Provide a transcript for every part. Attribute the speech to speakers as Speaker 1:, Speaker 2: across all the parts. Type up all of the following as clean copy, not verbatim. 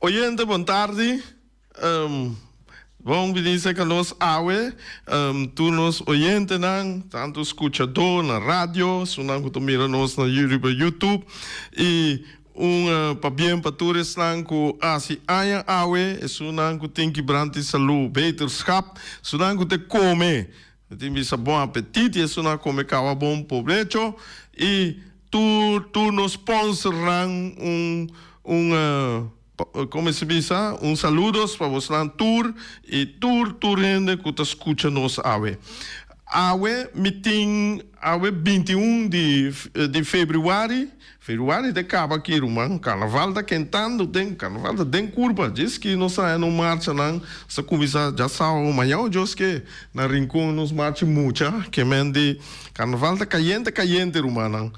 Speaker 1: Oyente bon tardi. Bon bini serka nos awe. Tur nos oyentenan, tantu skuchadó na radio, esunnan ku ta mira nos na riba YouTube i un pabien pa tur esnan ku hasi aña awe, esunnan ku tin kibranti salú, beterschap, esunnan ku ta kome, mi tin bisa bon apetit i esunnan ku kome kawa bon probecho i tur tur nos sponsornan un un Como se bisa, un saludos pa bosnan tur y tur tur hende cu ta scucha nos awe. Awe mi tin awe 21 di di februari, februari ta caba aki ruman, carnaval ta kentando den, carnaval ta den curpa, djis ki nos haya nos marchanan sa cuminsa djasabado mañana Dios ke na Rincon nos marcha mucha, ke men di carnaval ta cayente cayente rumannan.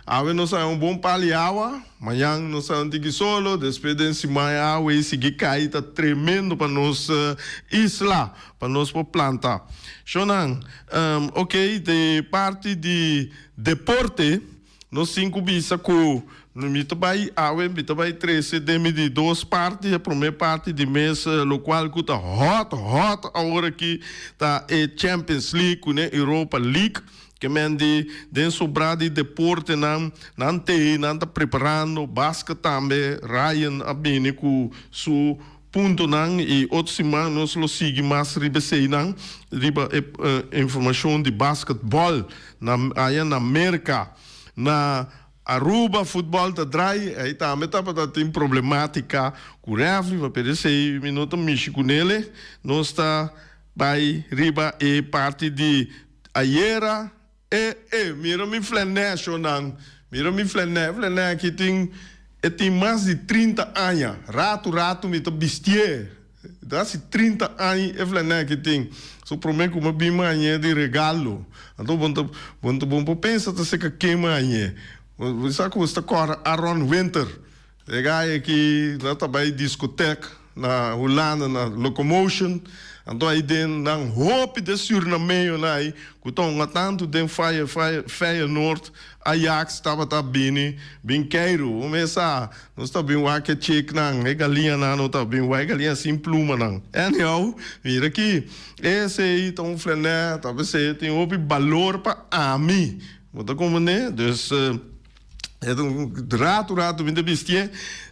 Speaker 1: Awe nos haya un bon pali awa. Mañan nos ta tiki solo, despues den siman e awa ei sigui kai ta tremendo pa nos isla, pa nos por planta. Shownan, ok, de parti di deporte nos tin ku bisa ku mi ta bai awe mi ta bai trese den mi di dos parti, e prome parti di mes lokual ku ta hot hot awor aki ta e Champions League ku ne Europa League. Ke men di den sobrá di deportenan, nan tei, nan ta preparando, basket tambe, Ryan a bini ku su puntonan i otro siman nos lo sigui mas riba eseinan, riba e informashon di basketbòl na aya na Merka. Na Aruba futbòl ta drai, ei tambe tabata tin problematika ku rèfri, ma pero esei mi no ta mishi ku nele, nos ta bai riba e parti di Ayera e e mira mi flènè shonnan mira mi flènè flènè aki tin e tin mas di 30 aña ratu ratu mi ta bistié ta hasi 30 aña e flènè aki tin so promé ku mi a bin mañ'é di regalo anto bo ta bo ta bo por pensa ta seka ken mañ'é bo sa ku bo sta kòrda Aaron Winter. E gai aki nan ta bai discotek na Hulanda na Locomotion, anto ai den nan hopi de Surinameonan ai ku ta hunga tantu den Feyenoord, Ajax tabata bini bin keiru. Un mes sa nos ta bin wak e chicknan, e galiñanan no ta bin wak e galiña sin plumanan. Anyhow, mira aki, esei ta un flenè, ta besei tin hopi balor pa ami. Bo ta komprendé? Dus. E ta un ratu ratu mi ta bistié.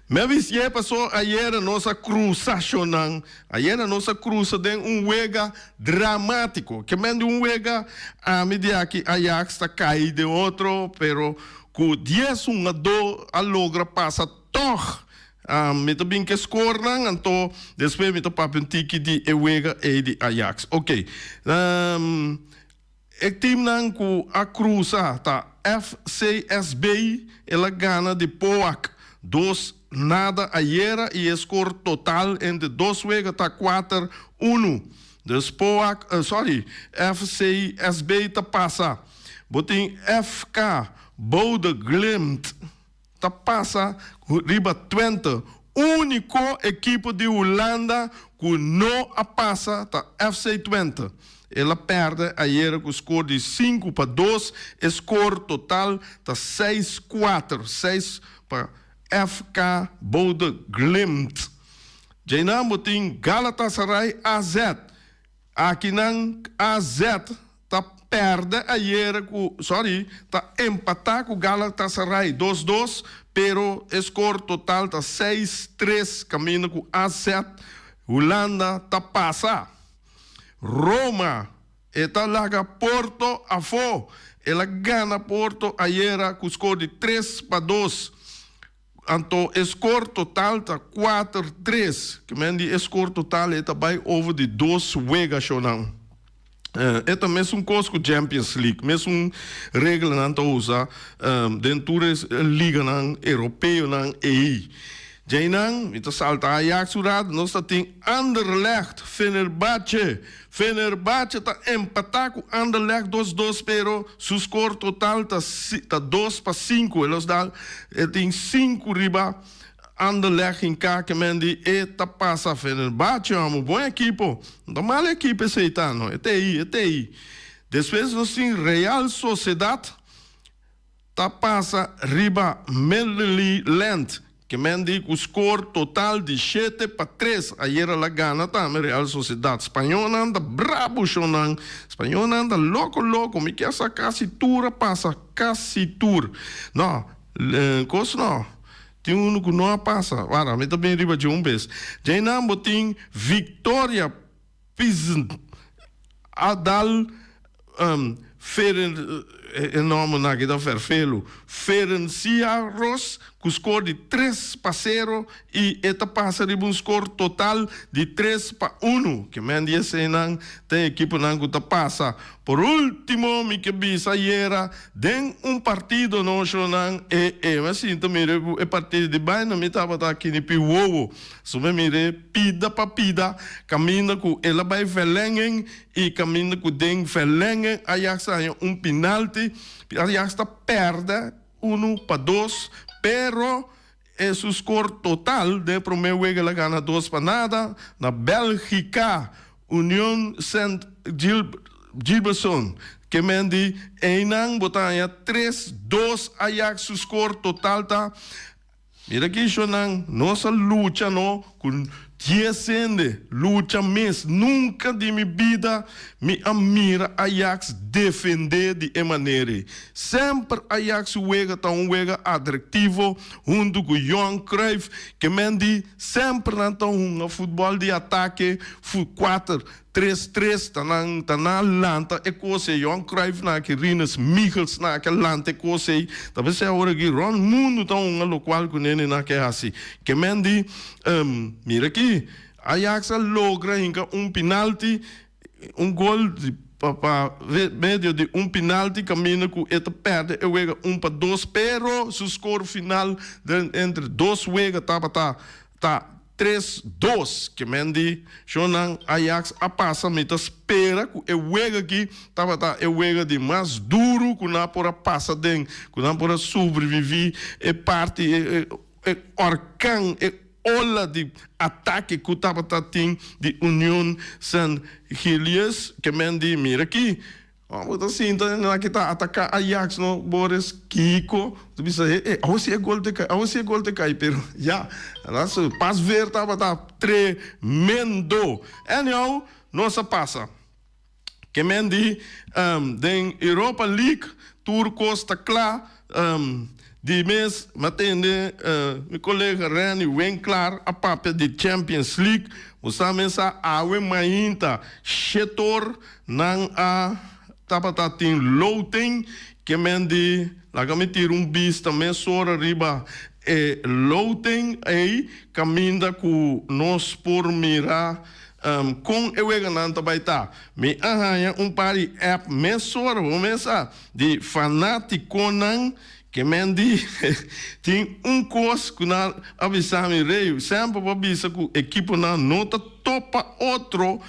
Speaker 1: Mi a bistié paso ayera nos a cruza shownan. Ayera nos a cruza den un wega dramatico. Ke men di un wega ami di aki Ajax ta cay den otro pero cu dies hungadó a logra pasa tog. Mi ta bin ke scorenan anto despues mi ta papia un tiki di e wega ey di Ajax. Ok. E teamnan ku a krusa ta FCSB, el a gana di POAC dos nada ayera i e skor total entre dos wega ta kuater unu. Dus POAC, sorry, FCSB ta pasa. Bo tin FK Bodø Glimt. Ta pasa riba Twente. Úniko ekipo di Hulanda ku no a pasa ta FC Twente. El a pèrdè ayera ku skor di 5-2. E skor total ta 6-4, seis pa FK Bodø Glimt. Djeinan bo tin Galatasaray AZ. Akinan AZ ta pèrdè ayera ku, sorry, ta empatá ku Galatasaray dos dos, pero e skor total ta 6-3 kaminda ku AZ Hulanda ta pasa. Roma e ta laga Porto afó, el a gana Porto ayera ku skor di 3-2. Anto e skor total ta kuater tres. Ke men di e skor total e ta bai over di dos wega shownan. E ta mesun kos ku Champions League, mesun reglanan ta usa den tur e liganan europeonan ei. Djeinan mi ta salta Ajax un rato, nos ta tin Anderlecht, Fenerbahce. Fenerbahce ta empatá ku Anderlecht dos dos pero su skor total ta ta 2-5. E los dal e tin sinku riba Anderlecht hinká ke men di e ta pasa Fenerbahce amo bon ekipo. No ta mal ekipo esei ta no. E ta ei e ta ei. Despues nos tin Real Sociedad ta pasa riba Midtjylland. Ke men di ku skor total di 7-3. Ayera la gana tambe Real Sociedad. Spañónan ta brabu shonnan. Spañónan ta loko loko. Mi kier sa kasi tur a pasa. Kasi tur. No, kos no. Tin unu ku no a pasa. Wara, mi ta bin riba dje un bes. Djeinan bo tin Victoria Plzen a dal Feren, e nòmbernan aki ta fèrfelu, Ferenciaros ku skor di 3-0 i e ta pasa riba un skor total di 3-1. Ke men di eseinan ta e ekiponan ku ta pasa. Por último mi ke bisa ayera den un partido noshonnan e e mi a sinta mira e partido di baina mi tabata kinipi wowo. So mi mir'é pida pa pida, kaminda ku el a bai verlenging i kaminda ku den verlenging Ajax a haña un pinalti. Ajax ta pèrdè 1-2, pero e su skor total den e promé wega el a gana 2-0 na Bèlgika. Union Saint Gilbertson ke men di einan bo ta haña 3-2 Ajax su skor total ta. Mira ki shonnan, nos a lucha no ku 10 hende, lucha mes. Nunka di mi bida mi a mira Ajax defendé di e manera ei. Semper Ajax su wega ta un wega atraktivo huntu ku Johan Cruijff, ke men di semper nan ta hunga futbòl di atake, kuater Tres tres ta nan ta nan lanta e kos ei Johan Cruijff na aki Rinus Michels na aki a lanta e kos ei ta p'esei awor aki rond mundu ta hunga lokual ku nene na ke hasi ke men di mira aki Ajax a logra hinka un pinalti un gol di pa pa medio di un pinalti kaminda ku e ta pèrdè e wega 1-2 pero su skor final den entre dos wega tabata ta 3-2 ke men di shownan Ajax a pasa mi ta spera ku e wega aki tabata e wega di mas duru ku nan por a pasa den ku nan por a sobrevivi e parti e e orkan e ola di atake ku tabata tin di Union Saint Gilles ke men di mira aki. Bo ta sinta na ki ta ataká Ajax no Boris kiko bo ta bisa he he awo si e gol te kai awo si e gol te kai pero ya su pas ver tabata tremendo anyhow nos a pasa ke men di den Europa League tur kos ta kla di mes mi a tende mi kolega Renny Winklaar a papia di Champions League bo sa mes a awe mainta shetor Nan a tabata tin loting ke men di laga mi tira un bista mesora riba e loting ei kaminda ku nos por mira kon e weganan ta bai ta. Mi a haña un par di app mesora bo mes a di fanatikonan ke men di tin un kos ku nan a bisa mi rey semper bo a bisa ku ekiponan no ta topa otro.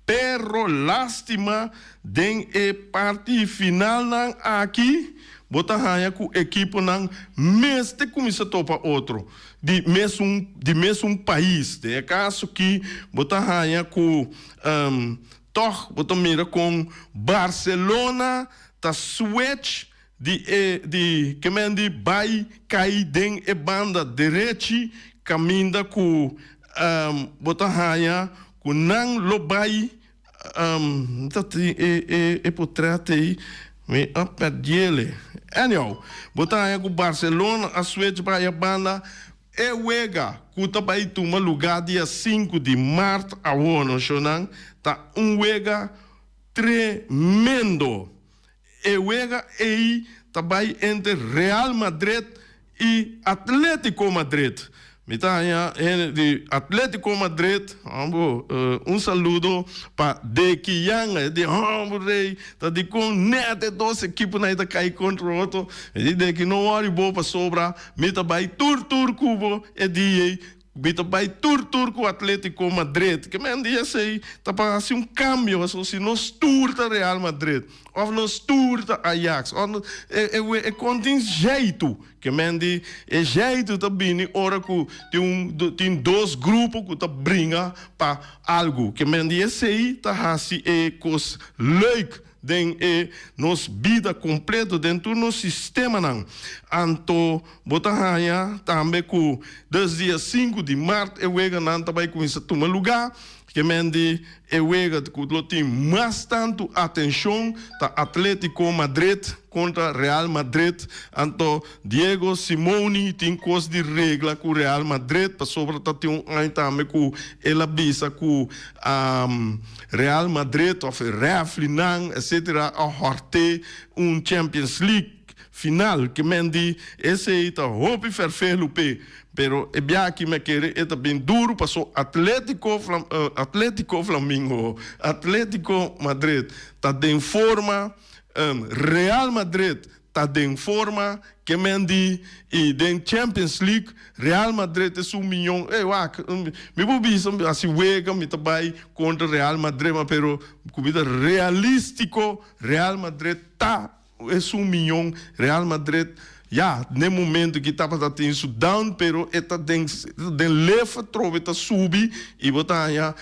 Speaker 1: Pero lastima den e parti finalnan aki bo ta haña ku ekiponan mester kuminsá topa otro di mesun di mesun pais. Den e kaso ki bo ta haña ku tòg bo ta mira kon Barcelona ta switch di e di ke men di bai kai den e banda derechi kaminda ku bo ta haña ku nan lo bai ta tin e e e potret ei mi a perdiele anyhow bo ta haña ku Barcelona a switch bai e banda e wega ku ta bai tuma lugá dia 5 di mart awor no shownan ta un wega tremendo. E wega ei ta bai entre Real Madrid i Atletico Madrid. Mi ta haña hende di Atletico Madrid, hombo, un saludo pa Deki Yanga. E di, hombo rey, ta dikon nèt e dos ekiponan ei ta kai kontra otro. Mi di, Deki, no wòri bo pasobra mi ta bai tur tur ku bo e dia ei. Mi ta bai tur tur ku Atletico Madrid. Ke men di esei ta pa hasi un kambio pasobra si nos tur ta Real Madrid òf nos tur ta Ajax òf nos e e e kon tin zjeitu. Ke men di e zjeitu ta bini ora ku tin un tin dos grupo ku ta bringa pa algu. Ke men di esei ta hasi e kos leuk. den e nos bida kompleto, den tur nos sistemanan. Anto bo ta haña tambe ku des dia sinku di mart e weganan ta bai kuminsá tuma lugá. Ke men di e wega ku lo tin mas tantu atenshon ta Atletico Madrid kontra Real Madrid. Anto Diego Simeone tin kos di regla ku Real Madrid pasobra ta tin un aña tambe ku el a bisa ku Real Madrid of e reflinan etcetera a hòrt'é un Champions League final. Ke men di esei ta hopi fèrfelu p'e. Pero e biaha aki mi a kere e ta bin duru paso Atletico Atletico Flamingo Atletico Madrid ta den forma Real Madrid ta den forma ke men di y den Champions League Real Madrid ta su miyon ey wak mi por bisa asi wega mi ta bay contra Real Madrid ma pero cu mi ta realistico Real Madrid ta Esun miyon Real Madrid ya n'e momento ki tabata tin su down pero e ta den den lef atrobe ta subi y bo ta haña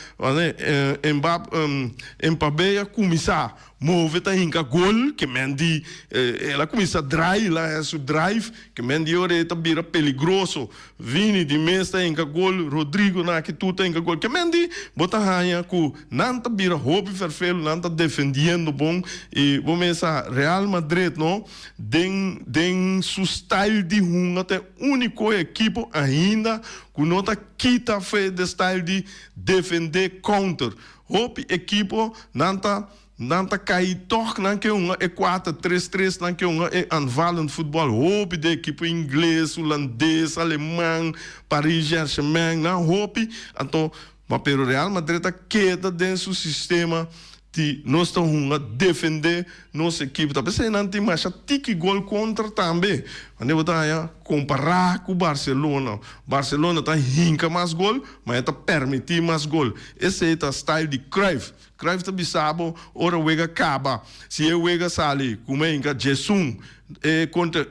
Speaker 1: Mbappé a cuminsa move ta hinca gol ke men di el a cuminsa draai el a haña su drive ke men di ora e ta bira peligroso Vini di mes ta hinca gol Rodrigo nan aki tur ta hinca gol ke men di bo ta haña ku Nan ta bira hopi ferfelu, nan ta defendiendo bon y bo mesa Real Madrid no den den su style di hunga ta e unico ekipo ainda cu no ta kita fe de style di defende counter. Hopi ekipo nan ta nan ta cay toch nan ke hunga e cuater tres tres nan ke hunga e aanvallend voetbal hopi den ekipo ingles, hulandes, aleman, Paris Germain nan hopi anto Ma pero Real Madrid a keda den su sistema di nos ta hunga defende nos ekipo. Ta p'esei nan tin masha tiki gol kontra tambe. Wanneer bo ta haña kompará ku Barcelona. Barcelona ta hinka mas gol, ma e ta permití mas gol. Esei ta style di Cruyff. Cruyff ta bisa bo ora wega kaba, si e wega sali ku mi a hinka diesun, e kontra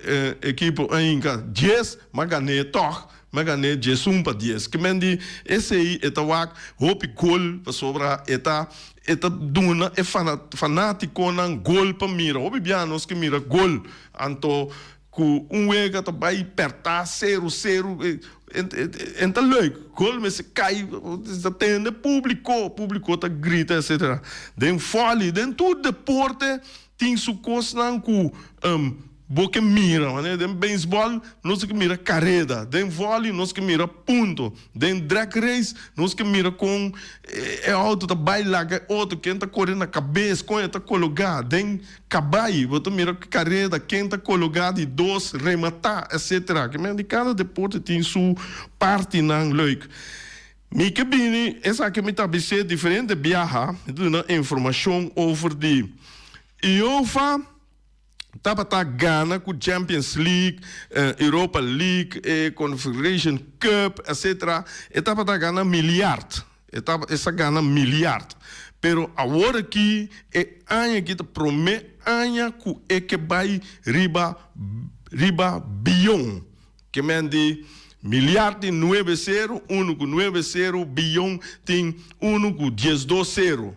Speaker 1: ekipo a hinka dies, mi a gan'é tòg. Mi a gané 11 pa 10. Ke men di esei e ta wak hopi gol pasobra e ta e ta duna e fanatikonan gol pa mira. Hopi bia nos ke mira gol anto ku un wega ta bai pèrtá seru seru en ta leuk. Gol mester kai ta tende públiko, públiko ta grita etcetera. Den vòli den tur deporte tin su kosnan ku Bo ke mira, manera den beisbòl nos ke mira kareda, den vòli nos ke mira punto, den drag race nos ke mira kon e outo ta bai laga e otro, ken ta kore na kabes, kon e ta kologá, den kabai bo ta mira kareda, ken ta kologá di dos, rematá, etcetera. Ke mester di kada deporte tin su partinan leuk. Mi ke bini esaki mi ta bis'é diferente biaha, mi ta duna informashon over di UEFA. Tabata gana ku Champions League, Europa League, e Confederation Cup, etcetera. E tabata gana miliard. E tabata e sa gana miliard. Pero awor aki e aña aki ta prome aña ku e ke bai riba riba biyon. Ke men di miliard tin nuebe sero, unu ku nuebe sero, biyon tin unu ku diesdos sero.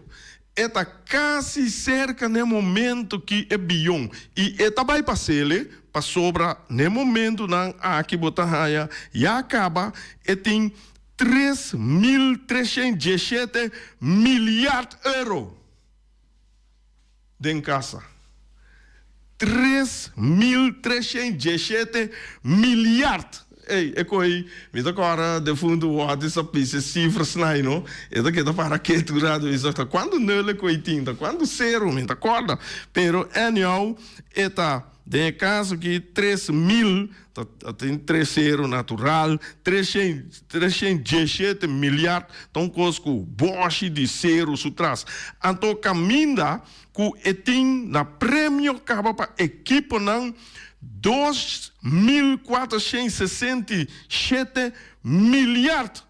Speaker 1: E ta kasi serka n'e momento ki e biyon i e ta bai pas'ele, pasobra n'e momentunan aki bo ta haña ya kaba e tin 3317 milyard euro den kasa. 3317 milyard! Ey, e koe mi ta kòrda defuntu Wòti sa pisa e sifra snai no. E ta keda para ketu un ratu mi sa ta kuantu nul e koe tin, ta kuantu sero, mi ta kòrda. Pero anyhow e ta den e kaso aki 3000 ta tin tres sero natural, 317 milyard ta un kos ku bòshi di sero su tras. Anto kaminda ku e tin na premio kaba pa ekiponan 2467 milyard,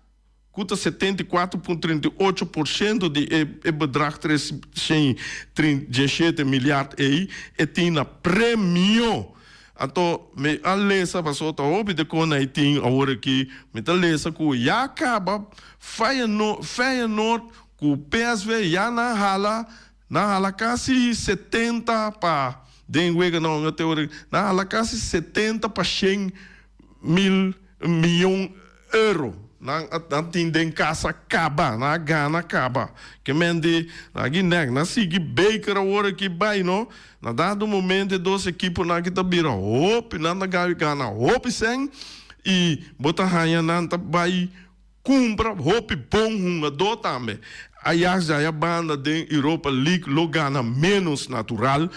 Speaker 1: ku ta 74,38% di e bedrag 337 milyard ei, e tin na premio. Anto mi a lesa pasobra ta hopi de kon ei tin awor aki, mi ta lesa ku ya kaba Feyenoord ku PSV ya nan hala. Nan hala kasi 70 pa den wega nan te ora nan hala kasi 70 pa 100 mil mion euro. Nan tin den kasa kaba, nan a gana kaba. Ke men di, aki nek, nan sigui beker awor aki bai no. Na dado momento e dos ekiponan aki ta bira hopi, nan ta gana hopi sèn i bo ta haña nan ta bai kumpra hopi bon hungadó tambe. Ajax djaya banda den Europa League lo gana ménos natural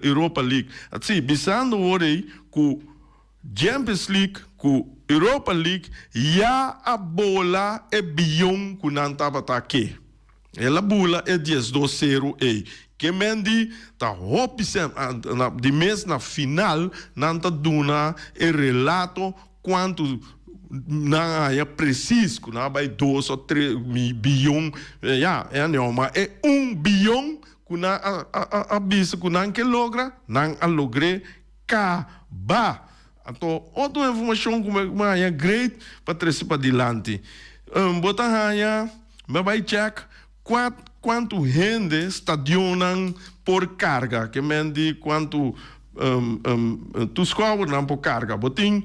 Speaker 1: Europa League. Así, bisando awor ei ku Champions League ku Europa League ya a bola e biyon ku nan tabata ke. El a bula e 12 seru ei. Ke men di ta hopi sèn di mes na final nan ta duna e relato kuantu nan haña presis ku nan a bai 2 òf 3 biyon ya anyhow, ma e 1 biyon ku nan a bisa ku nan ke logra, nan a logr'é kaba. Anto otro informashon ku mi haña great pa trese padilanti. Bo ta haña mi a bai check kuantu hende stadionnan por karga, ke men di kuantu toeschouwernan por karga. Bo tin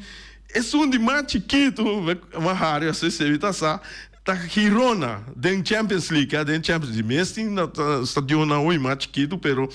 Speaker 1: esun di mas chikitu mi a hari asina ta sa ta Girona den Champions League, den Champions League mes tin stadionnan hopi mas chikitu, pero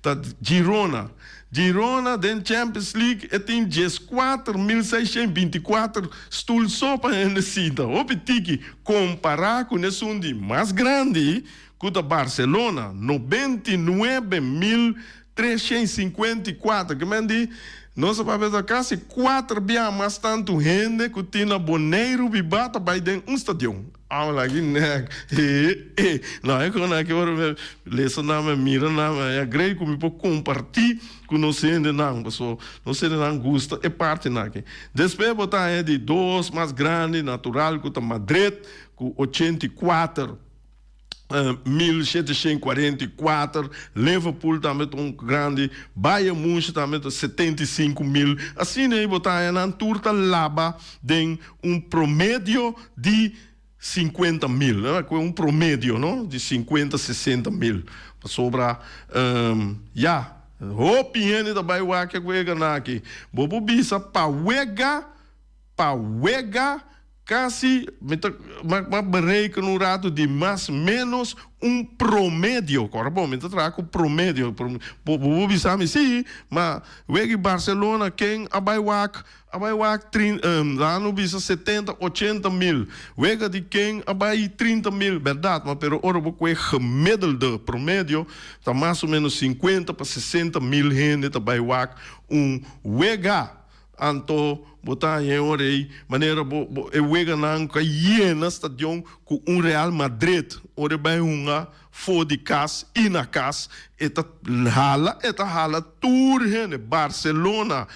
Speaker 1: ta Girona. Girona den Champions League e tin 14.624 stul so pa hende sinta. Hopi tiki kompará ku esun di mas grandi ku ta Barcelona, 99.354. Ke men di nos a papia ta kasi kuater bia mas tantu hende ku tin na Boneiru bibá ta bai den un stadion. I'm like, nek, eh, no, e kon aki ora mi lesa nan, mi mira nan, mi haña great ku mi por kompartí ku nos hendenan, paso nos hendenan gusta e partinan aki. Despues bo ta haña di dos mas grandi natural ku ta Madrid ku 84.744, Liverpool tambe ta un grandi, Bayern Munich tambe ta 75.000. Asina ei bo ta haña nan tur ta laba den un promedio di 50.000, un promedio no di 50 60 mil. Pasobra ya hopi hende ta bai wak e weganan aki. Bo por bisa pa wega, pa wega kasi mi ta m'a bereken un ratu di mas menos un promedio. Kòrda bon, mi ta traha ku promedio. Bo por bisa mi si, ma wega di Barcelona ken a bai wak? A bai wak laga no bisa 70, 80 mil. Wega di ken a bai 30 mil, bèrdat, ma pero ora bo kue gemiddelde promedio ta mas o menos 50 pa 60 mil hende ta bai wak un wega. Anto bo ta haña e ora ei manera bo bo e weganan ku a yena stadion ku un Real Madrid ora e bai hunga for di kas i na kas e ta hala e ta hala tur hende. Barcelona,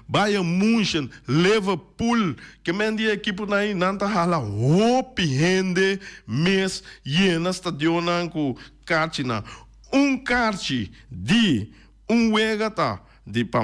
Speaker 1: Bayern Munchen, Liverpool, ke men di e ekiponan ei nan ta hala hopi hende mes yena stadionnan ku karchinan. Un karchi di un wega ta di pa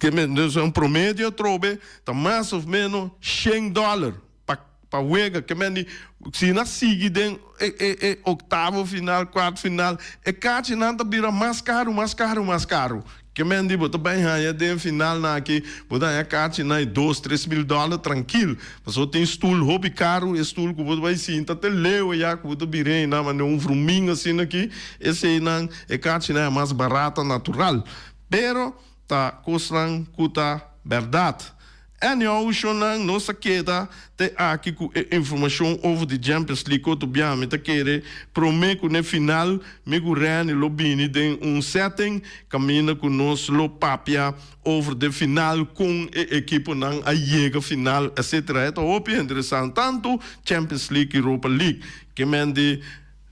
Speaker 1: ke men dus un promedio atrobe ta mas of menos 100 dollar pa pa wega. Ke men di si nan sigui den e e e octavo final, kwart final, e karchinan ta bira mas karu, mas karu, mas karu. Ke men di bo ta bai haña den finalnan aki, bo ta haña karchinan di 2, 3 mil dollar trankil, pasobra tin stul hopi karu, e stul ku bo ta bai sinta te leu ya ku bo ta bira einan manera un vruminga asina aki, eseinan e karchinan e mas barata natural. Pero ta kosnan ku ta bèrdat. Anyhow, shonnan, nos a keda te aki ku e informashon over di Champions League. Otro biaha mi ta kere promé ku n'e final mi ku Renny lo bini den un setting kaminda ku nos lo papia over de final, kon e ekiponan a yega final, etcetera. E ta hopi interesante, tantu Champions League, Europa League. Ke men di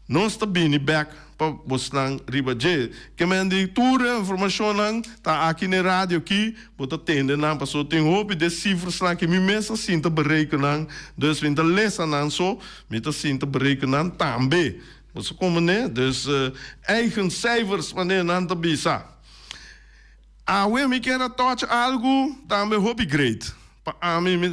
Speaker 1: nos ta bini bèk pa bosnan riba dje. Ke men di tur e informashonnan ta aki n'e radio aki, bo ta tende nan, pasobra tin hopi de sifrasnan ku mi mes a sinta bereken nan, dus mi ta lesa nan so, mi ta sinta bereken nan tambe. Bo sa komo ne? Dus eigen cijfers manera nan ta bisa. Awe mi kier a touch algu tambe hopi great. Pa ami mi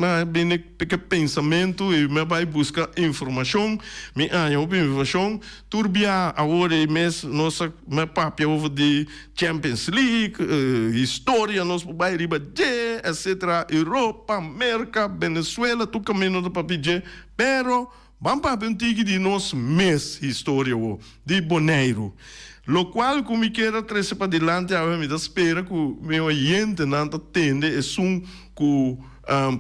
Speaker 1: a bini ku e pensamentu i mi a bai buska informashon, mi haña hopi informashon. Tur bia awor ei mes nos a mi a papia over di Champions League, historia nos por bai riba dje, etcetera, Europa, Merka, Venezuela, tur kaminda nos ta papia dje. Pero ban papia un tiki di nos mes historia awor, di Boneiru. Lokual ku mi kier a trese padilanti awe, mi ta spera ku mi oyentenan ta tende esun ku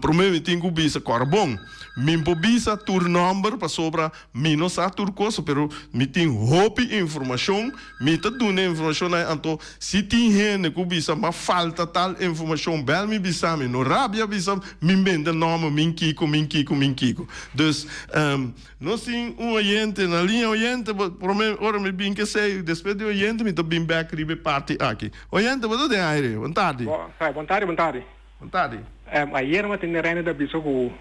Speaker 1: promé mi tin ku bisa kòrda bon. Mi por bisa tur nòmber pasobra mi no sa tur kosa, pero mi tin hopi informashon, mi ta duna e informashonnan anto si tin hende ku bisa m'a falta tal informashon bèl mi bisa mi, no rabia bisa mi bende nòmber min kiko min kiko min kiko. Dus. Nos tin un oyente na liña. Oyente, bo prome ora mi bin kesey, despues di oyente mi ta bin bek riba e parti aki. Oyente, bo ta den aire. Bon tardi.
Speaker 2: Bon, sa, bon tardi, bon tardi.
Speaker 1: Bon tardi.
Speaker 2: Ayer mi a tende Reine ta bisa ku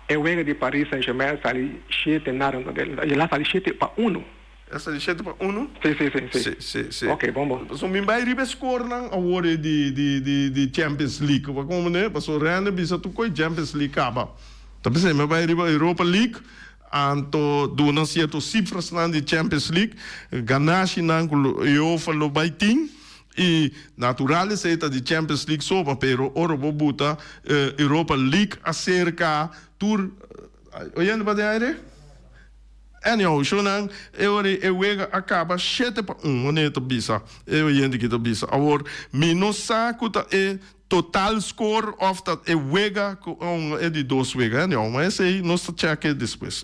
Speaker 2: e wega di Paris Saint Germain sali shete nada, el a sali shete pa uno.
Speaker 1: El a sali shete pa uno?
Speaker 2: Si, si, si, si.
Speaker 1: Si, si, si.
Speaker 2: Ok, bon, bon.
Speaker 1: Pasobra mi bai riba e skornan awor e di, di, di, di Champions League. Bo a komprende? Pasobra Reine bisa tur koe Champions League kaba. Ta p'esei mi a bai riba Europa League, anto duna sierto sifrasnan di Champions League, ganashinan ku UEFA lo bai tin, i natural esei ta di Champions League so, pero ora bo buta Europa League aserka tur, oyendo pa den aire? Anyhow, shownan, e ora e wega a kaba shete pa un, wanneer ta bisa, e oyente ki ta bisa. Awor, mi no sa ku ta e Total score of ta e wega cu un e di dos wega anyhow ma esey nos ta check despues.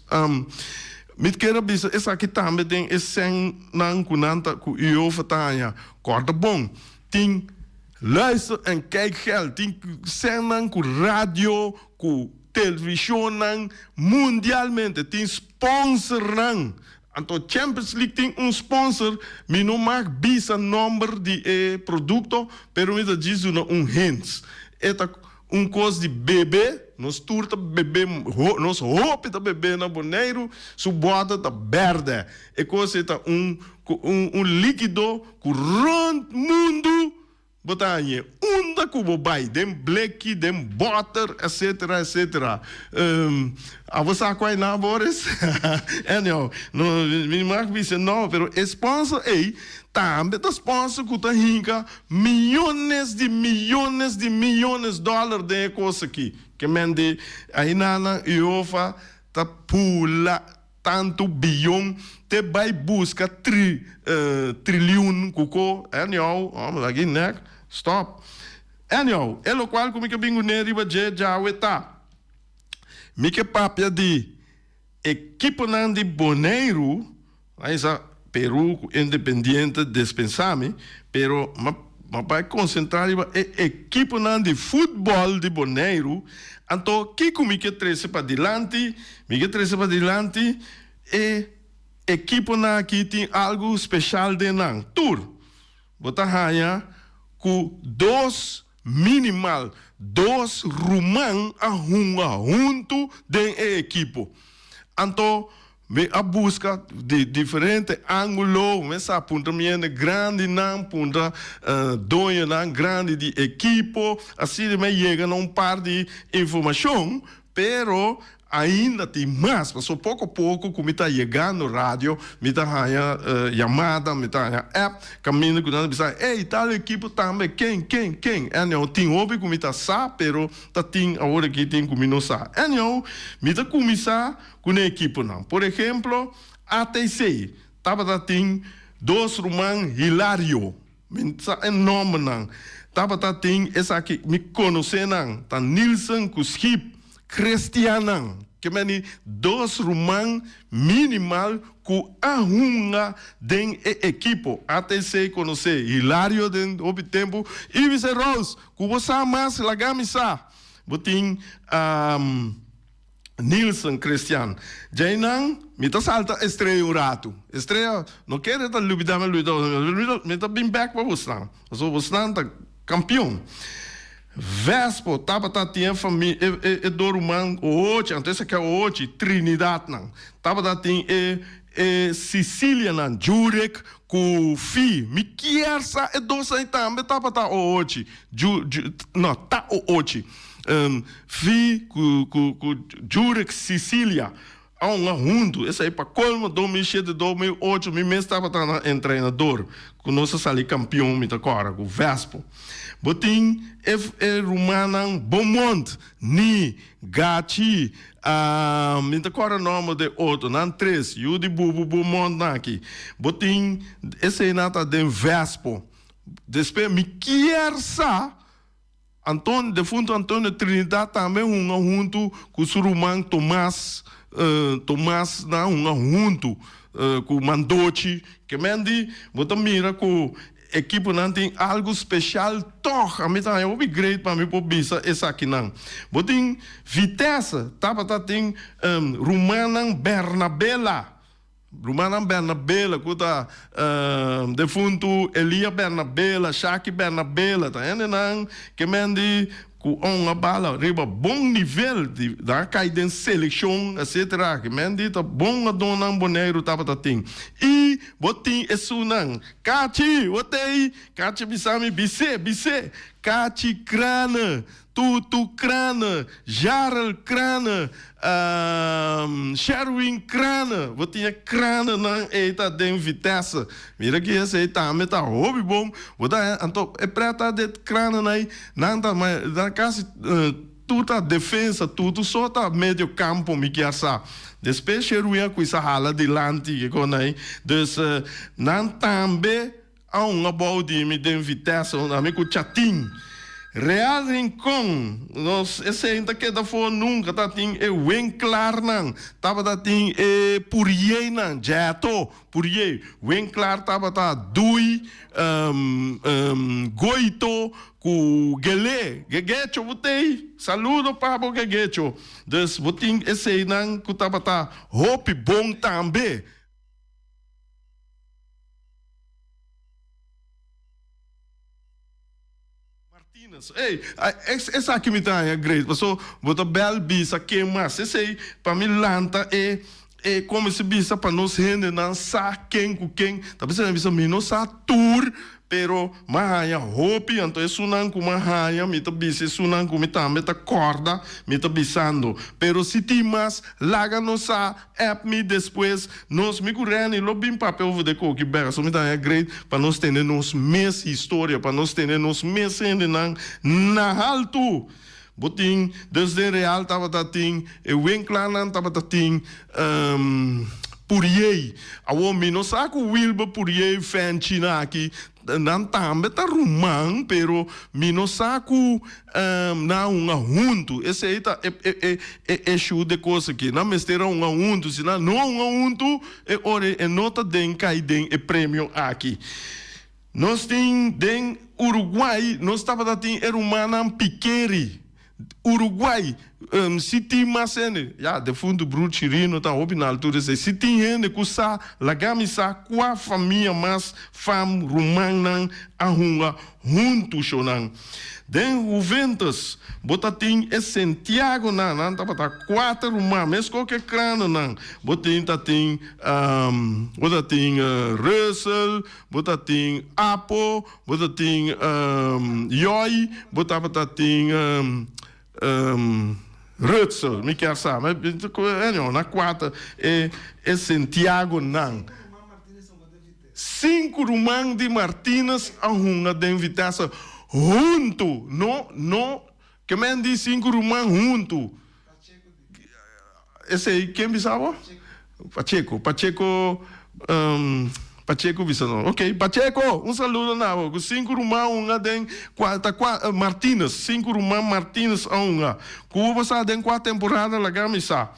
Speaker 1: Mi kier a bisa esaki tambe den e sennan cu nan ta cu UEFA ta haña corda bon tin luister en kijk geld tin sennan cu radio cu televisionnan mundialmente tin sponsornan Anto Champions League tin un sponsor, mi no mag bisa nomber di e producto, pero mi ta djis duna un hint. E ta un cos di bebe, nos tur ta bebe, nos hopi ta bebe na Boneiru, su bottle ta berde. E cos ei ta un un likido cu rond mundu Bo ta hañ'e unda ku bo bai, den bleki, den bòter, etcetera, etcetera. Abo sa kua e nan, Boris? Anyhow, no, mi mag bisa no, pero e sponsor ei tambe ta sponsor ku ta hinka miyones di miyones di miyones dòler den e kos aki. Ke men di ainana UEFA ta pula. Tantu biyon te bai buska tri triliun ku ko anyhow hombre aki nek stop anyhow e lokual ku mi ke bin kuné riba dje djawe ta mi ke papia di ekiponan di Boneiru a Peru ku Independiente despensa mi pero ma ma bai konsentrá riba e ekiponan di futbòl di Boneiru anto kiko mi ke trese padilanti Mi ke trese padilanti e ekiponan aki tin algu speshal den nan. Tur bo ta haña ku dos minimal dos ruman a hunga huntu den e ekipo. Anto mi a buska di diferente angulo, mi sa puntra mi hende grandinan, puntra doñonan grandi di ekipo, asina mi a yega na un par di informashon. Pero ainda tin mas, pasobra poko poko ku mi ta yegando radio, mi ta haña yamada, mi ta haña app, kaminda ku nan ta bisa, ey, tal ekipo tambe, ken, ken, ken. Anyhow, tin hopi ku mi ta sa, pero ta tin awor aki tin ku mi no sa. Anyhow, mi ta kuminsá ku ne ekiponan. Por ehemplo, ATC tabata tin dos ruman Hilario. Mi sa e nòmbernan. Tabata tin esaki, mi konosé nan, ta Nilsen ku Schip, kristiannan. Ke meni dos ruman minimal ku a hunga den e ekipo. ATC konosé Hilario den hopi tempu. Iwise Roos, ku bo sa mas laga mi sa. Bo tin. Nilson Christian, Djeinan mi ta salta Estrella un ratu. Estrella no kere ta lubida mi lubida mi ta bin bek pa bosnan pasobra bosnan ta kampion. Vespo tabata tin e famia e e do ruman ohochi anto esaki a ohochi Trinidadnan tabata tin e e Sicilianan Jurek ku Fi mi kier sa e dos ai tambe tabata ohochi Ju Ju no ta ohochi. Vi ku ku ku Jurek Cicilia a hunga huntu. Esei pa kolmo 2007, 2008 mi mes tabata nan entrenador ku nos a sali kampion mi ta kòrda ku Vespo. Bo tin e e rumannan Beaumont, Ni, Gachi, mi ta kòrda nòmber di e otro, nan tres, yu di Bubu Beaumont nan aki. Bo tin eseinan ta den Vespo. Despues mi kier sa Antonio, defunto Antonio Trinidad tambe hunga huntu ku su ruman Tomas, Tomas nan hunga huntu ku Mandochi. Ke men di bo ta mira ku ekiponan tin algu speshal tòg. Ami ta haña hopi great pa mi por bisa esakinan. Bo tin Vitesse tabata tin rumannan Bernabela. Rumannan Bernabela ku ta defuntu Elia Bernabela, Shaki Bernabela ta hendenan ke men di ku on a bala riba bon nivel di nan a kai den selekshon etcetera ke men di ta bon adónan Boneiru tabata tin i bo tin esunnan Kachi bo tei Kachi bisa mi bis'é bis'é Kachi Krane Tutu Krane, Jarel Krane, Sherwin Krane, bo tin e kranenan ei ta den Vitesse. Mira ki esei tambe ta hopi bon. Bo ta anto e pret ta den kranenan ei, nan ta nan kasi tur ta defensa, tutu so ta medio campo mi kier sa. Despues Sherwin a cuminsa hala dilanti kiko nan ei. Dus nan tambe A un abou di mi den Vitesse un ami ku Chatin. Real Rincon, nos esei ta keda afó nunka ta tin e Winklaarnan, tabata tin e Purieynan, Jeto Puriey, Winklaar tabata Dui, Goito ku Gele, Gegecho bo tei, saludo pa bo Gegecho. Dus bo tin eseinan ku tabata hopi bon tambe. Martinez, ey, esaki mi ta haña great, paso bo ta bel bisa ken mas, esey pa mi lanta e e como se bisa pa nos hendenan sa ken ku ken, ta bisa mi bisa mi no sa tur, pero m'a haña hopi, anto esunnan ku m'a haña mi ta bisa esunnan ku mi tambe ta kòrda mi ta bisando, pero si tin mas laga nos sa. App mi despues nos mi ku Renny lo bin papia over de koki bek so mi ta haña great pa nos tene nos mes historia pa nos tene nos mes hendenan na haltu bo tin dus den real tabata tin e winklanan tabata tin Puriey awor mi no sa ku Wilber Puriey Fenchi na aki Nan tambe ta ruman, pero mi no sa ku nan a hunga huntu. Esei ta e e e issue de kos aki. Nan mester a hunga huntu. Si nan no a hunga huntu, e ora ei e no ta den kai den e premio aki. Nos tin den Uruguay, nos tabata tin e rumannan Pikeri. Uruguay, si tin mas hende, ya, defuntu Broer Chirino ta hopi na altura esei, si tin hende ku sa, laga mi sa kua famia mas fam rumannan a hunga huntu shownan. Den Juventus bo ta tin e Santiagonan, nan tabata kuater ruman, meskos ku e Kranonan, bo tin ta tin, bo ta tin Russell, bo ta tin Apo, Bo ta tin Joy, bo tabata tin Rutzel, mi kier sa. Anyhow, na kuater e e Santiagonan. Sinku ruman di Martinez a hunga den Vitesse huntu. No, no, ke men di sinku ruman huntu? Esei ken bisa bo? Pacheco. Pacheco Pacheco bisa no. Ok, Pacheco, un saludo na bo. Ku sinku ruman hunga den kua ta kua Martinez, sinku ruman Martinez a hunga. Ku bo sa den kua temporada laga mi sa.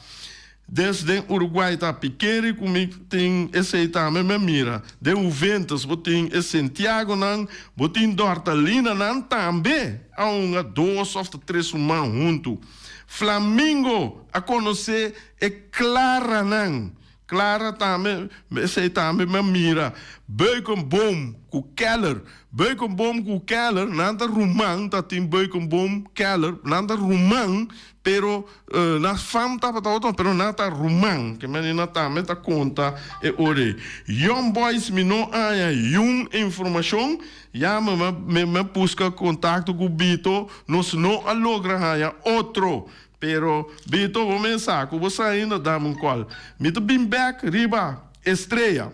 Speaker 1: Des den Uruguay ta Pikeri ku mi tin esei tambe mi a mira. Den Juventus bo tin e Santiagonan, bo tin Dortalinanan tambe a hunga dos of ta tres ruman huntu. Flamingo a konosé e Claranan. Clara tambe, esei tambe mi a mira. Beukenboom ku Keller. Beukenboom ku Keller, nan ta ruman, ta tin Beukenboom, Keller, nan ta ruman, pero nan fam tabata otro, pero nan ta ruman. Ke manera tambe ta konta e ora ei. Young Boys mi no haña yun informashon, ya mi mi a buska kontakto ku Bito, nos no a logra haña otro. Pero, Bito, bo mes sa ku bo sa ainda dam un kòl. Mi ta bin bèk riba Estrella.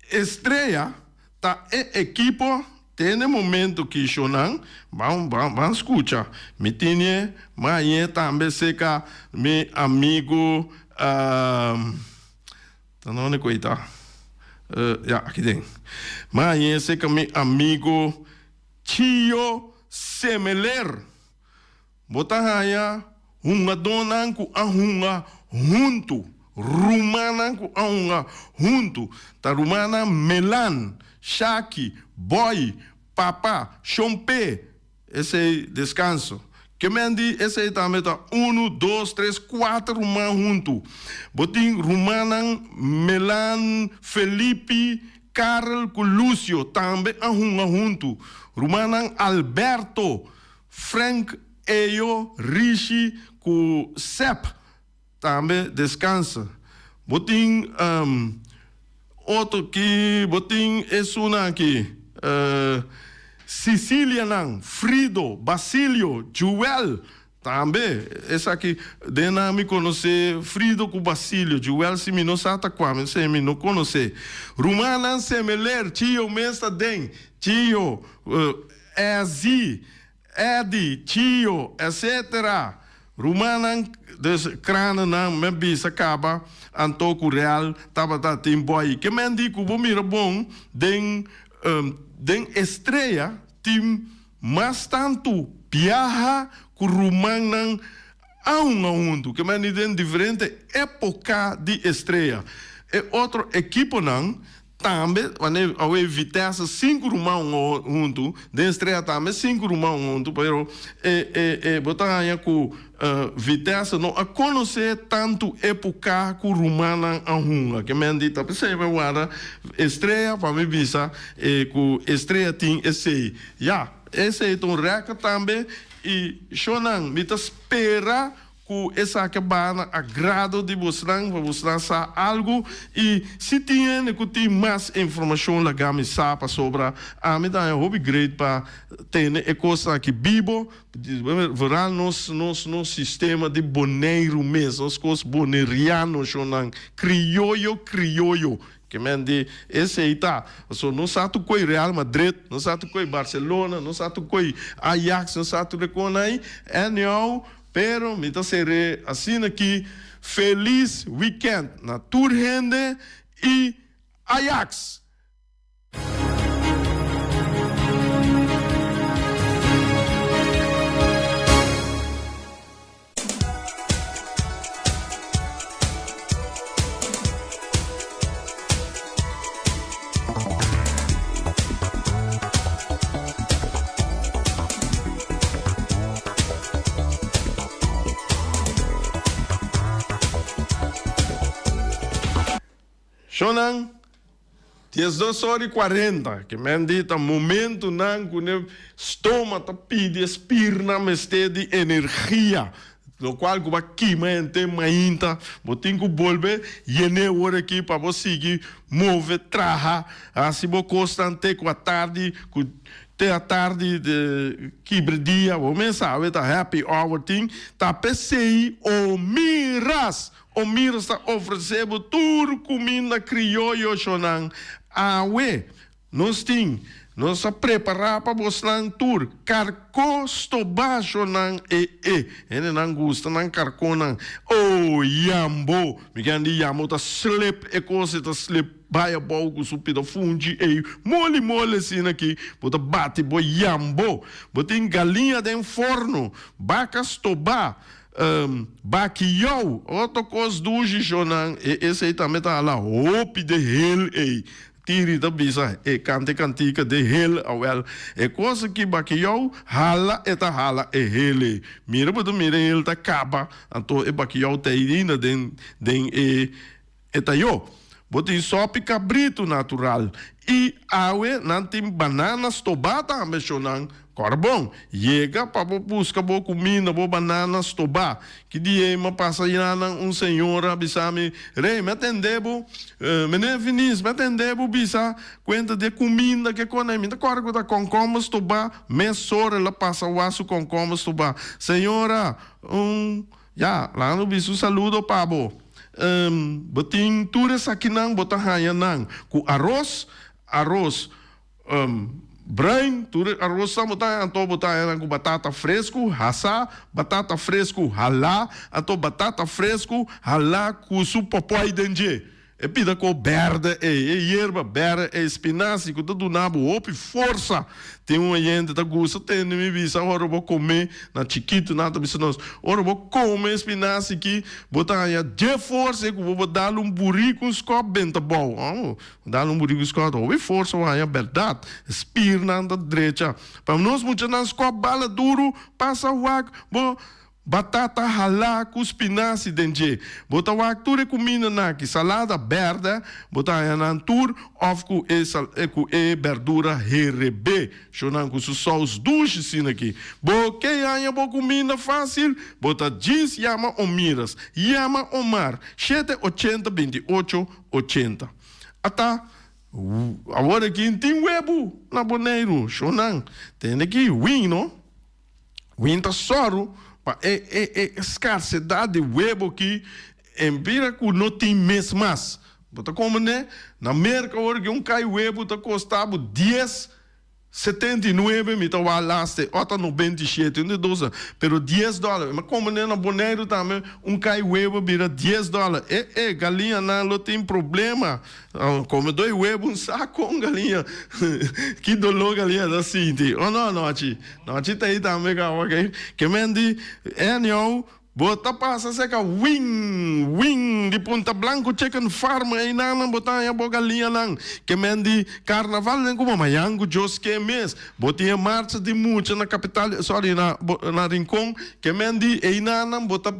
Speaker 1: Estrella ta e ekipo te na e momento ki shownan ban ban ban skucha. Mi tine mañe tambe seka mi amigu ta nonde ku ei ta? Ya aki den. Mañe seka mi amigu Chio Semeler. Bo ta haña hungadónan ku a hunga huntu, rumannan ku a hunga huntu. Ta rumannan Melan, Shaki, Boy, Papa, Shompe, esei deskanso. Ke men di esei tambe ta unu, dos, tres, kuater ruman huntu. Bo tin rumannan Melan, Felipi, Karel ku Lucio tambe a hunga huntu. Rumannan Alberto, Frank, Eyo, Rishi ku Sep tambe deskansa. Bo tin otro ki bo tin esunnan aki Sicilianan, Frido, Basilio, Jewel tambe esaki den nan mi konosé Frido ku Basilio, Jewel si mi no sa ta kua mi mi no konosé. Rumannan Semeler, Chio mes ta den, Chio. Ezzy, Eddy, Chio, etc. Rumannan, dus kranennan men bisa kaba anto ku Real tabata tin boy. Ke men di ku bo mira bon den den Estrella tin mas tantu biaha ku rumannan a hunga huntu. Ke men di den diferente epoka di Estrella. E otro ekiponan Tambe, wanneer awe Vitesse sinku ruman huntu, den Estrella tambe sinku ruman huntu, pero e e e bo ta haña ku Vitesse no a konosé tantu epoka ku rumannan a hunga. Ke men di ta p'esei mi warda Estrella pa mi bisa e ku Estrella tin esei. Ya, esei ta un rèkòrt tambe i shownan mi ta spera Ku esaki a baha na agrado di bosnan pa bosnan sa algu i si tin hende ku tin mas informashon laga mi sa pasobra ami ta haña hopi great pa tene e kosnan aki bibo vooral nos nos nos sistema di Boneiru mes nos kos boneriano shonnan krioyo krioyo Ke men di esei ta, pasobra nos sa tur koe Real Madrid, nos sa tur koe Barcelona, nos sa tur koe Ajax, nos sa tur e konan ei, anyhow, pero mi ta ser'é asina ki felis weekend na tur hende i Ajax! Shownan, 12 ora i 40, ke men di ta momentunan ku ne stoma ta pidi e spirnan mester di energia, lokual ku bo a kima henter mainta, bo tin ku bolbe yen'é ora aki pa bo sigui move, traha, hasi bo kosnan te ku atardi, ku te atardi kibra dia, bo mes sabe ta happy hour tin, ta p'esei o miras Omirs ta ofresé bo tur kuminda krioyo shonnan. Awe nos tin, nos a prepará pa bosnan tur karkó stobá shonnan e e hendenan gusta nan karkónan. O yambo! Mi ken di yambo ta slep e kos, e ta slep bai abou ku su pida funchi ei moli moli asina aki bo ta bati bo yambo. Bo tin galiña den forno, baka stobá. Bakiyou, otro kos dushi shonan, e esei tambe ta hala hopi de hel ei. Tiri ta bisa e kanta e kantika de hel, awel e kos aki bakiyou hala e ta hala e hel ei. Mira bo ta mira e hel ta kaba, anto e bakiyou ta ei ainda den den e. E ta yo. Bo tin sopi kabritu natural. I awe nan tin banana stobá tambe, shonnan. Kòrda bon, yega pa bo buska bo kuminda, bo banana stobá. Ki dia mi a pasa yanan un señora a bisa mi, Rey, mi a tende bo, Meneer Finis, mi a tende bo bisa kuenta di e kuminda ke kone. Mi ta kòrda ku ta kònkòmber stobá. Mesora el a pasa wak su kònkòmber stobá. Señora, un. Ya, laga nos bisa un saludo pa bo. Bo tin tur esakinan, bo ta haña nan ku aros, aros bruin, tur e arosnan bo ta haña, anto bo ta haña nan ku batata fresku hasá, batata fresku halá, anto batata fresku halá ku su pòpòi den dje. E pida ko berde ei, e yerba berde ei, spinazi ku ta duna bo hopi forsa. Tin un hende ta gusta tende mi bisa ora bo kome na chikitu nan ta bisa nos, ora bo kome e spinazi ki bo ta haña dje forsa ei ku bo por dal un buriku un skòp benta bou. Oh, dal un buriku un skòp hopi forsa bo haña bèrdat. E spirnan ta drecha. Pa nos muchanan skòp bala duru pasa wak bo. Batata halá ku spinasi den dje. Bo ta wak tur e kumindanan aki, salada bèrdè, bo ta haña nan tur òf ku e ku e bèrdura herebé, shonan ku su sous dushi asina aki. Bo ke haña bo kuminda fásil? Bo ta djis yama Omiras. Yama Omar, shete ochenta 28 80. Ata, awor aki tin webu na Boneiru, shonan. Tende aki, win no. Win ta sòru pa e e e skarsedat di webo ki en bira ku no tin mes mas. Bo ta komprendé? Na Merka awor ki un kai webo ta kosta bo dies 79 mi ta wak laste ota 97 un di dos pero dies dòler. Mi a komprendé na Boneiru tambe un kai webo bira dies dòler. E e galiñanan lo tin problema. Come doi webo un saco un galiña. Ki dolor galiña ta sinti. Oh no nochi. Nochi ta ei tambe caba ke. Ke men di anyhow bo ta pasa cerca wing wing di Punta Blanco Chicken Farm einan nan bo ta haña bo galiñanan. Ke men di carnaval den kuma mañan cu Dios ke mes. Bo tin e marcha di mucha na capital sorry na na Rincon. Ke men di einan nan bo ta.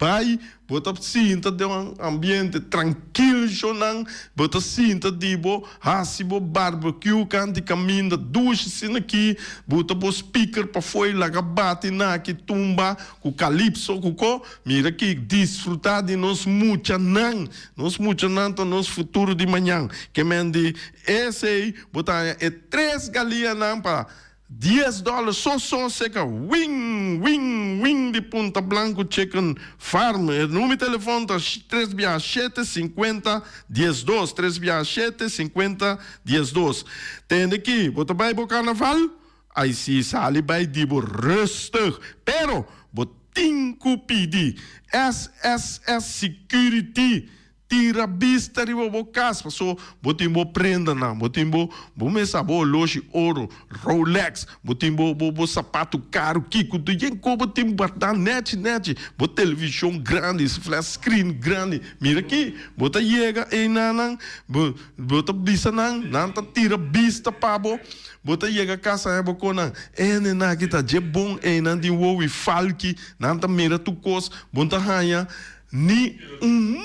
Speaker 1: Bai, bo ta sinta den un ambiente trankil shownan, bo ta sinta di bo hasi bo barbecue kanti kaminda dushi asina aki, bo ta bo speaker pafó i laga bati na aki tumba ku calypso ku ko, mira aki disfruta di nos muchanan, nos muchanan ta nos futuro di mañan, ke men di esei bo ta haña e tres galianan pa. Dies dòler so so seka wing wing wing di Punta Blanco Chicken Farm. E number di telefon ta tres biaha shete sinkuenta 12, tres biaha shete sinkuenta 12. Tende ki bo ta bai bo karnaval? Ai si sali bai di bo rustig, pero bo tin ku pidi SSS Security. Tira bista riba bo kas, paso bo tin bo prendanan, bo tin bo bo mesa, bo oloshi oro, Rolex, bo tin bo bo bo sapatu karu, kiko tur yen ko bo tin guardá nèchi nèchi, bo televishon grandi, flat screen grandi, mira aki, bo ta yega einanan, bo bo ta bisa nan, nan ta tira bista pa bo, bo ta yega kas haña bo konan, e hendenan aki ta dje bon einan tin wowi falki, nan ta mira tur kos, bo ta haña. Ni un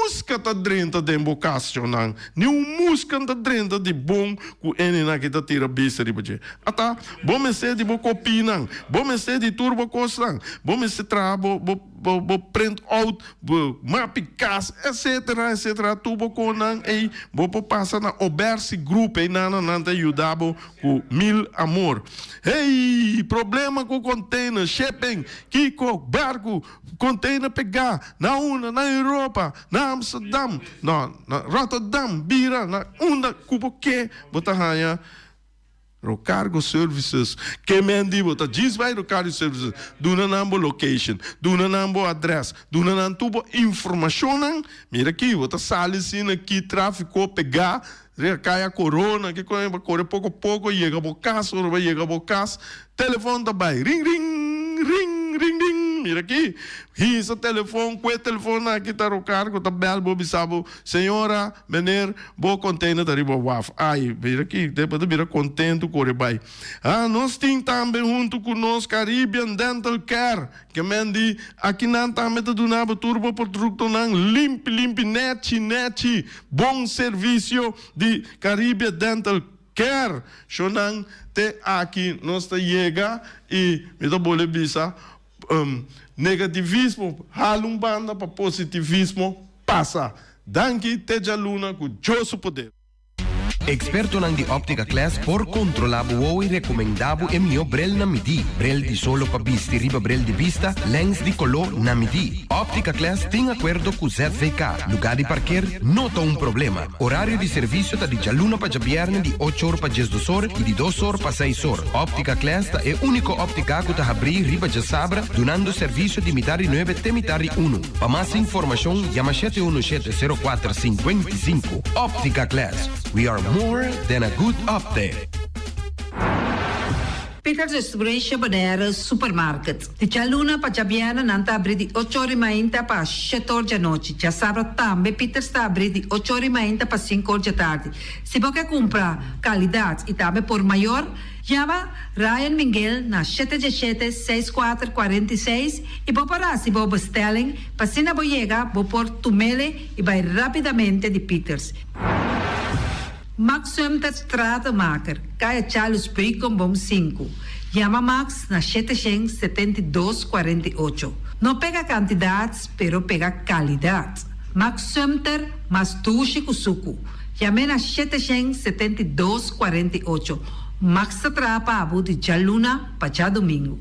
Speaker 1: muska ta drenta den bo kas, shonnan, ni un muska ta drenta di bon ku enenan ki ta tira bista riba dje. Ata, bo mester di bo kopinan, bo mester di tur bo kosnan, bo mester traha bo bo bo bo print out, bo mapi kas, etsetera, etsetera, tur bo konan ei bo por pasa na Obersi Group, einan nan ta yuda bo ku mil amor. Hey! Problema ku container, shipping, kiko, barku. Container pegá na unda? Na Europa, na Amsterdam, no, na Rotterdam, bira na unda ku bo ke bo ta haña Rocargo Services. Ke men di bo ta djis bai Rocargo Services, duna nan bo location, duna nan bo adres, duna nan tur bo informashonnan. Mira aki, bo ta sali asina ki tráfiko pegá riba Kaya Corona, ke kon bo kore poko poko yega bo kas, ora bo yega bo kas, telefòn ta bai ring ring, ring, ring ring. Mira aki, hisa telefon, kue telefon aki ta rokar ku ta bèl bo bisa bo, Señora, meneer, bo container ta riba waf. Ai, mira aki, bo ta bira kontentu kore bai. Ha, nos tin tambe huntu ku nos Caribbean Dental Care. Ke men di, akinan tambe ta duna bo tur bo produktonan limpi limpi, nèchi nèchi. Bon servisio di Caribbean Dental Care. Shownan te aki nos ta yega i mi ta bole bisa, negativismo hala un banda pa positivismo pasa. Danki te djaluna ku Dios su poder.
Speaker 3: Ekspertonan di Optica Class por kontrolá bo wowo i rekomendá bo e mihó brel na midí. Brel di solo pa bisti riba brel di bista, lèns di koló na midí. Optica Class tin akuerdo ku ZVK. Lugá di parker no ta un problema. Orario di servisio ta di djaluna pa djabièrnè di ocho or pa diesdos or i di dos or pa seis or. Optica Class ta e úniko óptika ku ta habrí riba djasabra dunando servisio di mitar di nuebe te mitar di unu. Pa mas informashon yama shete unu shete sero kuater sinkuenta i sinku. Optica Class, we are more than a good optic.
Speaker 4: Peters Restauration Bonaire Supermarket. Di djaluna pa djabièrnè nan ta abrí di ocho or i mainta pa shete or djanochi. Djasabra tambe Peters ta abrí di ocho or i mainta pa sinku or djatardi. Si bo ke kumpra kalidat i tambe por mayor, Yama Ryan Minguel na shete djeshete seis kuater 46 i bo por hasi bo bestelling pa asina bo yega bo por tumele i bai rapidamente di Pieters. Max Sumter Stratenmaker, Kaya Charles Beukenboom sinku. Yama Max na 772 48. No pega kantidat pero pega kalidat. Max Sumter mas dushi ku suku. Yam'é na 772 48. Max ta traha pa abo di djaluna pa djadumingu.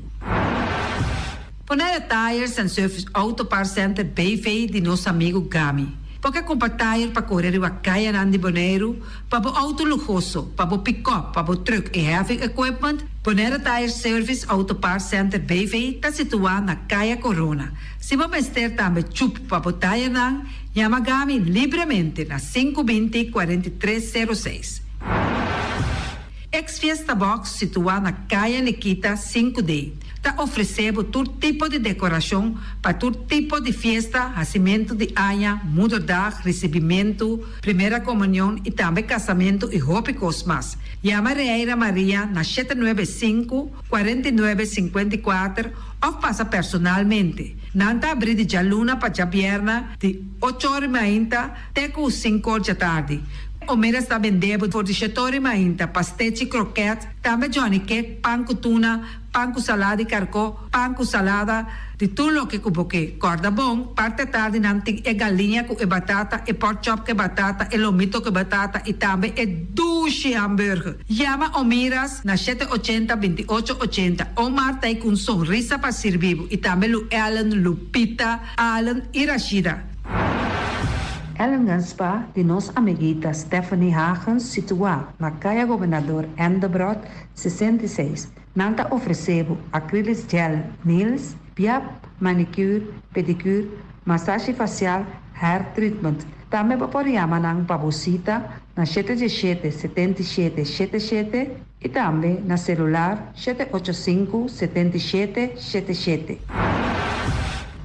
Speaker 4: Bonaire Tires and Service Auto Parts Center BV di nos amigu Gami. Bo ke kumpra tire pa kore riba kayanan di Boneiru, pa bo auto luhoso, pa bo pikòp, pa bo trùk i heavy equipment? Bonaire Tire Service Auto Parts Center BV ta situá na Kaya Corona. Si bo mester tambe chup pa bo tirenan, yama Gami libremente na sinku binti 43 sero seis. Ex Fiesta Box situá na Kaya Nikita sinku D ta ofresé bo tur tipo di dekorashon pa tur tipo di fiesta, hasimentu di aña, moederdag, risibimentu, primera komunion i tambe kasamentu i hopi kos mas. Yama Reira Maria na shete nuebe sinku, 49 54 òf pasa personalmente. Nan ta abrí di djaluna pa djabièrnè di ocho ora i mainta te ku sinku or djatardi. Omeras ta bende bo for di shetori mainta, pastechi, kroket, tambe Johnny cake, pan ku tuna, pan ku salada di karkó, pan ku salada, di tur loke ku bo ke. Kòrda bon, parti atardi nan tin e galiña ku e batata, e pork chop ku e batata, e lomito ku e batata i tambe e dushi hamburger. Yama Omiras na shete ochenta 28 ochenta. Omar ta ei ku un sonrisa pa sirbi bo i tambe Lu Ellen, Lupita, Allen i Rashida.
Speaker 5: Ellingen Spa di nos amiguita Stephanie Hagens situá na Kaya Gobernador Endebrot 66. Nan ta ofresé bo acrylic gel nails, biap, manicure, pedicure, masashi fasial, hair treatment. Tambe bo por yama nan pa bo sita na shete diesshete 77 shete shete i tambe na selular 785 77 shete shete.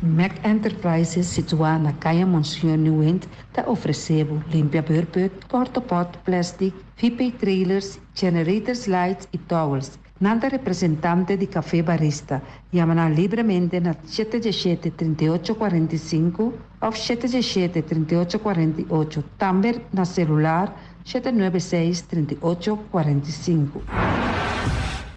Speaker 5: Mac Enterprises situá na Kaya Monseñor Nieuwind ta ofresé bo limpia beurput, portapot, plastic, VP trailers, generators lights i towels. Nan ta representante di Café Barista. Yama nan libremente na shete diesshete 38 45 òf shete diesshete 38 48, tambe na selular 796 38 45.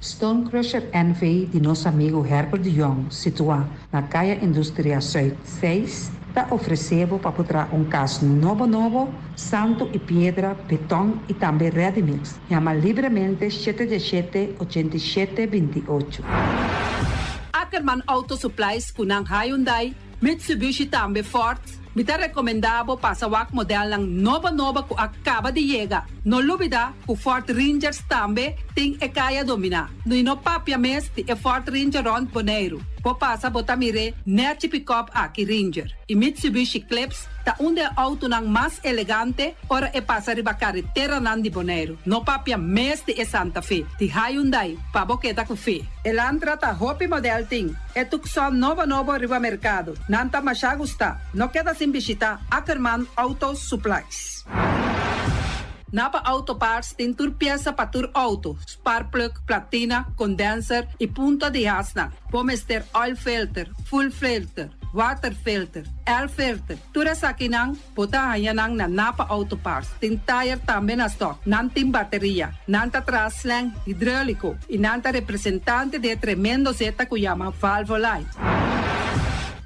Speaker 5: Stone Crusher NV di nos amigu Herbert de Jong, situá na Kaya Industria Zuid 6, ta ofresé bo pa por traha un kas nobo nobo, santu i piedra, beton i tambe ready mix. Yama libremente shete diesshete 87 28.
Speaker 6: Ackerman Auto Supplies ku nan Hyundai, Mitsubishi tambe Ford. Mi ta rekomendá bo pasa wak modelnan nobo nobo ku a kaba di yega. No lubidá ku Ford Rangers tambe tin e kaya dominá. I no papia mes di e Ford Ranger rònt Boneiru. Bo pasa bo ta mir'é nèchi pikòp aki Ranger i Mitsubishi Eclipse ta un di e outonan mas elegante ora e pasa riba kareteranan di Boneiru. No papia mes di e Santa Fe di Hyundai pa bo keda ku fe. Elantra ta hopi modèl tin e Tucson nobo nobo riba merkado. Nan ta masha gustá. No keda sin bishitá Ackerman Auto Supplies. Napa Auto Parts tin tur piesa pa tur outo, sparkplug, platina, condenser y punta di hasnan. Bo mester oil filter, fuel filter, water filter, air filter, tur esakinan bo ta haña nan na Napa Auto Parts. Tin tire tambe na stock. Nan tin bateria. Nan ta traha slang hidrolico y nan ta representante di e tremendo zeta cu yama Valvoline.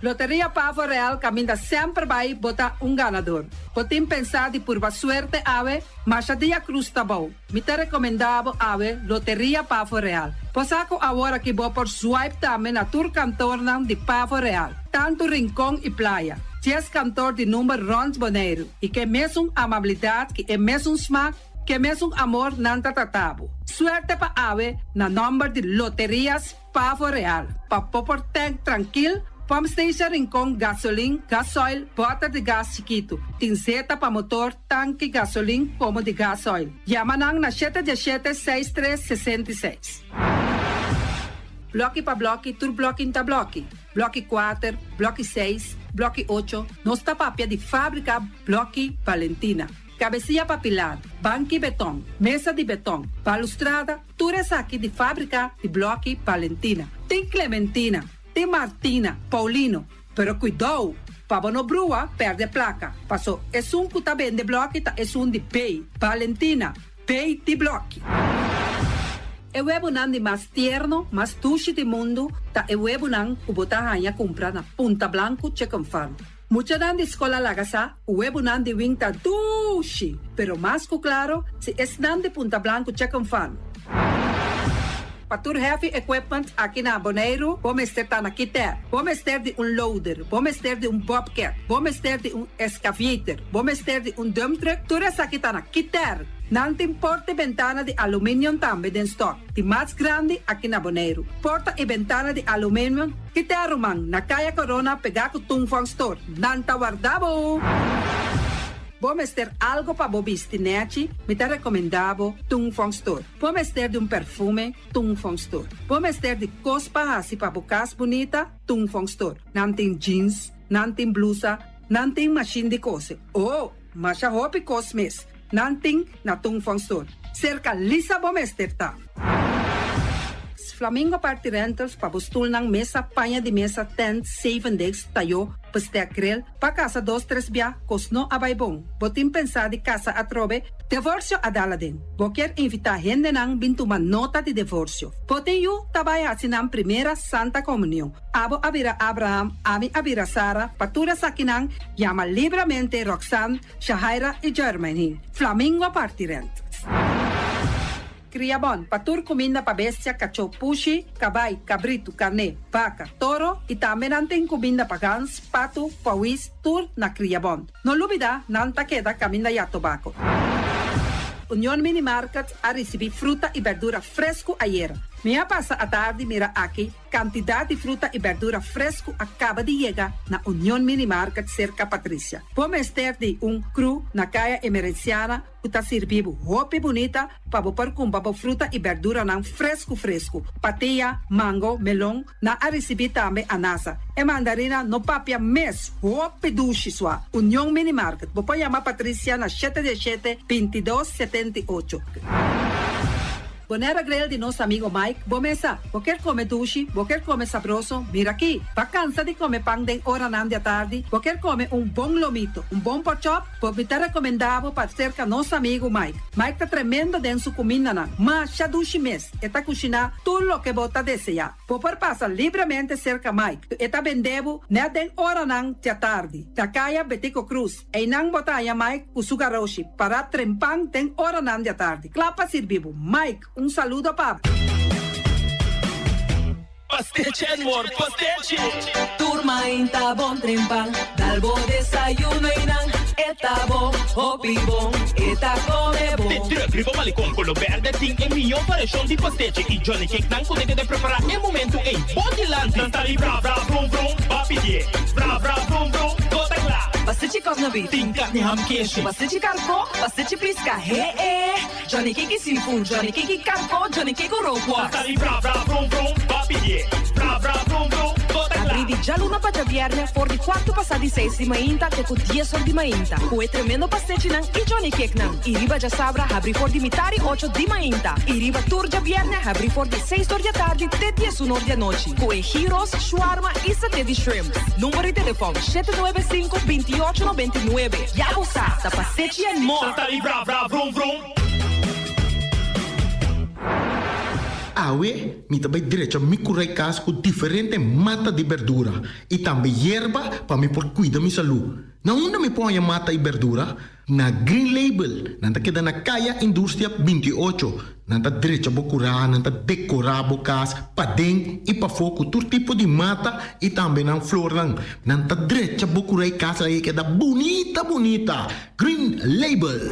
Speaker 6: Loteria Pavo Real caminda semper bay bo ta un ganador. Bo tin pensa di purba suerte awe? Masha dia cruz ta bou. Mi ta recomenda bo awe Loteria Pavo Real. Bo sa cu awor aki bo por swipe tambe na tur kantornan di Pavo Real, tantu Rincon y Playa. Dies kantor di number rond Boneiru y ke mesun amabilidad ki e mesun smaak, ke mesun amor nan ta trata bo. Suerte pa awe na nomber di Loterias Pavo Real, pa bo por tank trankil, pump station Rincon, gasolin, gasoil, bòter di gas chikitu, tin zeta pa motor, tanki gasolin komo di gasoil. Yama nan na shete diesshete seis tres 66. Blòki pa blòki, tur blòki n'ta blòki. Blòki kuater, blòki seis, blòki ocho, nos ta papia di fábrika Blòki Valentina. Kabesia pa pilar, banki beton, mesa di beton, balustrada, Tur esaki di fábrika di blòki Valentina. Tin Clementina, tin Martina, Paulino, pero kuidou pa bo no brua pèrdè plaka, paso esun ku ta bende blòki ta esun di B, Valentina, B di blòki. E webunan di mas tierno, mas dushi di mundu ta e webunan ku bo ta haña kumpra na Punta Blanku Chicken Farm. Muchanan di skol a laga sa ku webunan di wing ta dushi, pero mas ku klaro si esnan di Punta Blanku Chicken Farm. Pa tur heavy equipment aki na Boneiru bo mester ta na Kiter. Bo mester di un loader, bo mester di un bobcat, bo mester di un excavator, bo mester di un dump truck, tur esaki ta na Kiter. Nan tin porta i bentana di aluminium tambe den stock. Di mas grandi aki na Boneiru. Porta i bentana di aluminium ki te ruman na Kaya Corona pegá ku Tung Fong Store. Nan ta warda bo! Bo mester algo pa bo bisti nèchi? Mi ta rekomendá bo Tung Fong Store. Bo mester di un perfume? Tung Fong Store. Bo mester di kos pa hasi pa bo kas bunita? Tung Fong Store. Nan tin jeans, nan tin blusa, nan tin mashin di kose. Oh! Masha hopi kos mes nan tin na Tung Fong Store. Serka Lisa bo mester ta. Flamingo Party Rentals pa bo stulnan, mesa, paña di mesa, tent, zeven desk, tayo, bestek, grill, pa kasa dos tres bia, kos no a bai bon. Bo tin pensa di kasa atrobe? Devorsio a dal aden. Bo kier invita hendenan bin tuma nota di devorsio. Bo tin yu ta bai haci nan primera Santa Comunion. Abo a bira Abraham, ami a bira Sara, pa tur esakinan yama libramente Roxanne, Shahaira i Jermaine. Flamingo parti rent. Kria bon, pa tur kuminda pa bestia, kachó, pushi, kabai, kabritu, karné, baka, toro i tambe nan tin kuminda pa gans, patu, pawis, tur na Kria Bon. No lubida, nan ta keda kaminda ya tobako. Union Mini Market a risibí fruta i berdura fresku ayera. Mi a pasa atardi mira aki Kantidat di fruta i bèrdura fresku a kaba di yega na Union Mini Market serka Patricia. Bo mester di un kru na Kaya Emerenciana ku ta sirbi bo hopi bunita pa bo por kumpra bo fruta i bèrduranan fresku fresku. Patia, mango, melon, nan a risibí tambe anasa. E mandarina no papia mes, hopi dushi sua. Union Mini Market, bo por yama Patricia na shete diesshete, 22, 78. Bonera Grill di nos amigo Mike, bo mesa. Bo kier come dushi, bo kier come sabroso, mira aki. Ba cansa di come pan den oranan di atardi, bo kier come un bon lomito, un bon porkchop, bo mi ta recomenda bo pa cerca nos amigo Mike. Mike ta tremendo den su cumindanan, masha dushi mes, e ta cushina tur loke bo ta desea. Bo por pasa libremente cerca Mike, e ta bende bo net den oranan di atardi, na caya Betico Cruz. Einan bo ta haña Mike ku su garoshi pará trempan den oranan di atardi, kla pa sirbi bo. Mike, un saludo pa bo.
Speaker 7: Pastechi Edward, pastechi! Tur mainta bon trempan, dal bo desayuno einan. E ta bon, hopi bon, e ta come bon.
Speaker 8: De truck riba Malecon Color Berde tin e mihó variashon di pastechi y Johnny Cake nan cu ta keda prepara e momento ey bo dilanti. Nan ta di bra bra vrum vrum, ba pidié. Bra bra vrum vrum, bo ta cla.
Speaker 7: Pastechi kòf beef.
Speaker 8: Tin carni ham keshi.
Speaker 7: Pastechi karkó, pastechi piska, he e. Johnny Cake y seafood, Johnny Cake y karkó, Johnny Cake cu rookworst.
Speaker 8: Nan ta di bra bra vrum vrum, ba pidié. Bra bra vrum vrum, bo ta cla.
Speaker 7: Abrí di djaluna pa djabièrnè for di kuartu pasá di seis di mainta te ku dies or di mainta ku e tremendo pastechinan i Johnny Cakenan. I riba djasabra habrí for di mitar i ocho di mainta. I riba tur djabièrnè habrí for di seis or di atardi te diesun or di anochi ku e gyros, shawarma i saté di shrimp. Number di telefòn, 795 28 99. Ya bo sa, ta pastechi and more!
Speaker 8: Nan ta di bra bra vrum vrum.
Speaker 9: Awe mi ta bai drecha mi kurai kas ku diferente mata di berdura i tambe yerba pa mi por kuida mi salú. Na unda mi por haña mata i berdura? Na Green Label. Nan ta keda na Kaya Industria 28. Nan ta drecha bo kurá, nan ta dekorá bo kas paden i pafó ku tur tipo di mata i tambe nan flornan. Nan ta drecha bo kurá i kas ei keda bunita bunita. Green Label.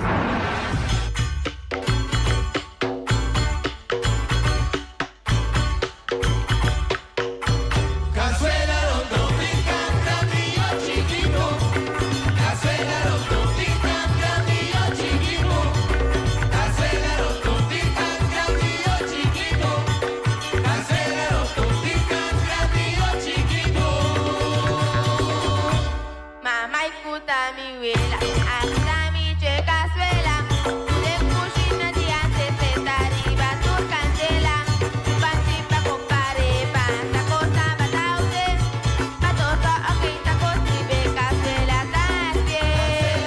Speaker 10: Mama escuta mi wela, hasta mi che cazuela. Den cushina di antes ta riba tur candela. Panchi pa compare pan, ta cosa bataute. Pa torta o quinta costribe cazuela también.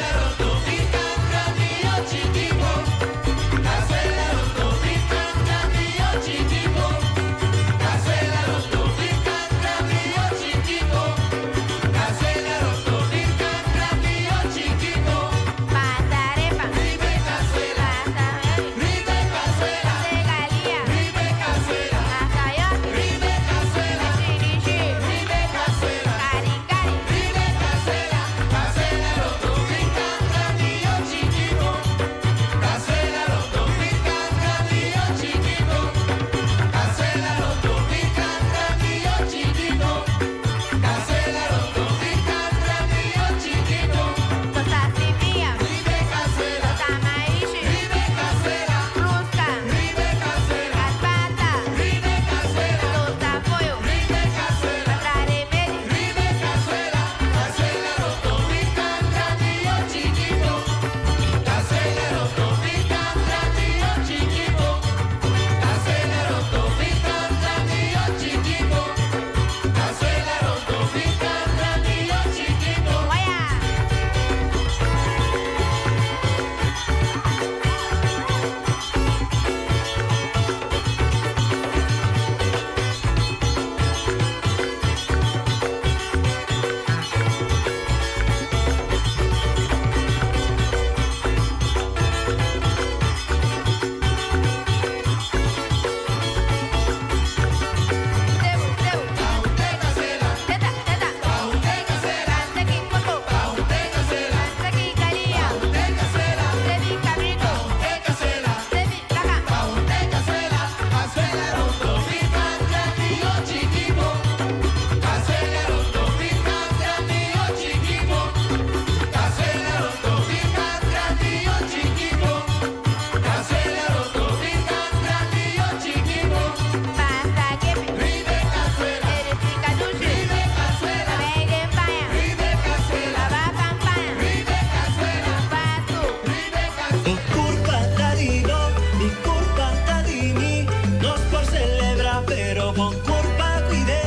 Speaker 11: Mi curpa ta di bo, mi curpa ta di mi. Nos por celebra, pero bo curpa cuid'e.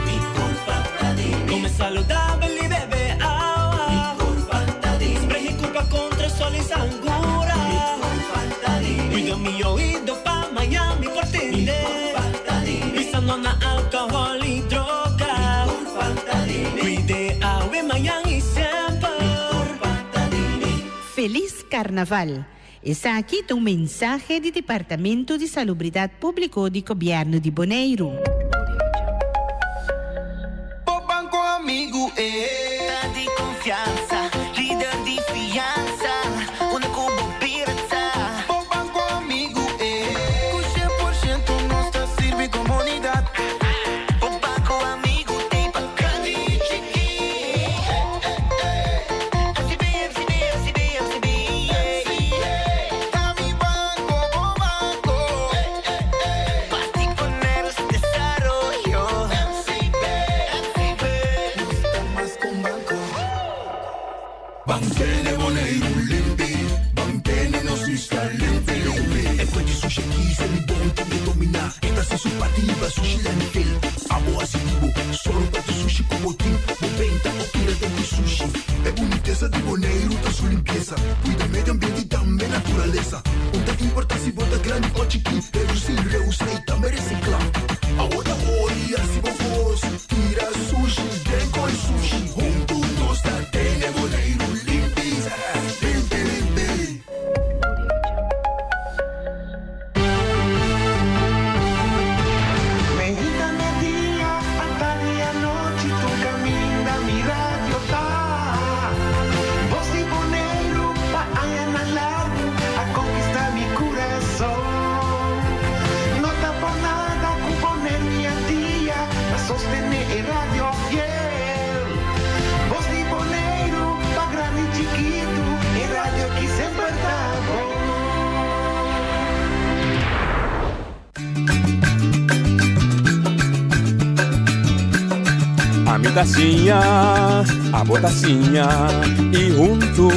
Speaker 11: Mi curpa ta di mi. Come saludabel y bebe awa. Mi curpa ta di mi. Sprehi curpa contra sol y sangura. Mi curpa ta di mi. Cuida mi oido pa mañan mi por tende. Mi curpa ta di mi. Bisa no na alcohol y droga. Mi curpa ta di mi. Cuid'e awe, mañan y semper. Mi curpa ta di mi.
Speaker 12: Felis Carnaval! Esaki ta un mensahe di Departamento di Salubridad Publico di Gobierno di Boneiru.
Speaker 11: Bo banco amigu e ta di confiansa, lider di.
Speaker 13: Bisa mi bon ken ke dominá. E ta hasi su parti riba sushi landfill. Abo hasi di bo, sòru pa tur sushi ku bo tin. Bo benta o tira den ku sushi. E bunitesa di Boneiru ta su limpiesa. Kuida medio ambiente i tambe naturalesa. Un ta importá si bo ta grandi o chikí. Redusí, reusá i tambe resiklá. Awor ta ora di hasi bo kos. Tira sushi den koi sushi. Huntu nos ta tene Boneiru limpi. Limpi limpi.
Speaker 14: Meinta media, atardi anochi tur caminda mi radio ta. Bos di Boneiru pa añanan largu a conquista mi curason. No ta por nada cu Boneiru y Antia ta sostene e radio fiel. Bos di Boneiru pa grandi y chikitu e radio aki semper ta bon.
Speaker 15: Ami ta siña, abo ta siña y huntu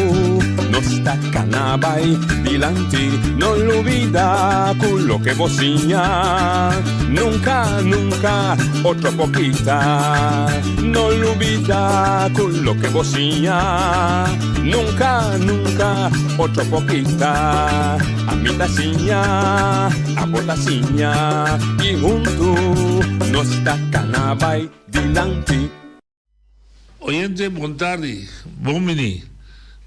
Speaker 15: nos ta cana bay dilanti. No lubida cu loke bo siña nunca, nunca otro por kita. No lubida cu loke bo siña nunca, nunca otro por kita. Ami ta siña, abo ta siña y huntu nos ta cana bay dilanti.
Speaker 16: Oyente bon tardi, bon bini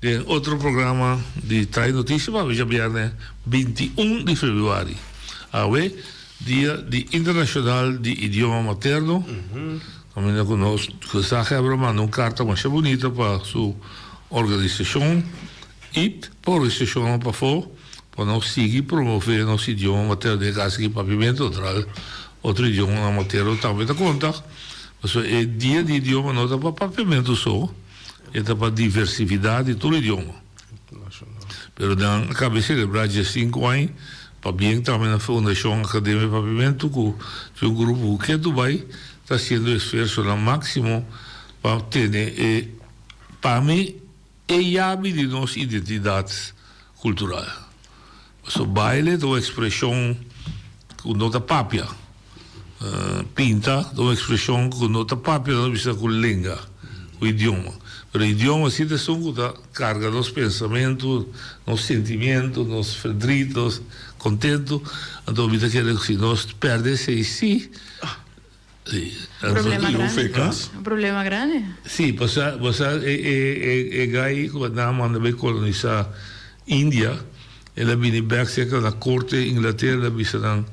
Speaker 16: den otro programa di Trae Noticia pa awe djabierne 21 di februari. Awe dia di internacional di idioma materno, caminda cu nos gezaghebber a manda un carta masha bunita pa su organisacion I pa organisashonnan pafó pa nos sigui promové nos idioma materno, den e kas aki Papiamentu, otral otro idiomanan materno tambe ta konta, pasobra e dia di idioma no ta pa Papiamentu so, e ta pa diversifidat di tur idioma. Pero nan a kaba di selebrá diesinku aña, pabien tambe na Fundashon Akademia Papiamentu ku tin un grupo ku ketu bai ta hasiendo esfuersonan máksimo pa tene e pa mi E yabi di nos identidat kultural. Pasobra baile ta un ekspreshon ku no ta papia. Pinta ta un ekspreshon ku no ta papia, nos bisa ku lenga, ku idioma. Pero idioma si ta esun ku ta karga nos pensamentu, nos sentimiento, nos verdriet, nos kontentu. Anto mi ta kere ku si nos pèrdè esei si.
Speaker 17: Problema grandi. Un problema grandi.
Speaker 16: Sí, pasobra bo sa e e e gai ku nan a manda bai kolonisá India, el a bini bèk serka na korte Inglatera, el a bisa nan,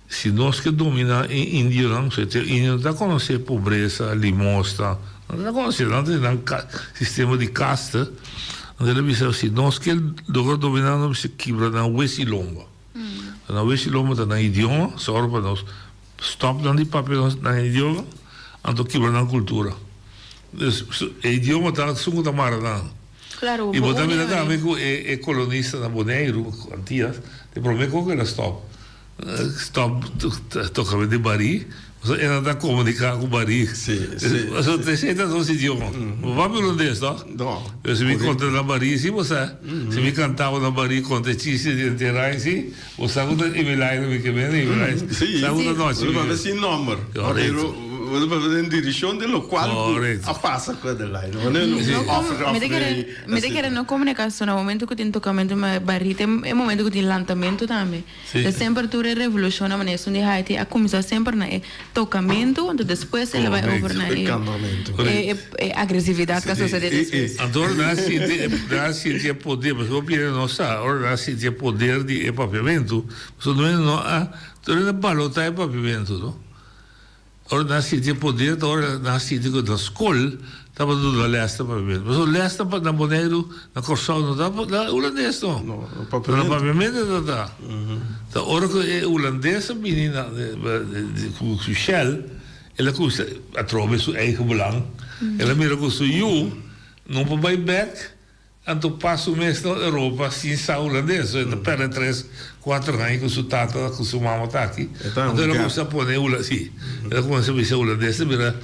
Speaker 16: si nos ke dominá e indionan, pasobra e indio no ta konosé pobresa, limosna, nan no ta konosé, nan ta den nan sistema di kaste, anto el a bisa si nos ke logra dominá nan, nos mester kibra nan wes i lomba. Nan wes i lomba ta nan idioma, sòru pa nos Stop nan di papia nos nan idioma, anto kibra nan kultura. Dus e idioma ta esun ku ta mara nan.
Speaker 17: Claro,
Speaker 16: I bo
Speaker 17: bo
Speaker 16: ta
Speaker 17: uni
Speaker 16: mira tambe
Speaker 17: ori.
Speaker 16: ku e e kolonista na Boneiru, Antias, e prome kon ku el a stop. Stop tokamente di barí, pasobra e nan ta komuniká ku barí.
Speaker 1: Sí, sí.
Speaker 16: Pasobra esei ta nos idioma. Bo papia hulandes, no?
Speaker 1: No.
Speaker 16: Pero si mi konta na barí si bo sa. Si mi kantaba na barí konta e chiste di entera si. Bo sa ku ta Emilaino mi ke mende Emilaino.
Speaker 1: Sí,
Speaker 16: Sa ku ta nochi.
Speaker 1: Bo ta papia sin nomber.
Speaker 16: Correcto.
Speaker 1: Pero bo ta papia den direccion di locual ku
Speaker 16: Correcto.
Speaker 1: a pasa ku Adeline. Wanneer no
Speaker 16: Sí.
Speaker 1: of of
Speaker 17: Mi ta kere, mi ta kere no komunikashon na momento ku tin tokamentu ma barí ta e momento ku tin lantamentu tambe.
Speaker 16: Sí.
Speaker 17: Ta semper tur e revolushon na manera esun di Haiti a kuminsá semper na e tokamentu anto despues el a bai over na e e e agresividat ku a sosode despues.
Speaker 16: Anto ora nan a sinti nan a sinti e poder pasobra hopi hende no sa ora nan a sinti e poder di e papiamentu pasobra no hende no a tur hende a balotá e papiamentu no ora nan a sinti e poder ta ora nan a sinti ku na skol tabata duna lès na papiamentu pasobra lès na na Boneiru na Kòrsou no ta na hulandes no na papiamentu ta ta ta ora ku e hulandes a bini na ku su shèl El a kuminsá atrobe su eigen belang. El a mira ku su yu no por bai bèk, anto pas su mes na Europa sin sa hulandes. So e ta pèrdè tres, kuater aña ku su tata ku su mama ta aki. Anto el a kuminsá pone hulandes, sí, el a kuminsá bisa hulandes ta bira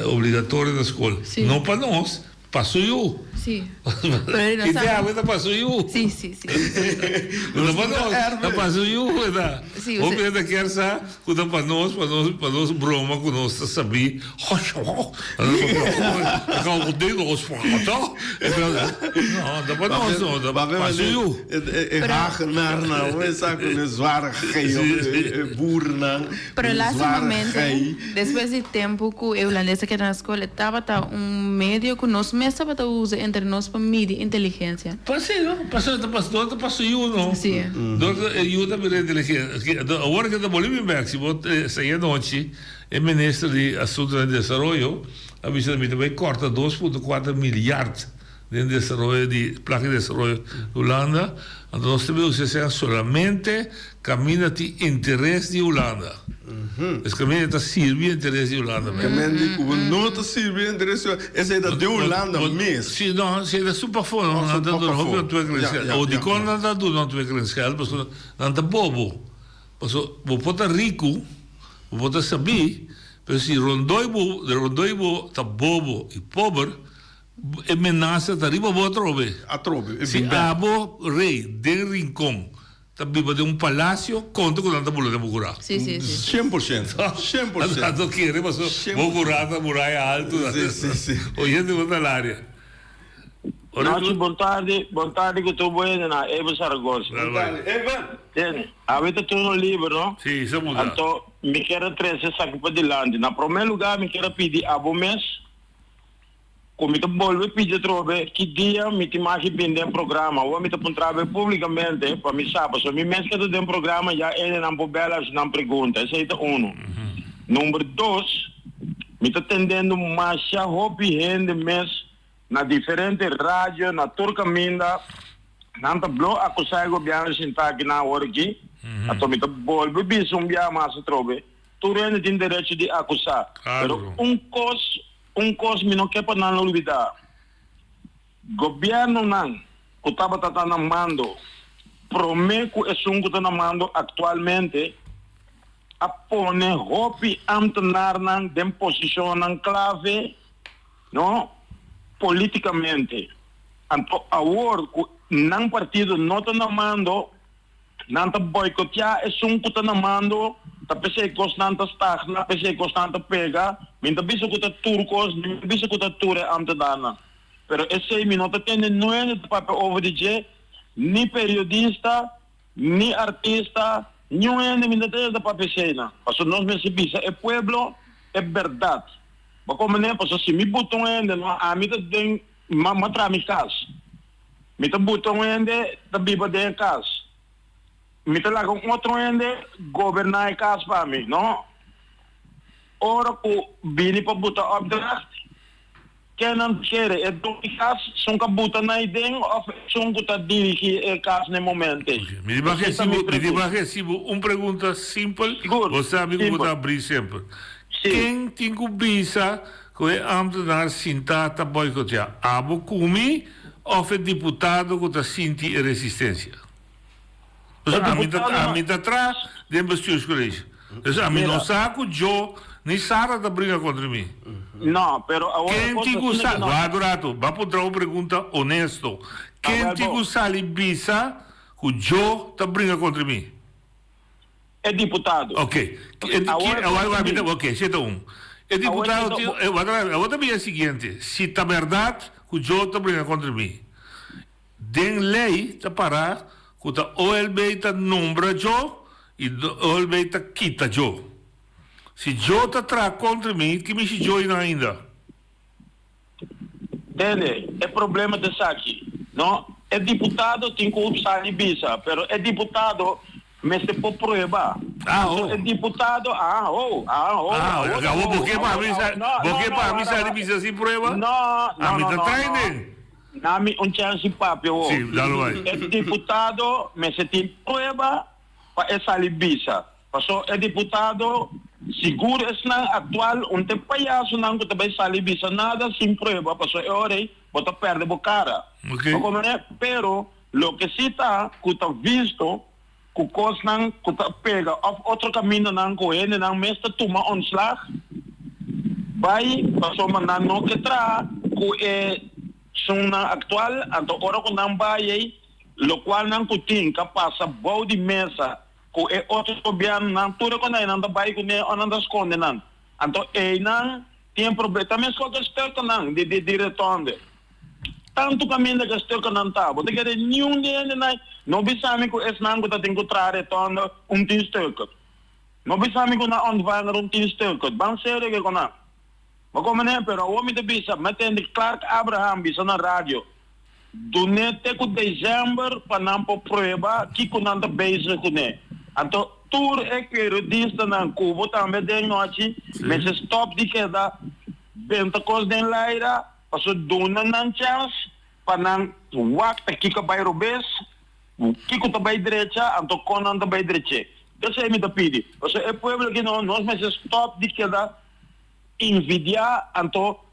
Speaker 16: obligatorio na skol. No pa nos. Pa su yu.
Speaker 17: Sí. Pero
Speaker 16: I te awe ta pa su yu.
Speaker 17: Sí, sí, sí.
Speaker 16: No pa nos, ta pa su yu e ta.
Speaker 17: Sí,
Speaker 16: Hopi hende ta kier sa ku ta pa nos, pa nos, pa nos broma ku nos ta sabí. No, ta pa nos no, ta pa su yu.
Speaker 1: E hagenaarnan, hoe sa ku e zware gei of e boernan.
Speaker 17: Pero lastimamente, despues di tempu ku e hulandes a keda na skol, e tabata un medio ku nos mes tabata usa entre nos pa midi inteligensia.
Speaker 16: Pues sí, no? Pasobra ta pas, dor ta pas su yu, no?
Speaker 17: Sí.
Speaker 16: Dor ta e yu ta bira inteligente. Awor ke ta bolbe bin bek, si bo esei anochi e minister di Asuntonan di Desaroyo a bisa mi ta bai kòrta dos punto kuater milyard den desaroyo di plaka di desaroyo di Hulanda, anto nos ta bin usa esei solamente kaminda tin interes di Hulanda. Es kaminda ta sirbi interes di Hulanda mes.
Speaker 1: Kaminda di ku bo no ta sirbi interes di Hulanda, esei ta di Hulanda mes.
Speaker 16: Si, no, esei ta su pafó, no, nan ta duna hopi ontwikkelingsgeld. O dikon nan ta duna ontwikkelingsgeld? Pasobra nan ta bobo. Pasobra bo por ta riku, bo por ta sabí, pero si rondoi bo, rondoi bo ta bobo i pober, E menasa ta riba bo atrobe.
Speaker 1: Atrobe, e
Speaker 16: Si
Speaker 1: bin bek.
Speaker 16: abo, rei, den Rincon, ta biba den un palacio, konta ku nan ta bula den bo kurá.
Speaker 17: Sí, sí, sí.
Speaker 1: 100%, 100%.
Speaker 16: Nan ta kere pasobra bo kurá ta muraya altu.
Speaker 1: Sí, sí, sí.
Speaker 16: Oyente bo ta laria. Ora
Speaker 18: Nochi,
Speaker 16: ku.
Speaker 18: bon tardi, bon tardi ku tur bo hende na Eben Saragoza.
Speaker 16: Bon tardi,
Speaker 1: Eben!
Speaker 18: Tene, awe ta turno liber, no?
Speaker 16: Sí, sa muda.
Speaker 18: Anto, mi kier a trese esaki padilanti. Na promé lugá mi kier a pidi abo mes Ku mi ta bolbe pidi atrobe ki dia mi tin maki bin den programa. Awor mi ta puntra bo publikamente pa mi sa, pasobra mi mes ke ta den programa ya hendenan por bel hasi nan pregunta. Esei ta unu. Number dos, mi ta tendendo masha hopi hende mes na diferente radio, na tur kaminda, nan ta blo akusá e gobièrnu sintá akinan awor aki. Anto mi ta bolbe bisa un biaha mas atrobe, tur hende tin derecho di akusá, pero un kos Un kos mi no ke pa nan olbidá, Gobièrnunan ku tabata ta na mando promé ku esun ku ta na mando aktualmente a pone hopi ámtenarnan den posishonnan klave, no, polítikamente. Anto awor ku nan partido no ta na mando, Nan ta boicotea esun cu ta na mando, ta p'esey cosnan ta stagna, p'esey cosnan ta pega. Mi no ta bisa cu ta tur cos, mi no ta bisa cu ta tur e ambtenaarnan. Pero esey mi no ta tende nuende ta papia over di dje, ni periodista, ni artista, niun hende mi no ta tende ta papia eseynan. Pasobra nos mester bisa e pueblo e berdad. Bo comprende? Pasobra si mi buta un hende, no, ami ta den, m'a traha mi cas. Mi ta buta un hende ta biba den e kas. Mi ta laga un otro hende goberná e kas pa mi, no. Ora ku bini pa buta opdracht, ken nan ta kere? E don di kas, esun ku a buta nan ei den òf esun ku ta dirigí e kas na e momento ei?
Speaker 16: Mi di bak
Speaker 18: Esei ta mi
Speaker 16: resibu, mi di
Speaker 18: pregunta.
Speaker 16: bak resibu un pregunta simpel,
Speaker 18: Sigur,
Speaker 16: bo sabi ku bo
Speaker 18: simpel.
Speaker 16: ta abrí semper.
Speaker 18: Sí.
Speaker 16: Ken tin ku bisa Ku e ambtenaar sintá ta boikoteá abo ku mi òf e diputado ku ta sinti e resistensia? Pasobra ami ta ami ta tra den bestuurscollege. Dus ami no sa ku Joe ni Sara ta bringa kontra mi.
Speaker 18: No, pero awor e
Speaker 16: Ken
Speaker 18: kos
Speaker 16: tin ku
Speaker 18: asina
Speaker 16: sa
Speaker 18: ku no.
Speaker 16: Wak un rato, bo a puntra un pregunta honesto. Ken tin ku sali bisa ku Joe ta bringa kontra mi?
Speaker 18: E diputado.
Speaker 16: Ok. E,
Speaker 18: Awor
Speaker 16: ki, awor, awor,
Speaker 18: mi.
Speaker 16: ok, si ta un. E diputado
Speaker 18: Awor
Speaker 16: tin, e, wak, awor ta bin e siguiente. Si ta berdad ku Joe ta bringa kontra mi, den lei ta para ku ta OLB ta nombra Joe i OLB ta kita Joe. Si Joe ta traha kontra mi, ki mishi Joe einan ainda?
Speaker 18: Tende, e problema ta esaki, no? E diputado tin cu sali bisa, pero e diputado mester por prueba.
Speaker 16: Ah,
Speaker 18: Anto
Speaker 16: oh.
Speaker 18: e diputado, ah, oh, ah, oh,
Speaker 16: Ah,
Speaker 18: awor
Speaker 16: awor
Speaker 18: oh,
Speaker 16: bo ke pa
Speaker 18: awor,
Speaker 16: mi
Speaker 18: awor,
Speaker 16: sa,
Speaker 18: no,
Speaker 16: bo
Speaker 18: no,
Speaker 16: ke
Speaker 18: no,
Speaker 16: pa mi
Speaker 18: wara,
Speaker 16: sali
Speaker 18: wara.
Speaker 16: bisa sin prueba?
Speaker 18: No,
Speaker 16: Ah,
Speaker 18: no,
Speaker 16: mi
Speaker 18: no,
Speaker 16: ta
Speaker 18: no,
Speaker 16: trae
Speaker 18: no.
Speaker 16: den.
Speaker 18: Nami un chance di papia, oh.
Speaker 16: Sí, dalo bai.
Speaker 18: E diputado mester tin prueba pa e sali bisa. Paso e diputado, sigur esnan actual un t'e payasonan cu ta bay sali bisa nada sin prueba paso e ora ey bo ta perde bo cara. Bo comprende? Pero loke si ta cu ta visto cu cosnan cu ta pega of otro camindanan cu hendenan mes ta tuma ontslag bay pasobra nan no ke traha cu e. Esunnan aktual, anto ora ku nan bai ei, lokual nan ku tin ka pasa bou di mesa ku e otro gobièrnunan, tur e konai nan ta bai kuné o nan ta skonde nan. Anto einan tin e proble, ta meskos ku e stuknan di di retònde. Tantu kaminda ku e stuknan ta, bo ta kere niun di hendenan no bisa mi ku esnan ku ta tin ku traha retònde un tin stuk. No bisa mi ku nan ontvanger un tin stuk. Ban serio ke ku nan. Bo komprendé? Pero awor mi ta bisa, mi a tende Clark Abraham bisa na radio, dun'é te ku desèmber pa nan por prueba kiko nan ta bezig kuné. Anto tur e periodistanan ku bo tambe den nochi mester stòp di keda benta kos den laira, pasobra duna nan chèns pa nan wak ta kiko a bai robes, kiko ta bai drecha, anto kon nan ta bai drech'é. Esei mi ta pidi, pasobra e pueblo aki no, nos mester stòp di keda. Invidiá anto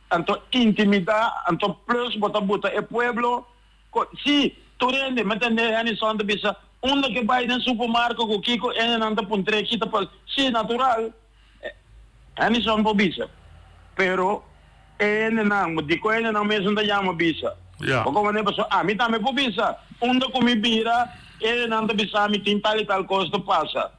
Speaker 18: anto intimidá anto plus bo ta buta e pueblo ko si tur hende mi tende Hennyson ta bisa unda ke bai den supermarko ku kiko hendenan ta puntr'é kita pa si natural Hennyson por bisa pero e hendenan dikon hendenan mesun ta yama bisa bo komprende pasobra ami tambe por bisa unda ku mi bira hendenan ta bisa mi tin tal i tal kos ta pasa.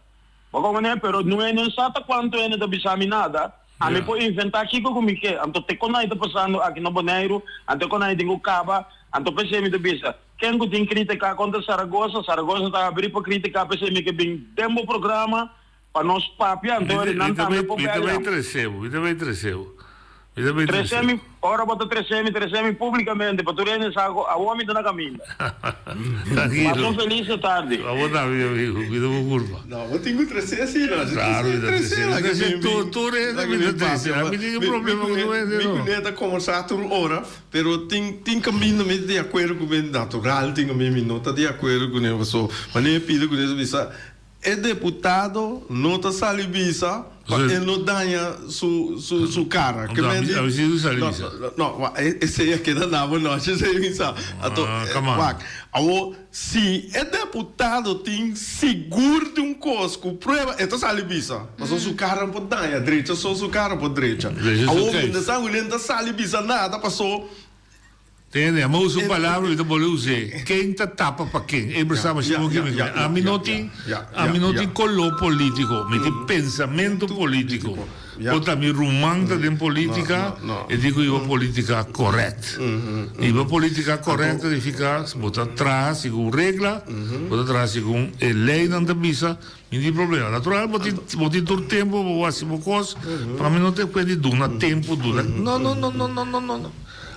Speaker 18: Bo komprendé? Pero no e no sa ta kuantu hende ta bisa mi nada. Ami por inventá kiko ku mi ke. Anto te kon ai ta pasando aki na Boneiru, anto kon ai tin ku kaba. Anto p'esei mi ta bisa, ken ku tin kritiká kontra Saragoza, Saragoza ta habrí pa kritiká, p'esei mi ke bin den bo programa pa nos papia, anto nan tambe por
Speaker 16: Mi ta
Speaker 18: bèl
Speaker 16: bai trese bo, mi ta bai trese bo. Mi ta bai
Speaker 18: Trese
Speaker 16: trese.
Speaker 18: mi, ora bo ta trese mi, trese mi públikamente pa tur hende sa ku awor mi ta na kaminda.
Speaker 16: Tranquilo.
Speaker 18: Pasa un felis tardi.
Speaker 16: Awor tambe, mi amigo, cuida bo curpa.
Speaker 1: No, bo tin ku trese si, no. Si
Speaker 16: Claro, mi ta
Speaker 1: trese,
Speaker 16: trese. Mi
Speaker 1: laga
Speaker 16: trese
Speaker 1: mi
Speaker 16: tur,
Speaker 1: bin,
Speaker 16: tur hende
Speaker 1: laga
Speaker 16: mi
Speaker 1: mi
Speaker 16: ta trese.
Speaker 1: papia.
Speaker 16: Ami tin
Speaker 1: Mi, mi
Speaker 16: problema ku
Speaker 1: kuné,
Speaker 16: tur hende,
Speaker 1: mi
Speaker 16: no.
Speaker 1: kuné ta kombersá tur ora, pero tin, tin kaminda mi ta di akuerdo ku mi, natural tin kaminda mi no ta di akuerdo kuné, paso manera e pidi kuné ta bisa, E deputado no ta sali bisa pa e no daña su su su cara. Ke men di no no no esey a keda na bo nochi esey mi sa. Ato wak awo si e deputado tin sigur di un kos ku prueba e ta sali bisa pasobra su cara no por daña drecha so su cara por drecha. Awo mi ta sa ku no ta sali bisa nada paso
Speaker 16: Tende, a mi usa un palabra, mi ta bolbe us'é. Ken ta tapa pa ken? Ey bro sa masha bon ki mi ta mira. Ami no tin, ami no tin koló polítiko, mi tin pensamentu polítiko. Por ta mi ruman ta den polítika, e di ku iba polítika korèkt. Iba polítika korèkt ta nifiká bo ta traha segun regla, bo ta traha segun e leinan ta bisa, Mi tin problema. Natural bo tin bo tin tur tempo bo hasi bo kos, pa mi no ta kue di duna tempo duna no no no no no no no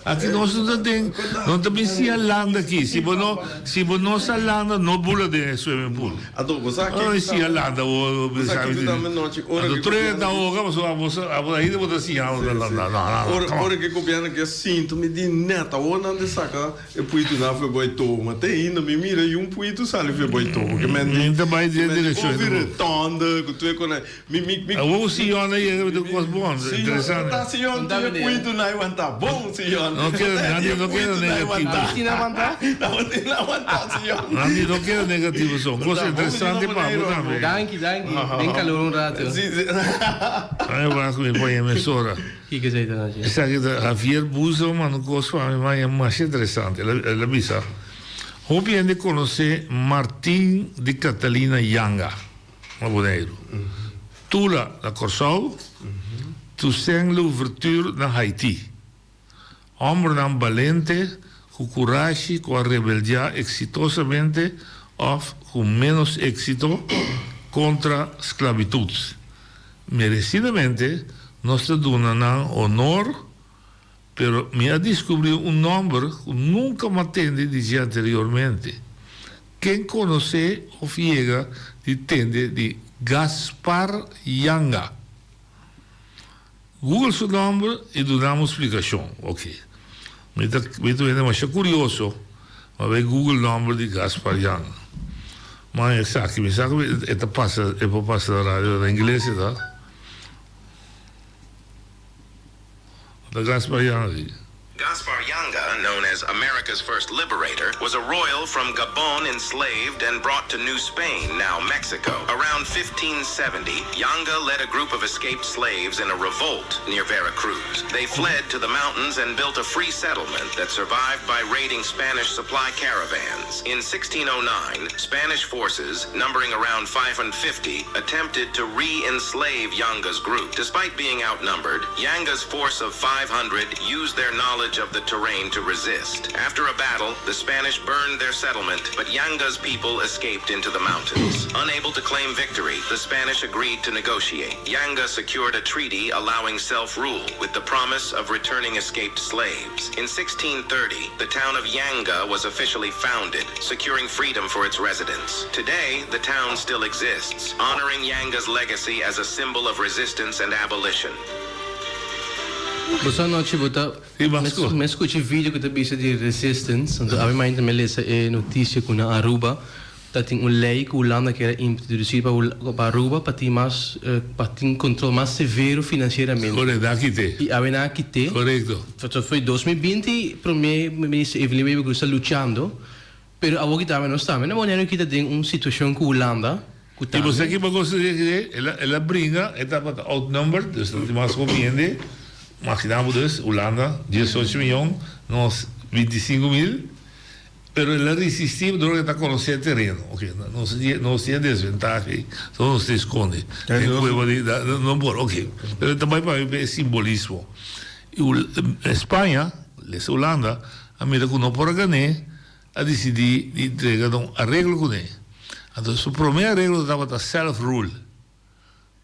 Speaker 16: aki nos no ta den no ta bin sia landa aki si bo no si bo no sa landa no bula den e swimming pool
Speaker 1: Anto bo sa
Speaker 16: no
Speaker 1: kiko
Speaker 16: sia landa bo
Speaker 1: bo sa kiko ta menochi ora
Speaker 16: anto
Speaker 1: ke
Speaker 16: tur hende
Speaker 1: gobièrnu
Speaker 16: ta hoga pasobra abo sa abo ainda bo ta siña abo ta landa no no no
Speaker 1: ora
Speaker 16: come on.
Speaker 1: ora ke gobièrnu ke sinto mi di nèt awor nan ta saka E puitu na fe boy tobo, ma te ainda mi mira y un puitu sali fe boy tobo. Ke men di,
Speaker 16: Mi ta bai
Speaker 1: ke
Speaker 16: den
Speaker 1: men di
Speaker 16: direkshon
Speaker 1: ovi
Speaker 16: di bo.
Speaker 1: retonde ku tur e kona. Mi, mi, mi.
Speaker 16: Awor ku Sion a yega mi ta kos bon,
Speaker 1: Sion,
Speaker 16: interesante.
Speaker 1: ta Sion tin e puitu na wanta. Bon Sion.
Speaker 16: No keda, Nandi no keda negativo.
Speaker 1: Tabatin a wanta? Tabatin a wanta Sion.
Speaker 16: Nandi no keda negativo son. Kos interesante pa bo tambe.
Speaker 19: Danki, danki. Den kalor un rato.
Speaker 1: Si, si.
Speaker 16: Ai wak mi pone mesora.
Speaker 19: Kiko esei ta haci?
Speaker 16: Esaki ta Javier Buzo manda un cos pa mi maña masha interesante. El a bisa, Hopi hende conoce Martin di Catalina Yanga na Boneiru, Tula na Corsou, Toussaint Louverture na Haiti. Hombernan balente cu curashi cu a rebeldia exitosamente of cu menos exito contra sclavitud. Merecidamente nos ta duna nan honor, pero mi a descubri un nomber cu nunca m'a tende di dje anteriormente. Ken conoce of yega di tende di Gaspar Yanga? Google su nomber y duna mi un splicacion. Ok. Mi ta mi ta hende masha curioso, ma bay Google nomber di Gaspar Yanga. Ma esaki mi sa cu e ta pasa e por pasa na radio na ingles e ta. Ta Gaspar Yanga aki.
Speaker 20: Gaspar Yanga, known.
Speaker 3: known as America's first liberator, was a royal from Gabon enslaved and brought to New Spain, now Mexico. Around 1570, Yanga led a group of escaped slaves in a revolt near Veracruz. They fled to the mountains and built a free settlement that survived by raiding Spanish supply caravans. In 1609, Spanish forces, numbering around 550, attempted to re enslave Yanga's group. Despite being outnumbered, Yanga's force of 500 used their knowledge of the terrain to resist. After a battle, the Spanish burned their settlement, but Yanga's people escaped into the mountains. Unable to claim victory, the Spanish agreed to negotiate. Yanga secured a treaty allowing self rule with the promise of returning escaped slaves. In 1630, the town of Yanga was officially founded, securing freedom for its residents. Today, the town still exists, honoring Yanga's legacy as a symbol of resistance and abolition.
Speaker 19: Boso anochi bo ta mi a scucha e video cu ta bisa di resistance anto abi mainta mi a lesa e noticia cu na Aruba ta tin un ley cu Hulanda kier a introduci pa pa Aruba pa tin mas pa tin control mas severo financieramente.
Speaker 16: Correcto, a kite.
Speaker 19: Y awe nan a kite.
Speaker 16: Correcto.
Speaker 19: Foi 2020 prome minister Evelyn Wever Croes ta luchando pero awor ki tambe nos tambe na Boneiru kita den un situacion cu Hulanda cu
Speaker 16: Y
Speaker 19: tambe.
Speaker 16: bo sa kiba cosa di e el a el a bringa e tabata outnumbered dus ta tin mas hopi hende magina bo dus Hulanda 18 miyon nos 25 mil. Pero el a risistí dor e ta konosé e tereno. Oke, nos nos tin e desventaha ei, so nos ta eskonde den kueba di no por, oke. Pero ta bai pa e simbolismo. I Spaña, lesa Hulanda, a mira ku no por a gan'é, a disidí di entrega na un areglo kuné. Anto su promé areglo tabata self rule.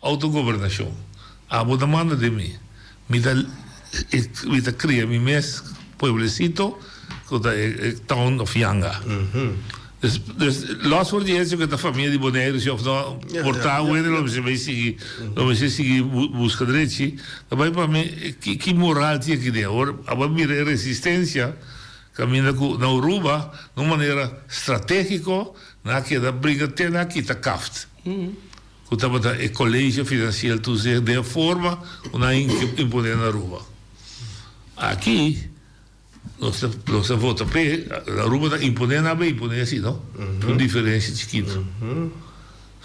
Speaker 16: Autogobernashon. Abo ta manda den mi. Mi ta mi ta kria mi mes pueblecito ku ta e town of Yanga. Dus dus los for di hecho ku ta famia di Boneiru si of no por ta wende lo mester bai sigui lo mester sigui buska drechi ta bai pa mi ki ki moral tin aki den. Awor abo a mira e resistencia kaminda ku na Aruba na un manera strategiko nan a keda bringa te nan a kita kaft. Ku tabata e College Financieel Toezicht den e forma ku nan a imponé na Aruba. Aki nos ta nos ta vota p'e, na Aruba ta imponé nan a bay imponé asi no, un diferencia chikitu.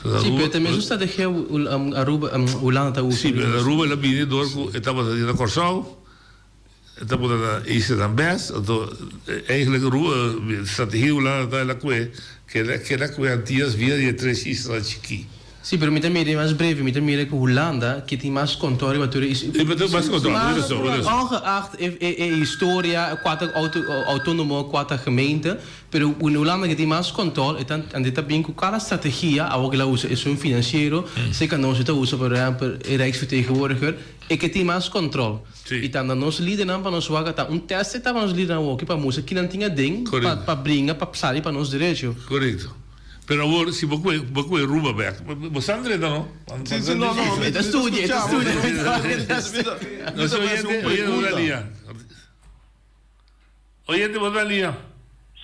Speaker 16: So na
Speaker 19: Sí,
Speaker 16: Aruba
Speaker 19: pero ta mesun strategia Aruba Hulanda ta usa.
Speaker 16: Sí, pero na Aruba el a bini dor ku e tabata di na Kòrsou. E ta pone na isla nan bes, anto eigenlijk strategia Hulanda ta el a kue, keda keda kue Antillas via di e tres islanan chikí.
Speaker 19: Sí, pero mi ta mira mas breve, mi ta mira ku Hulanda ke tin mas kontròl riba tur e isla.
Speaker 16: Riba tur mas kontròl, bo tin rason, bo tin rason.
Speaker 19: Ongeacht e e historia, kua ta auto outónomo, kua ta gemeente, pero Hulanda ke tin mas kontròl, e ta e ta bin ku kada strategia, awor ke el a usa esun finansiero, seka nos e ta usa por ehèmpel e Rijksvertegenwoordiger, e ke tin mas kontròl. I ta na nos lidernan pa nos wak ta un test e ta pa nos lidernan woki pa mustra kinan tin aden pa pa bringa pa sali pa nos derecho.
Speaker 16: Korekto. Pero awor si bo kue bo kue Ruba bek bo sa drenta no?
Speaker 1: Si si no no
Speaker 19: E ta studia e ta studia.
Speaker 16: Nos oyente oyente bo ta lia. Oyente bo ta lia.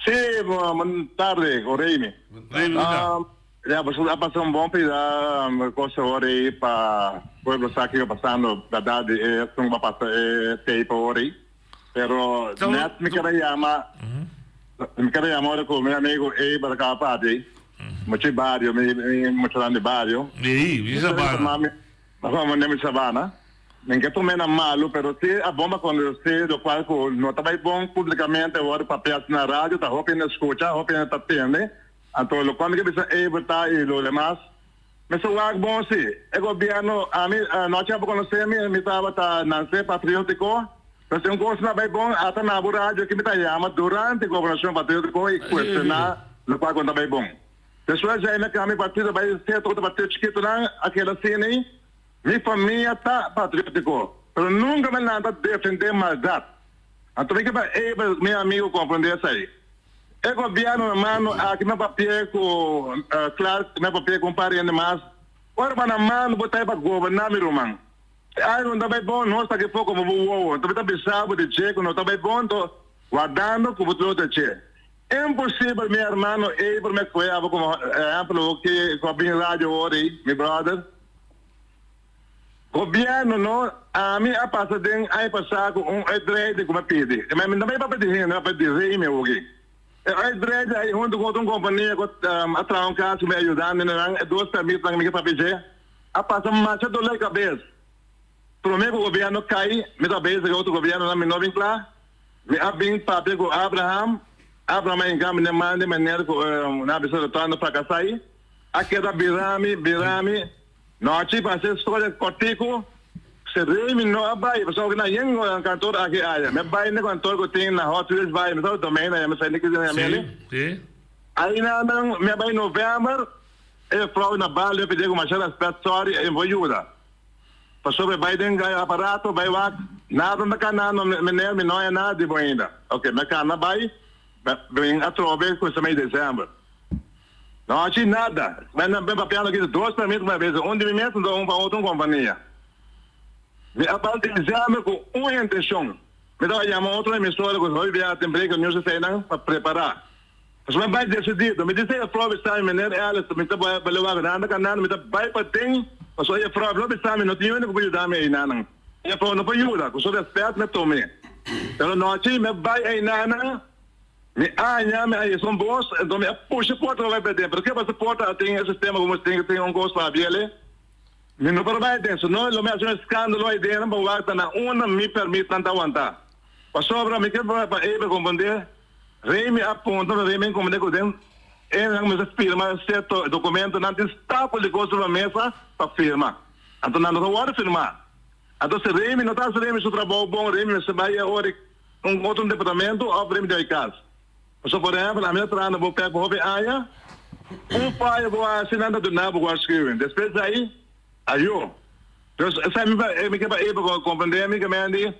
Speaker 18: Si bon tarde Remy.
Speaker 16: Remy bo ta.
Speaker 18: Ya, boso a pasa un bon pida cos awor ei pa pueblo sa kico pasando, berdad di e esun cu a pasa e tape awor ei. Pero net mi keda yama, mi keda yama ora cu mi amigo Eber a caba papia ei, mucha di bario, mi muchanan di bario.
Speaker 16: Ei, mi sabana.
Speaker 18: Mi mi sabana. Mi ke tuma na malu, pero si a bon pa conoce locual cu no ta bay bon publicamente awor papia na radio, ta hopi hende scucha, hopi hende ta tende. Anto lokual mi ke bisa Eber ta i lo demas, mester wak bon si. E gobierno, ami no a konosé mi, mi tabata nanse patriotiko, pero si un kos no a bai bon, ata na bo radio ki mi ta yama durante gobernashon patriotiko i kuestioná lokual ku no ta bai bon. Despues djei mi a kambia partido bai seto ku ta partido chikitonan a keda asina i mi famia ta patriotiko, pero nunka mi lanta defendé maldat. Anto mi ke pa Eber, mi amigo, komprendé esei. E gobierno na mano aki mi a papia cu Clark, mi a papia cu un par hende mas, ora bo na mano bo ta pa goberna mi ruman. Si algo no ta bay bon nos ta aki for como bo wowo, anto mi ta bisa bo di dje cu no ta bay bon to wardando cu bo lo ta dje. Imposibel mi hermano Eber mi a coge abo como ehempel awo ki cu a bin radio awor ey mi brother. Gobièrnu no, ami a pasa den aña pasá ku un uitbreiding ku mi a pidi. Mi no bai papia di hende, mi a papia di Remy awoki. E uitbreiding ei huntu ku otro un kompania ku a traha un kas ku mi a yuda nan, e dos pèrmitnan ku mi ke papia dje, a pasa masha dolor di kabes. Promé ku gobièrnu kai, mi ta bezig ku otro gobièrnunan, mi no bin kla. Mi a bin papia ku Abraham, Abraham a hinka mi den man di manera ku nan a bisa Rotondo frakasá ei, a keda bira mi, bira mi. Nochi pa hasi storia kòrtiku, se rei mi no a bai, pasobra ku nan yen kantor aki aya. Mi a bai na kantor ku tin na Hot Wheels bai, mi sa domein aya, mi sa ni kiko nan yama eli. Aina nan mi a bai novèmber, e frou na bal mi a pidi ku masha rèspèt, sòri, e por yuda. Pasobra e bai den aparato, bai wak, nada no ta kana, no meneer mi no haya nada di bo ainda. Ok, mi a kana bai, mi a bin atrobe kuminsá mei desèmber. No haci nada. Mi na papiando aki di dos permit ku mi a beza, un di mi mes anto un pa otro compania. Mi a bal desèmber ku un intencion. Mi tabata yama otro emisora ku hopi biaha tin breaking news eseinan pa prepara. Pasobra mi bai decidido. Mi di si e frou bisa mi, Meneer Ellis, mi ta bai bale wak randa kanando, mi ta bai paden, pasobra e frou no bisa mi, no tin hende ku por yuda mi einanan. E frou no por yuda, ku su respet mi a tome. Pero nochi mi a bai einanan, mi aña, mi a hisa un bos, enton mi a pusha e porta pa bai paden. Pero ke pasa e porta a tin e sistema ku mester tin ku tin un kos pa abriel. Mi no por bai aden, sino lo mi hasi un eskandalo aiden pa wak ta na unda mi permitnan ta wanta. Pasobra mi ke pa Abel komprende. Remy a puntra na Remy encomend'é cu den e nan mester firma cierto documento, nan tin stapel di cos riba mesa pa firma, anto nan no ta wordo firma. Anto si Remy no ta haci Remy su trabou bon, Remy mester bay e ora un otro departamento of Remy ta bay cas. Pasobra por ehempel ami ta traha na Bopec pa hopi aña, un fayo bo haci nan ta duna bo waarschuwing, despues di ayi, ayo. Dus esaki mi ke pa e pa comprende mi ke Mandy.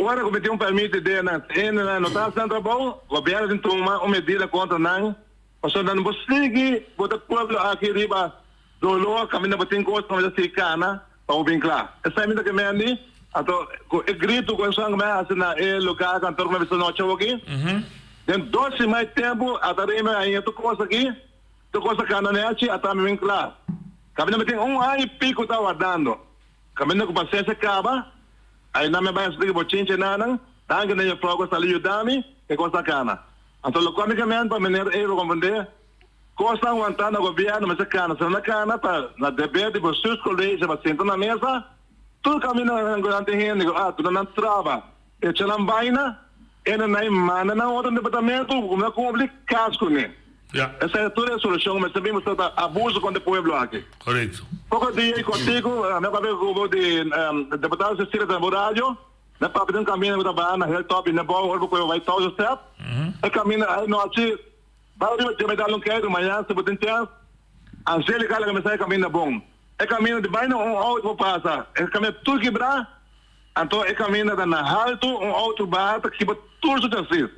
Speaker 18: Ora ku mi tin un pèrmit di den nan, si hendenan no ta hasi nan trabou, gobièrnu tin tuma un medida kontra nan, pasobra nan no por sigui bota pueblo aki riba doló kaminda bo tin kos kaminda sigui kana pa bo bin kla. Esei mi ta ke mendi, anto ku e gritu ku esun ku mi a hasi na e lugá kantor ku mi a bisa nochi awoki, den dos siman e tempu a ta rimi ainda tur kos aki, tur kos a kana nèchi, a ta mi bin kla. Kaminda mi tin un aña i piku ta wardando. Kaminda ku pasensia kaba, ainan mi a bai a splika bochincha enanan, danki na juffrouw ku a sali yuda mi, e kos a kana. Anto lokual mi ke men pa meneer Evo komprendé, kosnan wantá na gobièrnu mester kana, si nan a kana ta na deber di bestuurscollege pa sinta na mesa, tur kaminda ku nan tin hende ku a duna nan traba, echa nan baina, e nan a manda nan otro departamento ku nan kumpli kas kuné. Esei ta tur e solushon ku mester bin pasobra ta abuso kontra e pueblo aki.
Speaker 16: Korekto.
Speaker 18: Poko dia i kontiku mi a papia ku bo di deputado Cecilia ta na bo radio, mi a papia di un kaminda ku ta baha na Hilltop i Nebou ora bo kohe bo bai Thousand Step. E kaminda ei no haci bai riba dje mi dal un keiru mañan si bo tin chèns. Angelica laga mi sa e kaminda bon. E kaminda di bai na un outo por pasa, e kaminda tur kibrá, anto e kaminda ta na haltu un outo baha ta kiba tur su chasis.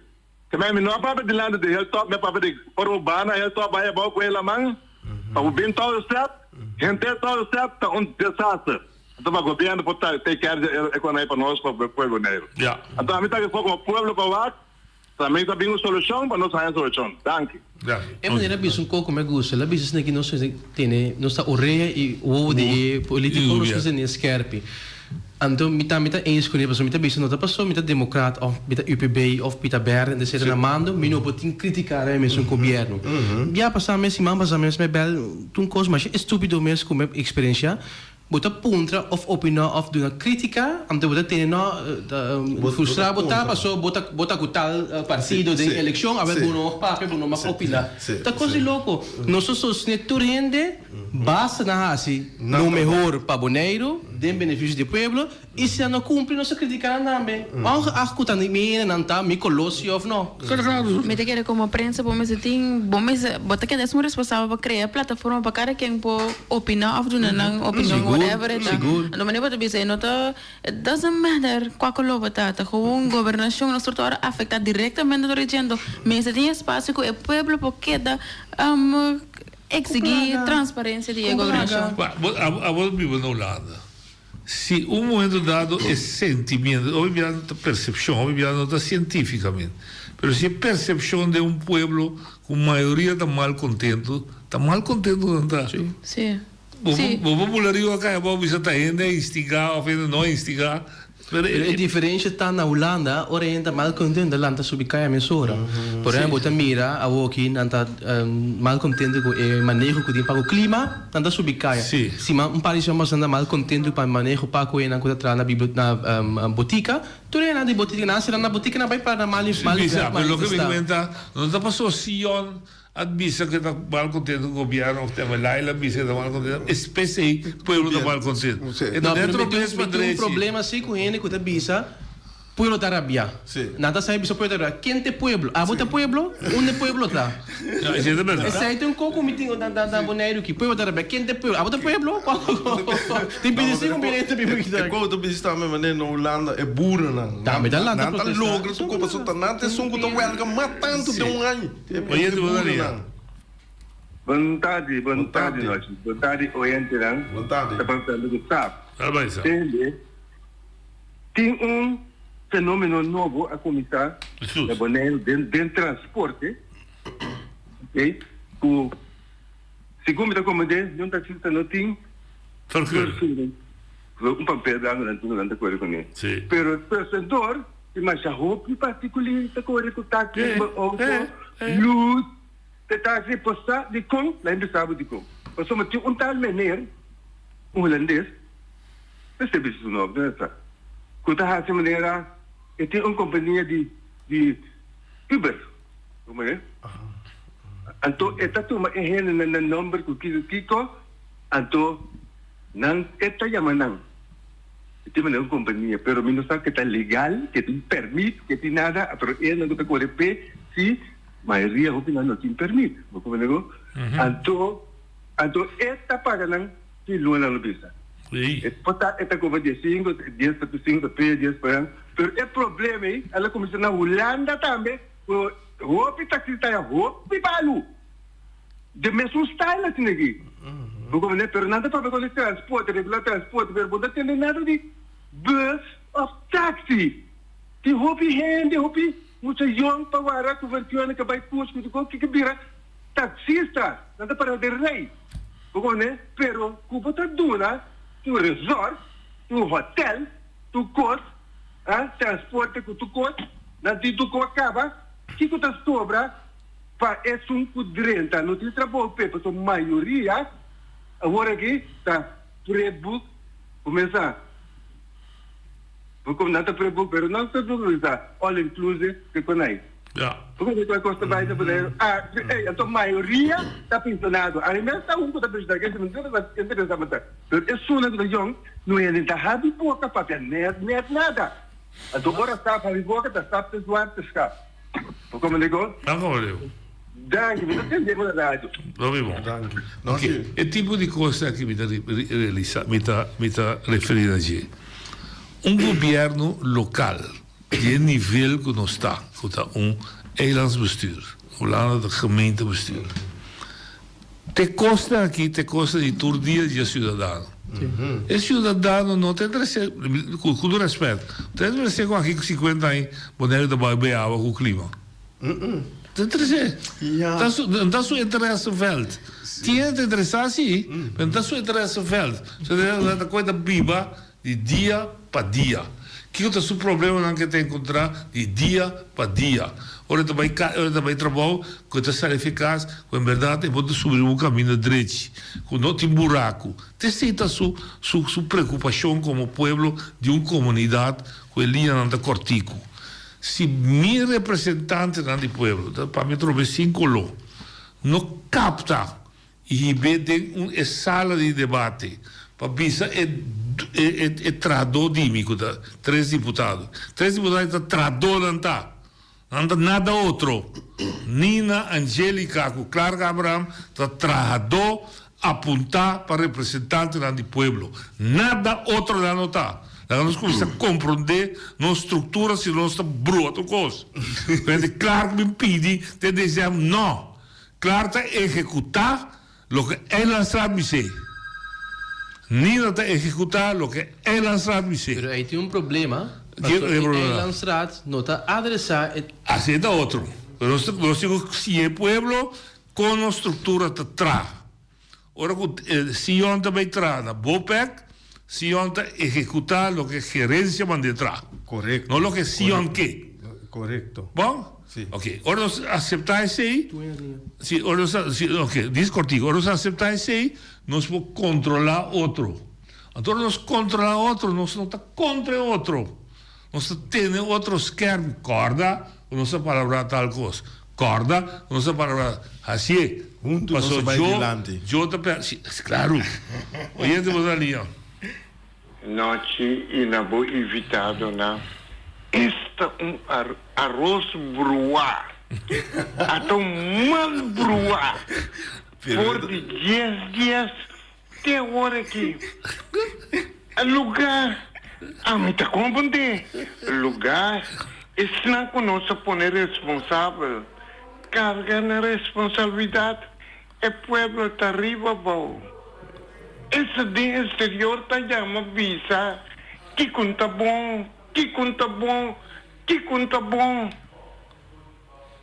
Speaker 18: Te mi no a papia dilanti di Hilltop, mi a papia di ora bo baha na Hilltop bai abou ku e laman, pa bo bin Thousand Step, henter Thousand Step ta un desaster. Anto pa gobièrnu por take care di e economia pa nos, pa pueblo Boneiru. Anto ami ta refo komo pueblo pa wak, tambe ta bin un solushon pa nos haña solushon. Danki.
Speaker 19: E manera a bisa un koko mi a gusta, el a bisa esaki nos mester tene, nos ta orea i wowo di e politico, nos mester tene skerpi. Anto mi tambe ta eens kuné pasobra mi ta bisa no ta pasobra mi ta demokrat òf mi ta UPB òf mi ta bèrdè etcetera na mando mi no por tin kritiká riba e mesun gobièrnu. Ya pasá mes siman pasá mes mi a bèl un kos masha estúpido mes ku mi a eksperenshá. Bo ta puntra òf opiná òf duna krítika anto bo ta tene no frustrá bo ta pasobra bo ta bo ta ku tal partido den elekshon awor bo no mag papia bo no mag opiná. Ta kos di loko. Nos ta sostené tur hende basta nan hasi lo mehor pa Boneiru. Den benefisio di e pueblo, i si nan no kumpli nos ta kritiká nan tambe, ongeacht ku ta mi hende nan ta, mi koló si òf no.
Speaker 17: Mi ta kere komo prensa bo mester tin, bo mester, bo ta keda esun responsabel pa krea plataforma pa kada ken por opiná òf duna nan opinion whatever e ta. Anto manera bo ta bisa e no ta, it doesn't matter kua koló bo ta, ta gewoon gobernashon nos tur ta wòrdu afektá direktamente dor di dje, anto mester tin espasio ku e pueblo por keda Exigí transparencia di e gobernacion.
Speaker 16: Abo ta biba na Hulanda. Si un momento dado e sentimiento, hopi bia no ta percepcion, hopi bia no ta cientificamente, pero si e percepcion den un pueblo cu mayoria ta mal contento, ta mal contento nan ta.
Speaker 17: Sí.
Speaker 16: Bo por bula riba kaya bo a bisa ta hende a instigá òf hende no a instigá.
Speaker 19: Pero e diferensha ta na Hulanda ora hende ta mal kontento nan ta subi kaya mesora. Por ehempel bo ta mira awoki nan ta mal kontento ku e maneho ku tin pa ku klima nan ta subi kaya. Si un par di siman nan ta mal kontento pa e maneho pa ku e nan ku ta traha na botika tur e nan di botika nan a sera na botika nan bai para na mal
Speaker 16: Bisa pero loke mi ta no ta paso Sion A bisa cu e ta mal contento cu gobierno of tema Laila a bisa cu e ta mal contento es p'esey pueblo ta mal contento. E ta
Speaker 19: No, pero
Speaker 16: dentro
Speaker 19: mi tin
Speaker 16: mes pa
Speaker 19: mi tin un
Speaker 16: drechi.
Speaker 19: problema si cu hende cu ta bisa pueblo ta rabia. Nan ta sabi bisa pueblo ta rabia. Ken ta e pueblo? Abo ta pueblo? Unda e pueblo ta?
Speaker 16: No, esey ta berdad.
Speaker 19: Esey ta un co cu mi tin na na Boneiru aki. Pueblo ta rabia. Ken ta e pueblo? Abo ta pueblo? Tin 25 mil hende biba aki.
Speaker 1: E co ta bisa tambe manera na Hulanda e boerennan.
Speaker 19: Tambe ta lanta
Speaker 1: Nan ta
Speaker 19: protesta.
Speaker 1: logra su co pasobra ta nan ta esun cu ta welga mas tanto den un aña.
Speaker 16: Oye tu Maria.
Speaker 20: Bon tardi, bon tardi nochi. Bon tardi oyentenan.
Speaker 1: Bon tardi.
Speaker 20: Ta pasando ku sap.
Speaker 16: Albai sa.
Speaker 20: Tende, tin un fenomeno nobo a kuminsá na Boneiru den den transporte, ok, ku segun mi ta komprendé niun taksista no tin
Speaker 16: vergunning.
Speaker 20: Un papel blanko nan tin ku nan ta kore kuné.
Speaker 16: Sí.
Speaker 20: Pero tusendor Tin masha hopi partikulir ta kore ku taksi riba outo, lus, te taksi por sa dikon, la hende sa bo dikon. Pasobra tin un tal meneer, un hulandes, mester bisa su nomber, no sa, ku ta hasi manera e tin un kompania di di Uber, komo e? Anto e ta tuma e hendenan nan nomber ku kiko kiko, anto nan e ta yama nan. E tin manera un kompania, pero mi no sa ke ta legal, ke tin permit, ke tin nada, pero e nan ku ta kore p'e, si, mayoria hopi nan no tin permit, bo comprende ku? Anto, anto e ta paga nan tin luna nan lo bisa. E por ta e ta kobra diesinko, dies pa sinku ta p'e, dies pa nan, pero e problema ei a la kuminsá na Hulanda tambe, ku hopi taksista ya hopi balu. De mesun style asina aki. Bo comprende? Pero nan ta papia con di transporte, regular transporte, pero bo no ta tende nada di bus of taxi. Tin hopi hende, hopi mucha yong pa wara cu vergunning ka bay cus cu cu ki bira taxista. Nan ta para den rij. Bo comprende? Pero cu bo ta duna tur resort, tur hotel, tur cos, ah, transporte cu tur cos, nan tin tur cos caba, kico ta sobra? Pa esun ku drenta no tin trabou p'e pasobra mayoria awor aki ta pre-book kuminsá. Bo komo nan ta pre-book pero no ta pre-book ta all inclusive ke konai. Bo komo ku e kos ta bai ta pone ah ey anto mayoria ta pensionado. Ami mes ta un ku ta pensionado ke esei mi ta interesá pa ta pero esunnan ku ta yòn no hende ta habi boka papia net net nada. Anto ora stap habi boka ta stap te zwarte schap. Bo komende ko?
Speaker 16: Nan komende ko.
Speaker 20: Danki, mi ta tende bo na radio.
Speaker 16: Lo mi bon.
Speaker 1: Danki.
Speaker 16: Ok, e tipo di kos aki mi ta realisa, mi ta, mi ta referi na dje. Un gobierno lokal di e nivel ku nos ta, ku ta un eilandsbestuur, Hulanda ta gemeentebestuur. Te kosnan aki ta e kosnan di tur dia di e siudadano. E siudadano no ta interesá, ku tur rèspèt, no ta interesá ku aki ku sinkuenta aña Boneiru ta bai bai awa ku klima. Ta interesá. Ta su, no ta su intereseveld. Tiene ta interesá si, pero no ta su intereseveld. Su intereseveld ta kon e ta biba Di dia pa dia. Kiko ta su problemanan ku e ta enkontrá di dia pa dia? Ora e ta bai ka, ora e ta bai trabou, ku e ta sali fi kas, ku en bèrdat e por ta subi riba un kaminda drechi, ku no tin buraku. Ta esei ta su, su, su preokupashon komo pueblo di un komunidat ku e liñanan ta kòrtiku. Si mi representantenan di pueblo, ta papia atrobe sin koló, no kapta i hib'é den un e sala di debate pa bisa e e e trahadó di mi ku ta tres diputado. Tres diputado ta trahadónan ta. Nan ta nada otro. Nina, Angelica ku Clark Abraham ta trahadó apuntá pa representantenan di pueblo. Nada otro nan no ta. Laga nos kuminsá komprondé nos struktura si no nos ta brua tur kos. P'esei Clark bin pidi te desea no. Klaar ta ehekutá loke Eilandsraad bis'é. Nina ta ehekutá loke Eilandsraad bis'é.
Speaker 19: Pero ei tin un problema, pasobra e Eilandsraad no ta adresá e.
Speaker 16: Así ta otro. Pero nos nos tin ku siña e pueblo kon nos struktura ta traha. Ora ku Sion ta bai traha na Bopec, Sion ta ehekutá loke gerensia mand'é traha.
Speaker 1: Korekto.
Speaker 16: No loke Sion ke.
Speaker 1: Korekto.
Speaker 16: Bon?
Speaker 1: Si.
Speaker 16: Oke. Ora nos aseptá esei, si, ora nos, si, oke, dis kortiku. Ora nos aseptá esei, nos por kontrolá otro. Anto ora nos kontrolá otro, nos no ta kontra e otro. Nos ta tene otro skerp. Kòrda ku nos a palabrá tal kos. Kòrda ku nos a palabrá hasié.
Speaker 1: Huntu nos a bai dilanti.
Speaker 16: Yo ta pe, si, klaru. Oyente bo ta liña.
Speaker 20: Nochi i na bo invitadonan. Esta un aros bruá. Ata un mal bruá. For di dies dies Te awor aki lugar ami ta comprende lugar esnan cu nos a pone responsabel carga nan responsabilidad e pueblo ta riba abou esa den exterior ta yama bisa kico ta bon kico ta bon kico ta bon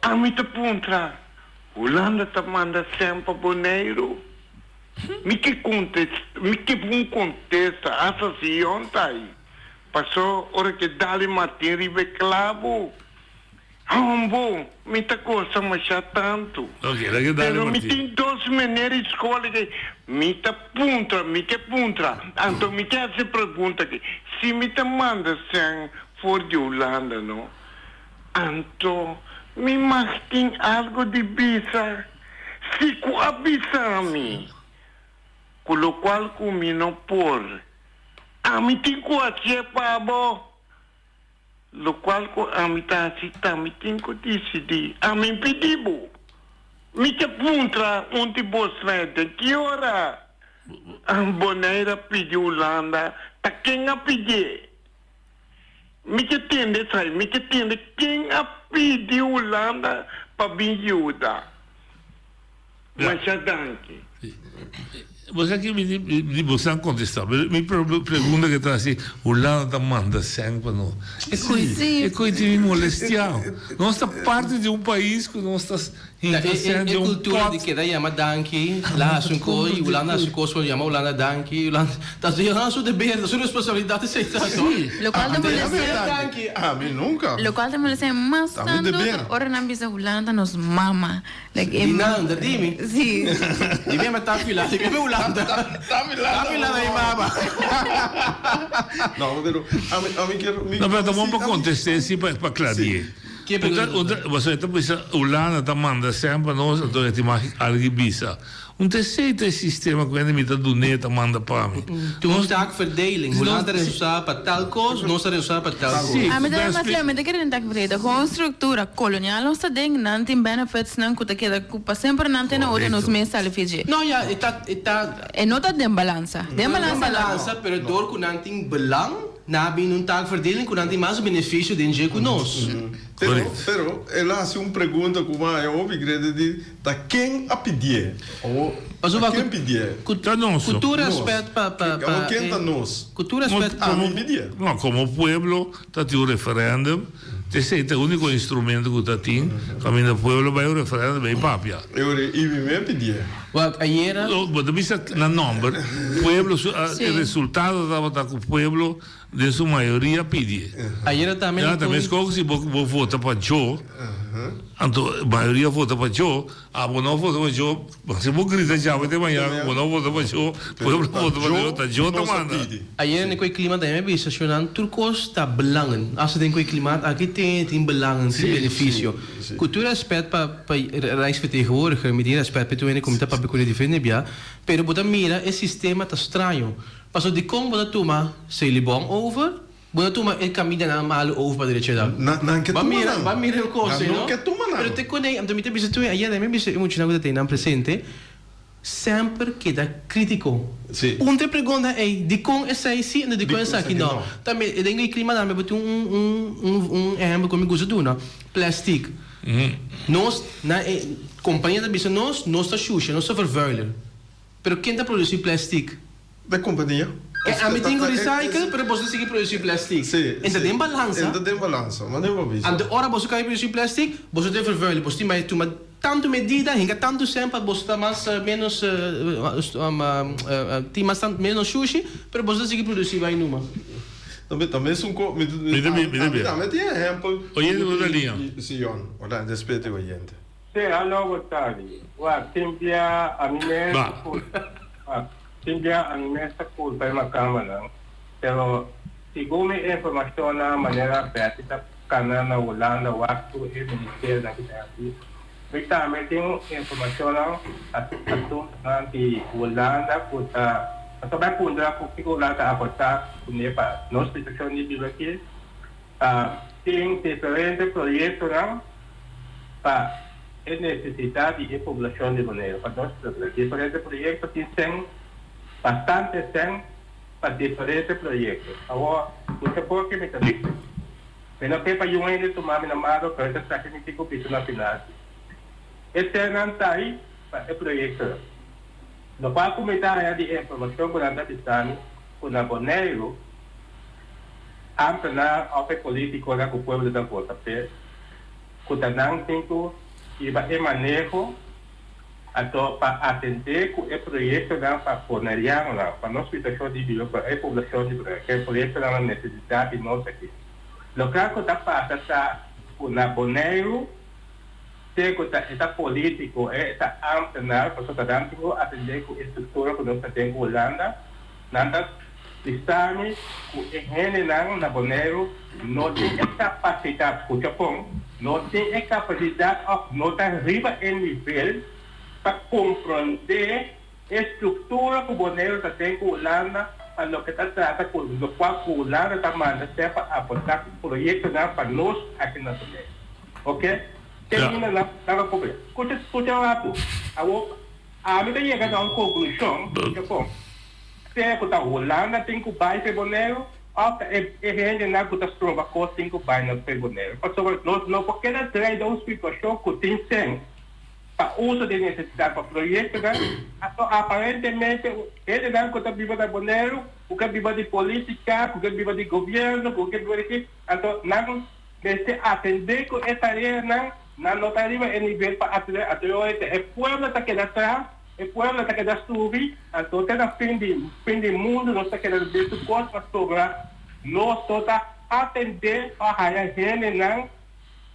Speaker 20: ami ta puntra Hulanda ta manda semper Boneiru. Mi ke kontes, mi ke un kontesta, hasta si yon ta ai. Paso ora ke Dali Martin riba e klabu, hombo, mi ta gosa masha tantu.
Speaker 16: Ok, la ke Dali
Speaker 20: Pero mi
Speaker 16: Martin.
Speaker 20: tin dos meneer di skol ke mi ta puntra, mi ke puntra. Anto mi ke hasi pregunta aki, si mi ta manda sèn for di Hulanda no, anto mi mag tin algo di bisa? Si ku a bisa mi ku lokual ku mi no por, ami tin ku hasié pa bo. Lokual ku ami ta hasi ta mi tin ku disidí. Ami pidi bo. Mi ke puntra un di bosnan den ki ora Bonaire a pidi Hulanda, ta ken a pidié? Mi ke tende esai, mi ke tende ken a pidi Hulanda pa bin yuda. Masha danki.
Speaker 16: Bo sa ki mi di bo san contesta, pero mi pregunta ke ta si Hulanda ta manda sèn pa nos. E koe e koe tin mi molestiao. Nos ta parti di un pais ku nos ta
Speaker 19: Ta e e cultura di keda yama danki, la haci un cos y Hulanda haci un cos por yama Hulanda danki, Hulanda ta Hulanda su deber, ta su responsabilidad esey ta no.
Speaker 17: Locual ta molestia.
Speaker 1: Danki, ami nunca.
Speaker 17: Locual ta molestia mas tanto ta ora nan bisa Hulanda ta nos mama. Like
Speaker 19: Di nan, ta di mi.
Speaker 17: Si.
Speaker 19: Di mi ama ta fila, di mi ama Hulanda.
Speaker 1: Ta filando.
Speaker 19: Ta filando mi mama.
Speaker 1: No, pero ami ami kier
Speaker 16: No, pero ta bon pa conteste si pa pa clarie. Pasobra e ta bisa Hulanda ta manda sèn pa nos anto e tin mag algu bisa. Un ta esei ta e sistema ku hende mi ta dun'é ta manda pa mi.
Speaker 19: Tin un taakverdeling. Hulanda ta responsabel pa tal kos, nos ta responsabel pa tal kos.
Speaker 17: Ami ta mas leu, mi ta kere den taakverdeling. Ta kon struktura kolonial nos ta den, nan tin benefitsnan ku ta keda ku pa semper nan tene otro nos mes sali fi dje.
Speaker 19: No, ya, e ta, e ta.
Speaker 17: E no ta den balansa. Den balansa no.
Speaker 19: Den balansa, pero dor ku nan tin belang. Nan a bini un taakverdeling ku nan tin mas benefisio den dje ku nos.
Speaker 1: Pero, pero, el a hasi un pregunta ku mas e hopi grede di, ta ken a pidié? Awor, ta ken pidié?
Speaker 16: Ta nos.
Speaker 19: Ku tur respet pa, pa, pa.
Speaker 1: Awor, ken ta nos?
Speaker 19: Ku tur respet
Speaker 1: pa. Ami pidié.
Speaker 16: No, komo pueblo ta tin un referendum, esei ta e uniko instrumento ku ta tin, kaminda pueblo bai un referendum bai papia.
Speaker 1: E ora i mi me pidié.
Speaker 19: Wak, ayera.
Speaker 16: Bo ta bisa na nomber, pueblo su, e resultado tabata ku pueblo den su mayoria pidi.
Speaker 19: Ayera tambe
Speaker 16: Ya, ta meskos si bo bo vota pa Joe, anto mayoria vota pa Joe, abo no vota pa Joe, si bo grita djawe te mañana ku bo no vota pa Joe, pueblo vota pa Joe, ta Joe ta manda.
Speaker 19: Ayera den ku e klima tambe mi a bisa shonnan tur kos ta belangen. Asta den ku e klimaat aki tin tin belangen, tin benefisio. Ku tur respet pa pa Rijksvertegenwoordiger, mi tin respet pa e tur hende ku mi ta papia ku nan diferente bia, pero bo ta mira e sistema ta straño. Pasobra dikon bo ta tuma Selibon over, bo ta tuma e kamindanan malu over pa derecha dan?
Speaker 1: Nan ke
Speaker 19: Ba
Speaker 1: tuma
Speaker 19: mira,
Speaker 1: nan.
Speaker 19: ba mira e kos
Speaker 1: Nan
Speaker 19: ei,
Speaker 1: no
Speaker 19: no?
Speaker 1: ke tuma nan.
Speaker 19: Pero te kuné, anto mi ta bisa tur ayera mi a bisa e muchanan ku ta tei nan presente, Semper keda krítiko.
Speaker 1: Sí.
Speaker 19: Un ta e pregunta ei, dikon esei sí anto dikon
Speaker 1: Dikon
Speaker 19: esaki
Speaker 1: esaki
Speaker 19: no?
Speaker 1: no?
Speaker 19: Tambe den e klima tambe bo tin un un un un ehèmpel ku mi gusta duna, plèstik. Nos na e kompania ta bisa nos, nos ta shusha, nos ta vervuiler. Pero ken ta produsí plèstik?
Speaker 1: De kompania.
Speaker 19: E ami tin ku recycle, pero boso ta sigui produsí plèstik.
Speaker 1: Sí,
Speaker 19: E ta
Speaker 1: sí.
Speaker 19: den balansa.
Speaker 1: E ta den balansa, manera bo bisa.
Speaker 19: Anto ora boso kaba di produsí plèstik, boso ta vervuiler, boso tin bai tuma. tantu medida, hinka tantu sèn pa boso ta mas ménos tin mas ménos shushi, pero boso ta sigui produsí bai numa.
Speaker 1: Tambe tambe es un ko mi
Speaker 16: Mi ta mi ta
Speaker 1: tambe tin ehempel.
Speaker 16: Oyente bo ta liña.
Speaker 1: Si Yon, ora despues di oyente.
Speaker 21: Sí, aló, bo tardi. Wak, tin bia ami mes ta culpa, wak, tin bia ami mes ta culpa e macambanan, pero segun mi informacionnan manera Betty ta cana na Hulanda wak tur e ministerionan ki ta haci, mi tambe tin informacionnan asuntonan di Hulanda cu ta, pasobra bai puntra cu kico Hulanda ta aporta cune pa nos situacion di biba aki. Tin diferente proyectonan pa e necesidad di e poblacion di Boneiru. Pa nos pueblo. Diferente proyecto tin cen, bastante cen pa diferente proyecto. Awor, mucha por ke mi ta bisa. Mi no ke pa yun hende tuma mi na malo, pero ta esaki mi tin cu bisa na final. E cennan ta ahi pa e proyectonan. Locual cu mi ta haya di e informacion cu nan ta bisa mi cu na Boneiru, Ámtenar òf e polítikonan ku pueblo ta vota p'e, ku ta nan tin ku hiba e maneho anto pa atendé ku e proyektonan pa bonerianonan, pa nos situashon di biba, pa e poblashon di Bonaire, ku e proyektonan na nesesidat di nos aki. Loke ku ta pasa ta ku na Boneiru te ku ta e ta polítiko, e ta ámtenar, pasobra ta nan tin ku atendé ku e struktura ku nos ta den ku Hulanda, Nan ta bisa mi ku e hendenan na Boneiru no tin e kapasidat, skucha bon, no tin e kapasidat òf no ta riba e nivel pa komprondé e struktura ku Boneiru ta den ku Hulanda pa loke ta trata ku lokual ku Hulanda ta manda ser pa aportá ku proyektonan pa nos aki na Boneiru. Oke? Te hunda nan ta komprendé. Skucha, skucha un ratu. Awor. Ami ta yega na un konklushon ke kon sea ku ta Hulanda tin ku bai p'e Boneiru òf ta e e hendenan ku ta stroba kos tin ku bai na p'e Boneiru. Pasobra nos no por keda drei den un situashon ku tin sèn pa uso di nesesidat pa proyektonan, anto aparentemente hendenan ku ta biba na Boneiru ku ke biba di politika, ku ke biba di gobièrnu, ku ke biba di ki, anto nan mester atendé ku e tareanan. Nan no ta riba e nivel pa atendé anto e ora e pueblo ta keda tras, e pueblo ta keda subi, anto te na fin di fin di mundu nos ta keda den su kos pasobra nos no ta atendé pa haya hendenan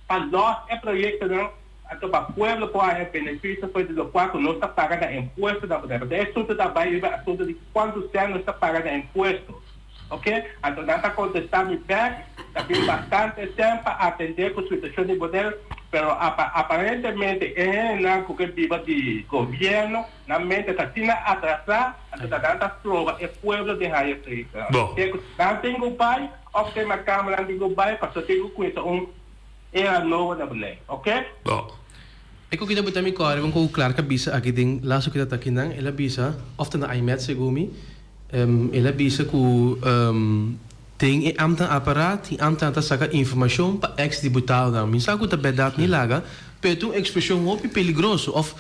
Speaker 21: pa lòs e proyektonan anto pa pueblo por haya benefisio for di lokual ku nos ta paga na impuesto na Bonaire. Pasobra e asuntu ta bai riba asuntu di kuantu sèn nos ta paga na impuesto. Ok, anto nan ta contesta mi bek, ta bin bastante tem pa atende cu situacion di Bonaire, pero aparentemente e hendenan cu ke biba di gobierno, nan mente ta asina atrasa, anto ta nan ta stroba e pueblo di haya treinta. Te cu nan tin cu bay, of te na cama nan tin cu bay, pasobra tin cu cuminsa un era nobo na Bonaire. Ok?
Speaker 19: E ku kita buta mi kòrda kon ku Clark a bisa aki den laso kita ta akinan, el a bisa, òf ta na IMET segun mi, El a bisa ku den e ambtenaar-aparaat tin ambtenaar ta saka informashon pa eks diputadonan. Mi sa ku ta bèrdat ni laga, pero ta un ekspreshon hopi peligroso òf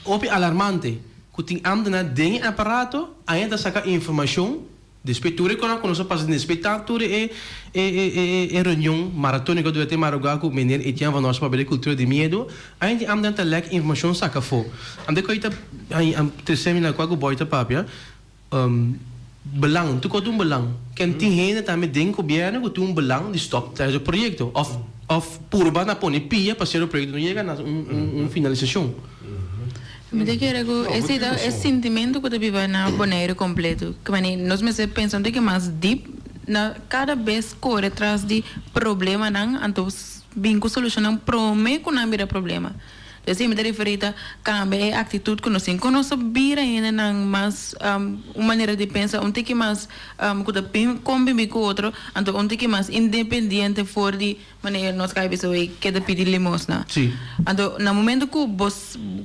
Speaker 19: hopi alarmante ku tin ambtenaar den e aparato ainda ta saka informashon despues tur e kosnan ku nos a pasa despues ta tur e e reunion maratóniko durante e marugá ku meneer Etienne van Horst papia di kultura di miedu ainda tin ambtenaar ta lèk informashon saka afó. Anto ku ta trese mi na kua ku Boy ta papia. Belang, tur kos ta un belang. Ken tin hende tambe den gobièrnu ku tin un belang di stòp sierto proyekto òf òf purba na pone pia pa sierto proyekto no yega na un finalisashon.
Speaker 17: Mi ta kere ku esei ta e sintimentu ku ta biba na Boneiru kompleto. Ke manera nos mester pensa un tiki mas dip na kada bes kore tras di problemanan anto bin ku solushonnan prome ku nan bira problema. Esei mi ta referí ta kambia e aktitut ku nos tin. Kon nos ta bira hendenan mas un manera di pensa un tiki mas ku ta konbibí ku otro, anto un tiki mas independiente for di manera nos kai bisa wey keda pidi limosna. Anto na momento ku bo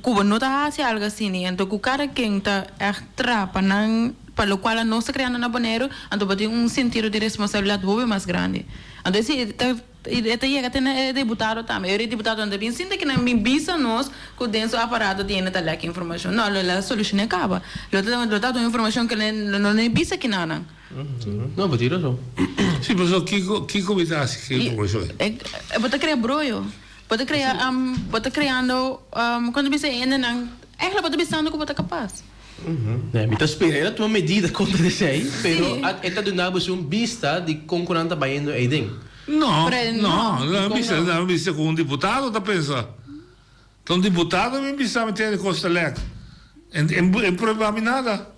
Speaker 17: ku bo no ta hasi algu asina anto ku kada ken ta ègt traha pa nan pa lokual a nos ta kreando na Boneiru anto bo tin un sentido di responsabilidat hopi mas grandi. Anto esei ta. I e ta yega te na e diputado tambe. E diputadonan ta bin sinta ki nan bin bisa nos ku den su aparato tin hende ta lèk informashon. No, lo la solushoné kaba. Lo ta lo ta duna informashon ku lo no ne bisa kinanan.
Speaker 19: No, bo tin rason.
Speaker 16: Sí, pasobra kiko kiko mi ta hasi ku e informashon ei?
Speaker 17: E bo ta krea broyo. Bo ta crea, bo ta creando, con ta bisa e hendenan, eigenlijk bo ta bisando cu bo ta capaz.
Speaker 19: Nee, mi ta spera el a tuma medida contra esey, pero e ta duna bo un bista di con cu nan ta bayendo eyden.
Speaker 16: No, no, nan a bisa, nan a bisa cu un diputado ta pensa. Ta un diputado mi bisa mi tene cos ta lek. En en prueba mi nada.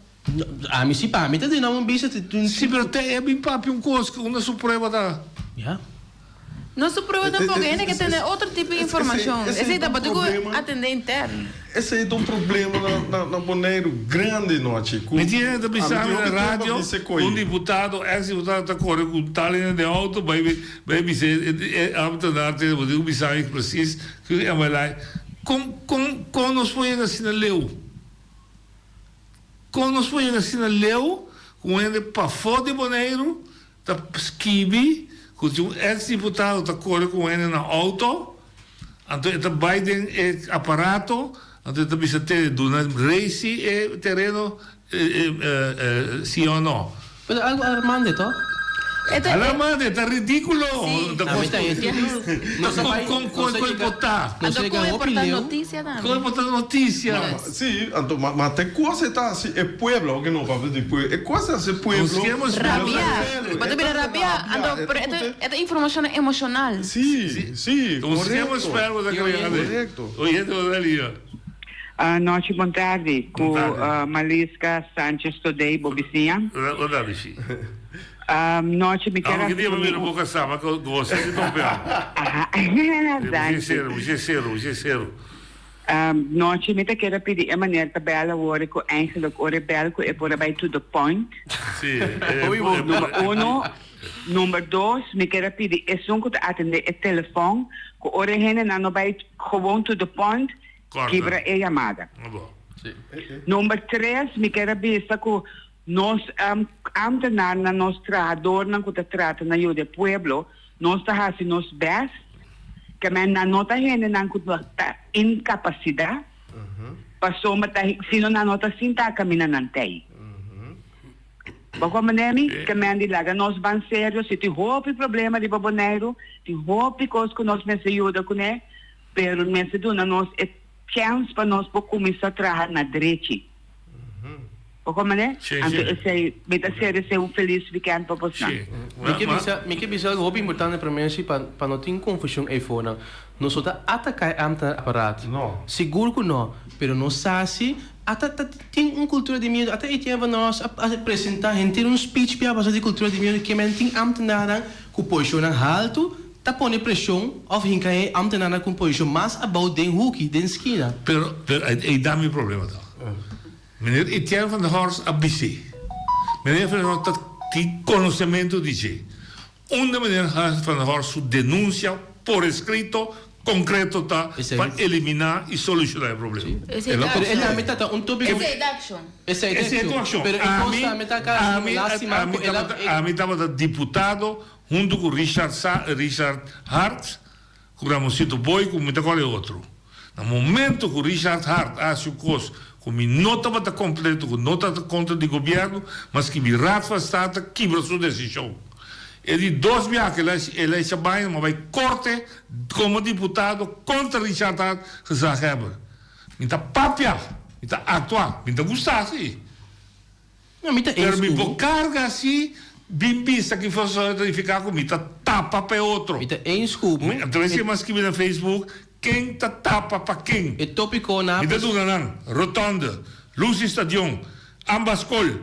Speaker 19: Ami si pa mi ta duna un bista di un.
Speaker 16: Si pero te e bin papia un cos cu unda su prueba ta.
Speaker 19: Ya.
Speaker 17: No su prueba tampoco, hende ke tene otro tipo di informacion. Esey ta bota cu atende interno.
Speaker 1: Esey ta un problema na na Boneiru grandi nochi cu
Speaker 16: Mi tiene ta bisa mi na radio un diputado ex diputado ta core cu un tal hende den auto bay bay bisa e ambtenaar tene bo tin cu bisa mi precies cu e MLI. Con con con nos por yega asina leu? Con nos por yega asina leu cu un hende pafo di Boneiru Ta skibi ku si un eks diputado ta kore ku un hende na outo, anto e ta bai den e aparato, anto e ta bisa tene duna resi e tereno si o no.
Speaker 19: Pero algo alarmante toch?
Speaker 16: Alarmante, ta ridíkulo. Kon kon e por ta?
Speaker 17: Anto kon e por ta noticia tambe?
Speaker 16: Kon e por ta noticia?
Speaker 1: Sí, anto ma te kos e ta hasi e pueblo, aunke no papia di pueblo, e kos ta hasi e pueblo.
Speaker 17: Rabia, bo ta bira rabia, anto pero e ta informashonnan emoshonal.
Speaker 1: Sí, sí, korekto. Korekto.
Speaker 2: Nochi bon tardi ku Maliska Sanchez Todey bo bisiña. Nochi mi kier hasi un. Danki. Nochi mi ta keda pidi e meneer ta bel awor ku eigenlijk ora e bel ku e por a bai to the point. Number uno. Number dos, mi kier a pidi esun ku ta atende e telefon ku ora e hendenan no bai gewoon to the point, kibra e yamada. Number tres, mi kier a bisa ku nos ambtenarnan, nos trahadornan ku ta trata na yuda e pueblo, Nos ta hasi nos best, ke men nan no ta hendenan ku ta inkapasida, pasobra ta sino nan no ta sinta kaminda nan tei. Bo komprende mi? Ke men di laga nos ban serio, si tin hopi problema riba Boneiru, tin hopi kos ku nos mester yuda kuné, pero mester duna nos e chèns pa nos por kuminsá traha na drechi. Bo komprende? Anto esei, mi ta sere esei un felis wikènt pa bosnan.
Speaker 19: Mi ke bisa, mi ke bisa algu hopi importante promé si pa pa no tin konfushon eifonan. Nos no ta ataká e ámtenar aparaat. Sigur ku no, pero nos sa si ata ta tin un kultura di miedu. Ata Etienne van Os a a presentá henter un speech pia basa di kultura di miedu ke men tin ámtenarnan ku posishonnan haltu ta pone preshon òf hinka e ámtenarnan ku un posishon mas abou den huki, den skina.
Speaker 16: Pero, pero ei da mi problema tòg. Meneer Etienne van der Horst a bis'é. Meneer van der Horst ta tin konosementu di dje. Unda meneer van der Horst su denunsia por eskrito konkreto ta pa eliminá i solushoná e problema?
Speaker 19: Esei ta akshon. Pero e tambe ta un tópiko.
Speaker 17: Esei ta akshon.
Speaker 19: Esei ta akshon. Pero e kos tambe ta kasa lástima ku el a.
Speaker 16: Ami tabata diputado huntu ku Richard Richard Hart Ku Ramonsito Boy ku mi ta kòrda e otro. Na momento ku Richard Hart a hasi un kos ku mi no tabata kompleto, ku no tabata kontra di gobièrnu, m'a skibi Raad van State kibra su desishon. E di dos biaha ku el a echa baña, m'a bai korte komo diputado kontra Richard Hart, gezaghebber. Mi ta papia, mi ta aktua, mi ta gusta si.
Speaker 19: No, mi ta
Speaker 16: Pero
Speaker 19: eens
Speaker 16: mi
Speaker 19: ku
Speaker 16: por
Speaker 19: bo.
Speaker 16: karga si bin bisa ki foso ta nifiká ku mi ta tapa pa e otro.
Speaker 19: Mi ta eens ku bo.
Speaker 16: Mi a trese mas skibi na Facebook, ken ta tapa pa ken?
Speaker 19: E topiko na
Speaker 16: Mi ta duna nan, rotonde, lus di stadion, ambas skol,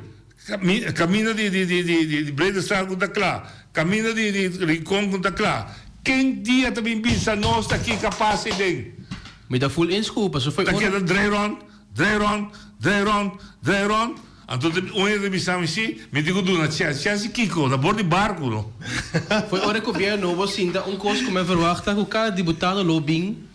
Speaker 16: kaminda di di di di di Bredestraat ku ta kla, kaminda di di Rincon ku ta kla. Ken dia ta bin bisa nos ta kiko a pasa ei den?
Speaker 19: Mi ta full eens ku bo, pasobra
Speaker 16: Ta
Speaker 19: ora.
Speaker 16: keda drei rònt, drei rònt, drei rònt, drei rònt. Anto un hende ta bisa mi si, mi tin ku duna chèns. Chèns di kiko? Na bor di barku no.
Speaker 19: Foi ora e gobierno nobo sinta un kos ku mi a verwachta ku kada diputado lo bin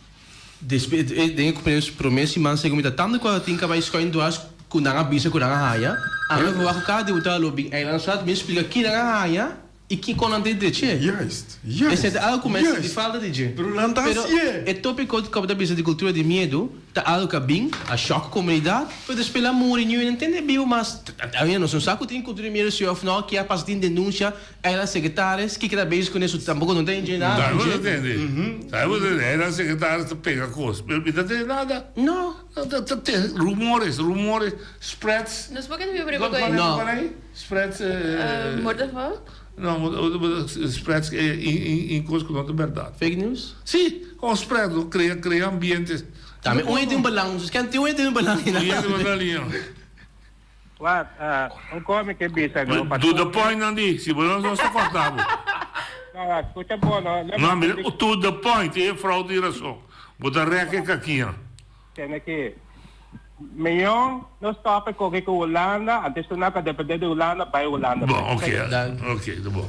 Speaker 19: despues den e prome siman segun mi ta tantu ku a tin ka bai scoin dwars ku nan a bisa ku nan a haya. Ami a verwagt ku kada diputado lo bin eilandstraat bin splika ki nan a haya i kiko nan tin dreche.
Speaker 1: Juist, juist,
Speaker 19: Esei ta algu ku mi a sinti
Speaker 1: juist.
Speaker 19: falta di dje.
Speaker 1: Pero nan ta
Speaker 19: Pero
Speaker 1: hasié.
Speaker 19: e topiko ku bo ta bisa di kultura di miedu. Ta algo ku a bin, a shòk komunidat, pero despues el a muri, niun hende tende bibu mas. Ainda nos no sa ku tin kultura di miedu si òf no, ke a pasa tin denunsia, eiland sekretaris, kiko ta bezig kuné, su tampoko no ta enje nada.
Speaker 16: Sabe bo ta tende? Sabe bo ta tende? Eiland sekretaris ta pega kos, pero mi ta tende nada.
Speaker 19: No.
Speaker 16: Ta ta rumores, rumores, spreads.
Speaker 17: Nos por keda biba riba koe.
Speaker 16: No. Spreads.
Speaker 17: Word of mouth?
Speaker 16: No, spreads in kos ku no ta bèrdat.
Speaker 19: Fake news?
Speaker 16: Si, kon spread lo krea krea ambiente.
Speaker 19: Tambe un hende tin un belang, sus ken tin un hende tin un belang
Speaker 16: Un hende tin un belang.
Speaker 21: Wak, un kos mi ke bisa no pa
Speaker 16: To the point Andy, si bo no nos ta kòrta bo.
Speaker 21: No, wak, skucha bo no.
Speaker 16: No, mira, to the point, e frou tin rason. Bo ta rèk e kakiña.
Speaker 21: Tene ki Mion no stop e koki ku Hulanda, antes tu nan ka depende di Hulanda, bai Hulanda.
Speaker 16: Bon, ok, ok, ta bon.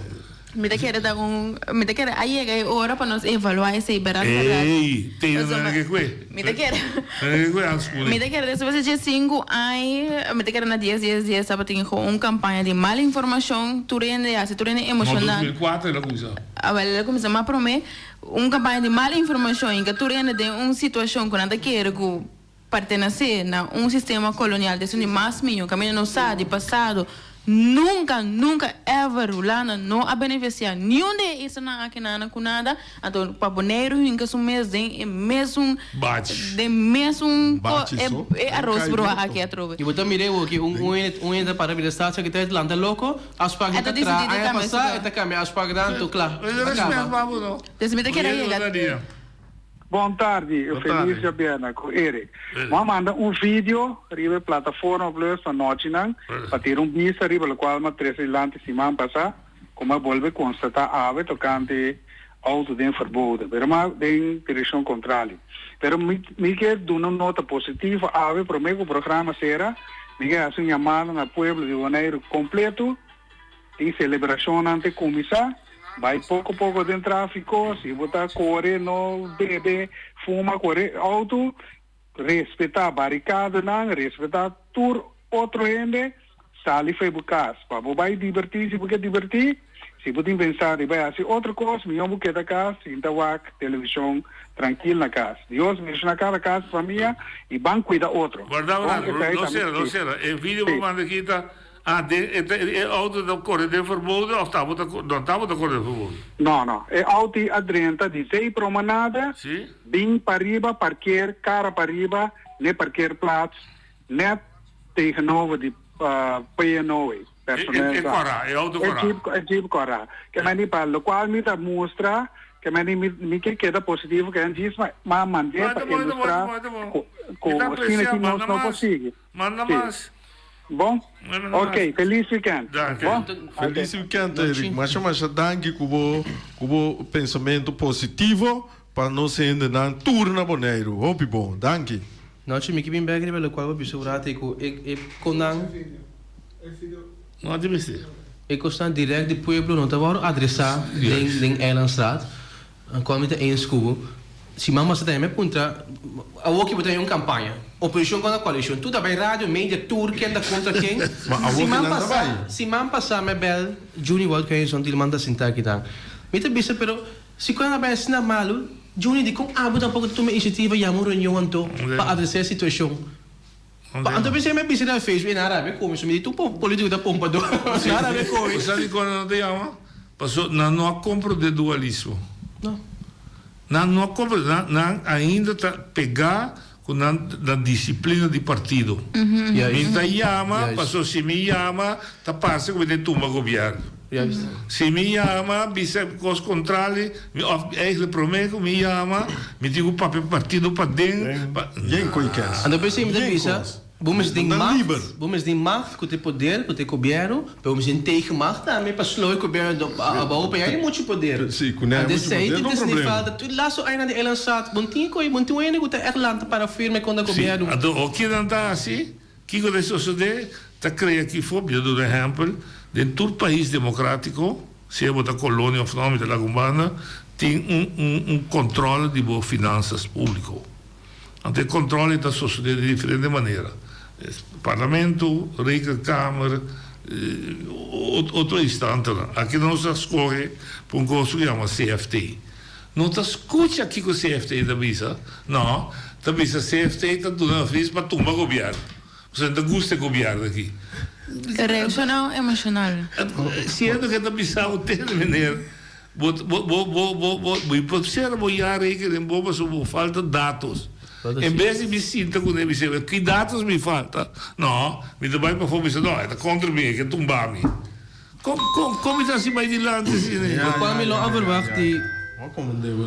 Speaker 17: Mi ta kere ta un, mi ta kere a yega e ora pa nos evaluá esei bèrdat bèrdat.
Speaker 16: Ey, te
Speaker 17: Pasobra
Speaker 16: nan ke kue.
Speaker 17: mi ta kere,
Speaker 16: Nan ke kue aanspoeling.
Speaker 17: mi ta kere despues di diesinku aña, mi ta kere na dies dies dies tabatin gewoon un kampaña di mal informashon, tur hende hasi tur hende
Speaker 16: No,
Speaker 17: emoshoná.
Speaker 16: 2004 el a kuminsá.
Speaker 17: Awel el a kuminsá, ma promé Un kampaña di mal informashon i ka tur hende den un situashon ku nan ta kere ku pertenesé na un sistema kolonial ta esun di mas miño kaminda nos sa di pasado nunka nunka ever Hulanda no a benefisiá niun di e islanan aki nan ku nada anto pa Boneiru hinka su mes den e mesun den mesun e aros bruha aki atrobe.
Speaker 19: I bo ta mira awor ki un un hende ta para bira staatssecretaris lanta loko. Afspraak
Speaker 17: E ta
Speaker 19: ta traha
Speaker 17: disidí di
Speaker 19: aña
Speaker 17: kambia
Speaker 19: pasá,
Speaker 17: su
Speaker 19: e ta kambia afspraak dan to kla. A kaba.
Speaker 17: Des mi ta kere yega.
Speaker 4: Bon tardi, feliz djabièrnè ku Eric. Bo a manda un video riba e plataforma Plus pa nochinan pa tira un bista riba lokual mi a trese dilanti siman pasá ku mi a bolbe konstatá awe tokante outo den verboden pero mi den direkshon kontrali. Pero mi mi ke duna un nota positivo awe promé ku programa sera mi ke hasi un yamada na pueblo di Boneiru kompleto tin selebrashonnan te kuminsá bai poko poko den tráfiko si bo ta kore no bebe fuma kore outo respetá barikadonan respetá tur otro hende Sali fo'i bo kas pa bo bai dibertí si bo ke dibertí. Si bo tin pensá di bai hasi otro kos, mihó bo keda kas sinta wak televishon trankil na kas. Dios bendishoná kada kas i famia i ban kuida otro.
Speaker 16: Guarda
Speaker 4: Bon,
Speaker 16: un rato,
Speaker 4: esei
Speaker 16: no
Speaker 4: ta mi
Speaker 16: sera, no
Speaker 4: tip.
Speaker 16: sera. E video
Speaker 4: Sí.
Speaker 16: bo manda aki ta, ah, den, e ta, e auto ta kore den verboden of tabata, no tabata kore den verboden?
Speaker 4: No, no. E auto a drenta di Zeepromenade,
Speaker 16: Sí.
Speaker 4: bin pariba, parkeer kara pariba n'e parkeerplaats Net tegenover di PNO, personeel.
Speaker 16: E kora, e auto kora.
Speaker 4: E jeep, e jeep kora. Ke men di pa lokual mi ta mustra, ke men di mi ke keda positivo ke djis ma mand'é pa ilustra ku ku asina ki nos no por sigui.
Speaker 16: Manda mas.
Speaker 4: Bon? Ok, felis weekend. Bon?
Speaker 1: Felis weekend Eric. Masha masha danki ku bo ku bo pensamentu positivo Pa nos hendenan tur na Boneiru. Hopi bon. Danki.
Speaker 19: Nochi mi ke bin bek riba lokual bo bisa un rato ku e e konan
Speaker 16: No a mester.
Speaker 19: E kosnan dirèkt di pueblo no ta wòrdu adresá den den Eilandstraat. Anko mi ta eens ku bo. Siman pasa tambe mi a puntra awor ki bo ta den un kampaña. Oposishon kontra koalishon. Tur ta bai radio, media, tur ken ta kontra ken.
Speaker 1: Ma awor ki
Speaker 19: Siman
Speaker 1: nan ta
Speaker 19: pasa
Speaker 1: bai.
Speaker 19: siman pasa mi a bèl Juni Woudkhuizen di manda sinta akinan. Mi ta bisa pero Si ku nan a bai asina malu, Juni di kon abo tampoko ta tuma inisiativa yama un reunion anto pa adresá e situashon? Pa anto pensei mi a bisa na Facebook e nan a rabia komi, so mi di tur politiko ta pompadó, nan a rabia komi.
Speaker 16: Bo sa dikon nan no ta yama? Paso nan no a komprondé dualismo.
Speaker 19: No.
Speaker 16: Nan no a komprondé, nan nan ainda ta pegá ku nan na disiplina di partido. Mi ta yama paso si mi yama ta parse ku mi ta tumba gobièrnu. Si mi yama bisa kos kontrali mi òf eigentlik promé ku mi yama mi tin ku papia partido paden.
Speaker 19: Anto p'esei mi ta bisa bo mester tin macht, bo mester tin macht ku ta e poder, ku ta e gobièrnu, pero bo mester tin tegenmacht tambe pa slow e gobièrnu abou pa ya e muchu poder. Anto esei tin ta sinti falta tur laso añanan di Eilandstraat bo no tin e koe, bo no tin un hende ku ta ègt lanta para firme kontra gobièrnu.
Speaker 16: Si, anto o kinan ta hasi, kiko ta sosodé? Ta krea ki for, mi ta duna ehèmpel, den tur pais demokratiko, sea bo ta kolonia òf no, mi ta laga un banda, tin un un un kòntròl di bo finansas públiko. Anto e kòntròl ei ta sosodé di diferente manera, Parlamento, Rekenkamer, otro instantenan. Aki nos a skohe pa un kos ku yama CFT. No ta skucha kiko CFT ta bisa, no, ta bisa CFT ta duna avis pa tumba gobièrnu. Pasobra nan ta gusta e gobièrnu aki.
Speaker 17: Reakshonnan emoshonal.
Speaker 16: Siendo ke ta bisa bo tende meneer, bo bo bo bo bo bo bo por sera bo jaarrekening bo pasobra bo falta datos. En bes di mi sinta kuné mi bisa ki datos mi falta, no, mi ta bai pafó mi bisa no, e ta kontra mi, e ke tumba mi. Kon kon kon mi ta hasi bai dilanti asina?
Speaker 19: Lokual mi lo a verwacht di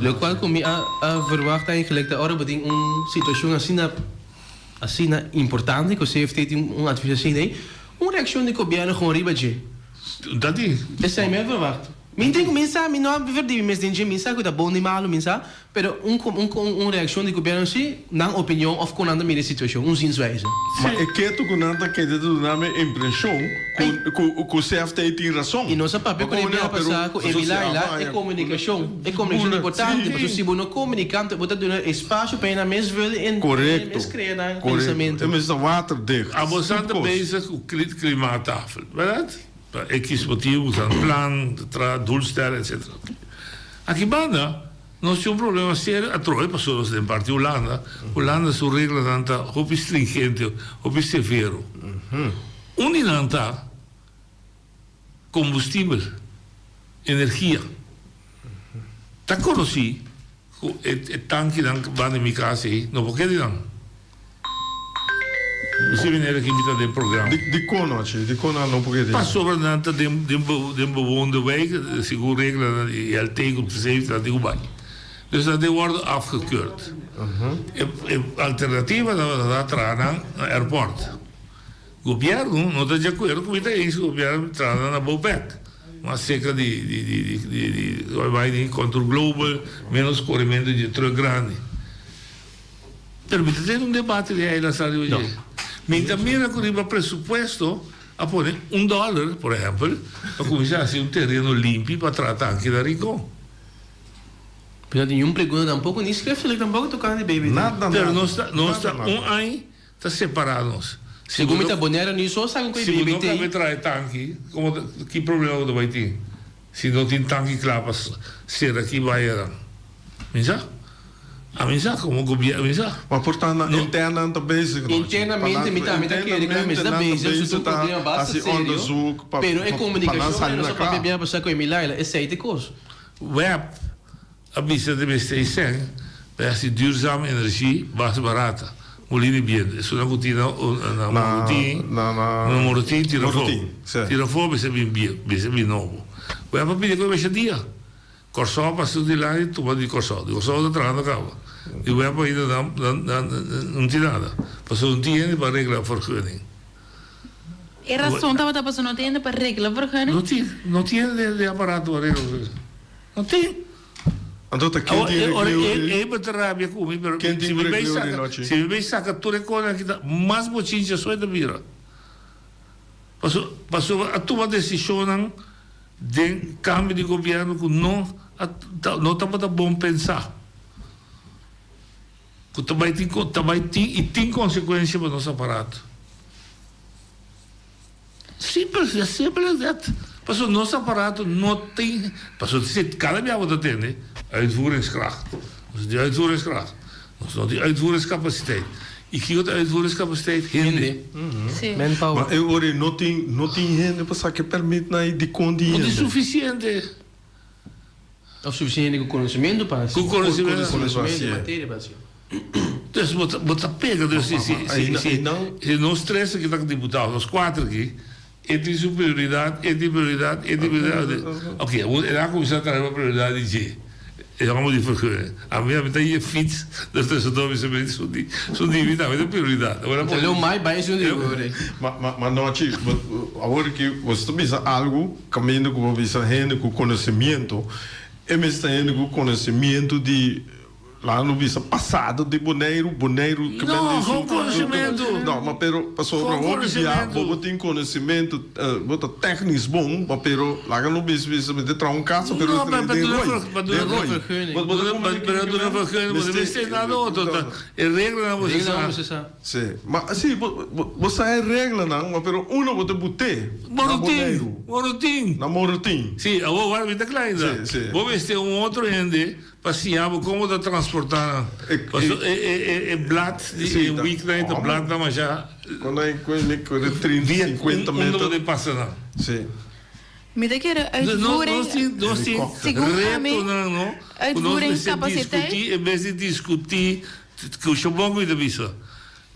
Speaker 19: Lokual ku mi a a verwacht eigenlijk ta ora bo tin un situashon asina asina importante ku CFT tin un advies asina ei, un reakshon di gobièrnu gewoon riba dje.
Speaker 16: Dat di.
Speaker 19: Esei mi a verwacht. Mi tin ku mi sa mi no a verdi mi mes den dje mi sa ku ta bon ni malu mi sa Pero un un reaccion di gobierno si, nan opinion of con nan ta mira e situacion, un zienswijze.
Speaker 1: Ma e ketu cu nan ta keda ta duna mi impresion cu cu cu CFT tin rason.
Speaker 19: Y nos a papia cu e bia pasa cu Emi Laila, e comunicacion, e comunicacion ta importante, pasobra si bo no comunica bo ta duna espacio pa e nan mes vul en
Speaker 1: Correcto,
Speaker 19: mes crea nan
Speaker 1: correcto.
Speaker 19: pensamento.
Speaker 1: E mes ta waterdicht.
Speaker 16: Abo sa ta bezig cu klimaattafel, verdad? Pa X motibu, usa plan, tra doelstelling, etc. Aki banda nos tin un problema serio atrobe pasobra nos den parti Hulanda, Hulanda su reglanan ta hopi stringente, hopi severo. Un di nan ta kombustibel, energia. Ta konosí Ku e tankinan banda di mi kas ei, no por keda nan. Mi si manera ki mi ta den programa.
Speaker 1: Dikon no, Chi? Dikon nan no por keda ei?
Speaker 16: Pasobra nan ta den den bewoonde wijk, segun reglanan di ILT ku precies nan tin ku bai. Dus nan tin wòrdu afgekeurd. E alternativa tabata traha nan na airport. Gobièrnu no ta di akuerdo ku mi ta eens ku gobièrnu traha nan na Bopec, mas serka di di di di di di bai di Contour Global, ménos korementu di e trùk grandi. Pero mi ta tene un debate di ei lasá riba dje. Mi ta mira ku riba presupuesto a pone un dòler, por ehèmpel, pa kuminsá hasi un tereno limpi pa traha tanki na Rincon.
Speaker 19: Pero no tin niun pregunta tampoko, ni schriftelijk tampoko tokante di BBT.
Speaker 16: Pero nos ta nos ta un aña Ta separa nos.
Speaker 19: Si Segun mi ta Bonaire ni so sa ku
Speaker 16: Si bo no kabe traha e tanki, komo ta, ki problema bo ta bai tin? Si no tin tanki kla pa sera ki bayanan. Mi sa. Ami sa komo gobièrnu, mi sa.
Speaker 1: Ma por ta na internan ta bezig no.
Speaker 19: Internamente mi tambe ta kere ku nan mester ta bezig, su ta un problema basta serio, pero e komunikashon nan no sa papia bien a pasa ku Emi Laila, esei ta e kos.
Speaker 16: Web A bisa di mester e sèn pa e hasi duurzame energie mas barata. Molina di biento, esunnan ku tin na na Morotin, na Morotin tira afó. Tira afó mester bin bieu, mester bin nobo. Web a pidi ku e mesha dia. Kòrsou a pasa su dilanti tuma di Kòrsou. Di Kòrsou ta trahando kaba. Di web ainda nan nan no tin nada. Pasobra no tin hende pa regla vergunning.
Speaker 17: E rason tabata pasobra no tin hende pa regla vergunning?
Speaker 16: No tin, no tin hende den aparato pa regla vergunning. No tin.
Speaker 1: Anto ta ken tin regleo di.
Speaker 16: E ta rabia ku mi pero
Speaker 1: Ken tin regleo di nochi?
Speaker 16: Si mi bay saka tur e konan aki ta mas bochincha so e ta bira. Paso pasobra a tuma desishonnan den kambio di gobièrnu ku no a no tabata bon pensá. Ku ta bay tin ta bay tin i tin konsekuensia pa nos aparato. Simpel, as simple as that. Pasobra nos aparato no tin, pasobra si cada bia bo ta tende uitvoeringskracht, nos tin uitvoeringskracht, nos no tin uitvoeringscapaciteit. Y kico ta uitvoeringscapaciteit? Hende.
Speaker 17: Sí.
Speaker 1: Manpower. Ma e ora ei no tin, no tin hende pa saca e permit nan ei, dicon tin
Speaker 16: No
Speaker 1: hende?
Speaker 16: tin suficiente.
Speaker 19: Of suficiente cu conocimento pa haci.
Speaker 16: Cu conocimento.
Speaker 19: Cu conocimento di materia pa haci.
Speaker 16: Dus bo ta, bo ta pega, dus si, si, si, si, si nos tres aki ta diputado, nos cuater aki, e tin su prioridad, e tin prioridad, e tin prioridad. Ok, awor el a cuminsa traha riba prioridad di dje. E homber di vergunning. Ami, ami ta hia fiets, dus tussendoor mi sa su di, su di mi tambe ta prioridad. Awor a
Speaker 19: Te leu mai bai su di hoor.
Speaker 1: Ma, ma, ma nochi, awor ki bo ta bisa algu, Caminda cu bo bisa hende cu conocimiento, e mester ta hende cu conocimiento di, laga nos bisa pasado di Boneiru, Boneiru ke men
Speaker 16: No,
Speaker 1: di su.
Speaker 16: con conocimiento.
Speaker 1: No, ma pero pasobra hopi bia bo bo tin conocimento, bo ta technisch bon, ma pero laga no bisa bisa mi ta traha un casa pero
Speaker 16: No,
Speaker 1: den
Speaker 16: pa duna
Speaker 1: rooi,
Speaker 16: pa
Speaker 1: den
Speaker 16: duna
Speaker 1: rooi.
Speaker 16: vergunning.
Speaker 1: Bo bo ta
Speaker 16: Pa
Speaker 1: comprende
Speaker 16: pa duna vergunning bo ta mester nada otro ta e reglanan bo
Speaker 19: Reglanan
Speaker 16: sa.
Speaker 19: bo sa.
Speaker 1: Si, ma si bo bo sa e reglanan, ma pero uno bo ta bute na
Speaker 16: Morotin,
Speaker 1: Boneiru.
Speaker 16: morotin.
Speaker 1: Na morotin.
Speaker 16: Si, awor wak mi ta kla ainda.
Speaker 1: Si, si.
Speaker 16: Bo mester un otro hende Pa siña bo kon bo ta transportá nan. Paso e e e e blad di e weeknan e ta bladnan masha.
Speaker 1: Kon nan e mi kore 30,
Speaker 16: Via
Speaker 1: 50
Speaker 16: unda
Speaker 1: meter.
Speaker 16: bo ta pasa nan.
Speaker 1: Si.
Speaker 17: Mi ta kere uitvoering.
Speaker 16: Nos tin nos tin
Speaker 17: Segun ami,
Speaker 16: retonan no ku nos
Speaker 17: uitvoering
Speaker 16: mester
Speaker 17: capaciteit.
Speaker 16: diskutí en bes di diskutí ku shobon ku mi ta bisa.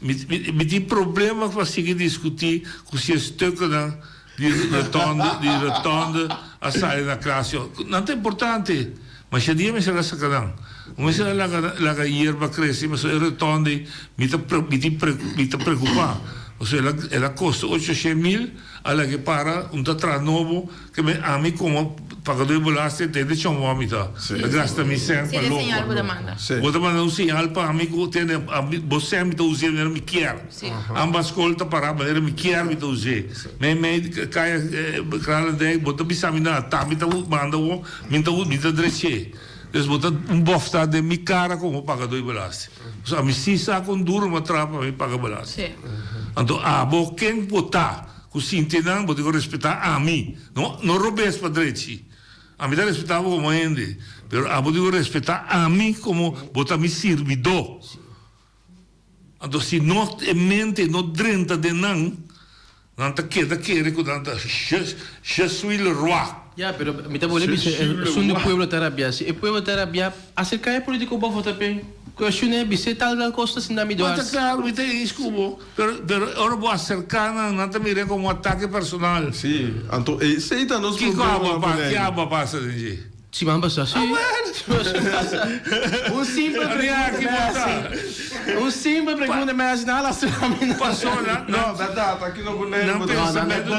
Speaker 16: Mi mi mi tin problema pa sigui diskutí ku si e stukkenan Di rotonde, di rotonde a sali na klasio. Nan ta importante. Ma she dia mester a saka nan. No mester a laga laga yerba krese pasobra e rotonde mi ta mi tin mi ta preocupa. Pasobra el a el a kosta ocho mil a laga e para un ta traha nobo ke me ami komo pagador di belasting tende chongo ami ta. Ta gasta mi sèn pa
Speaker 17: Si e señal
Speaker 16: loko.
Speaker 17: bo ta manda.
Speaker 16: Bo ta manda un señal pa ami ku tende ami bo sèn mi ta us'é manera mi kier. Ambas skol ta pará manera mi kier mi ta us'é. Mei mei kaya Kralendijk bo ta bisa mi nada, ta mi ta manda bo, mi ta mi ta drech'é. Dus bo ta un bòftá den mi kara komo pagadó di belasting. Pasobra ami si sa kon duru mi a traha pa mi paga belasting. Anto abo ken bo ta ku sinti nan bo tin ku respetá ami, no no robes pa drechi. Ami ta respetá bo komo hende, pero abo tin ku respetá ami komo bo ta mi sirbidó. Anto si no e mente no drenta den nan, nan ta keda kere ku nan ta je suis le roi.
Speaker 19: Ya, pero mi ta bolbe bisa esun di pueblo ta rabia. Si e pueblo ta rabia, acerca e politico bo vota p'e. Cuestione bis'e tal tal cos ta sinta mi
Speaker 16: Ma ta
Speaker 19: dwars.
Speaker 16: claro, mi ta eens cu bo, pero pero ora bo acerca nan, nan ta mir'e como atake personal.
Speaker 1: Si, anto esey ta nos
Speaker 16: Kico
Speaker 1: problema
Speaker 16: abo
Speaker 1: na
Speaker 16: pa,
Speaker 1: Boneiru.
Speaker 16: ki abo pasa den dje?
Speaker 19: Siman pasá, sí. Un simpel pregunta me hasi. Un simpel pregunta me hasi, nan a lastra mi.
Speaker 16: Pasobra nan.
Speaker 1: No, bèrdat, aki no Boneiru.
Speaker 16: Nan pensamentu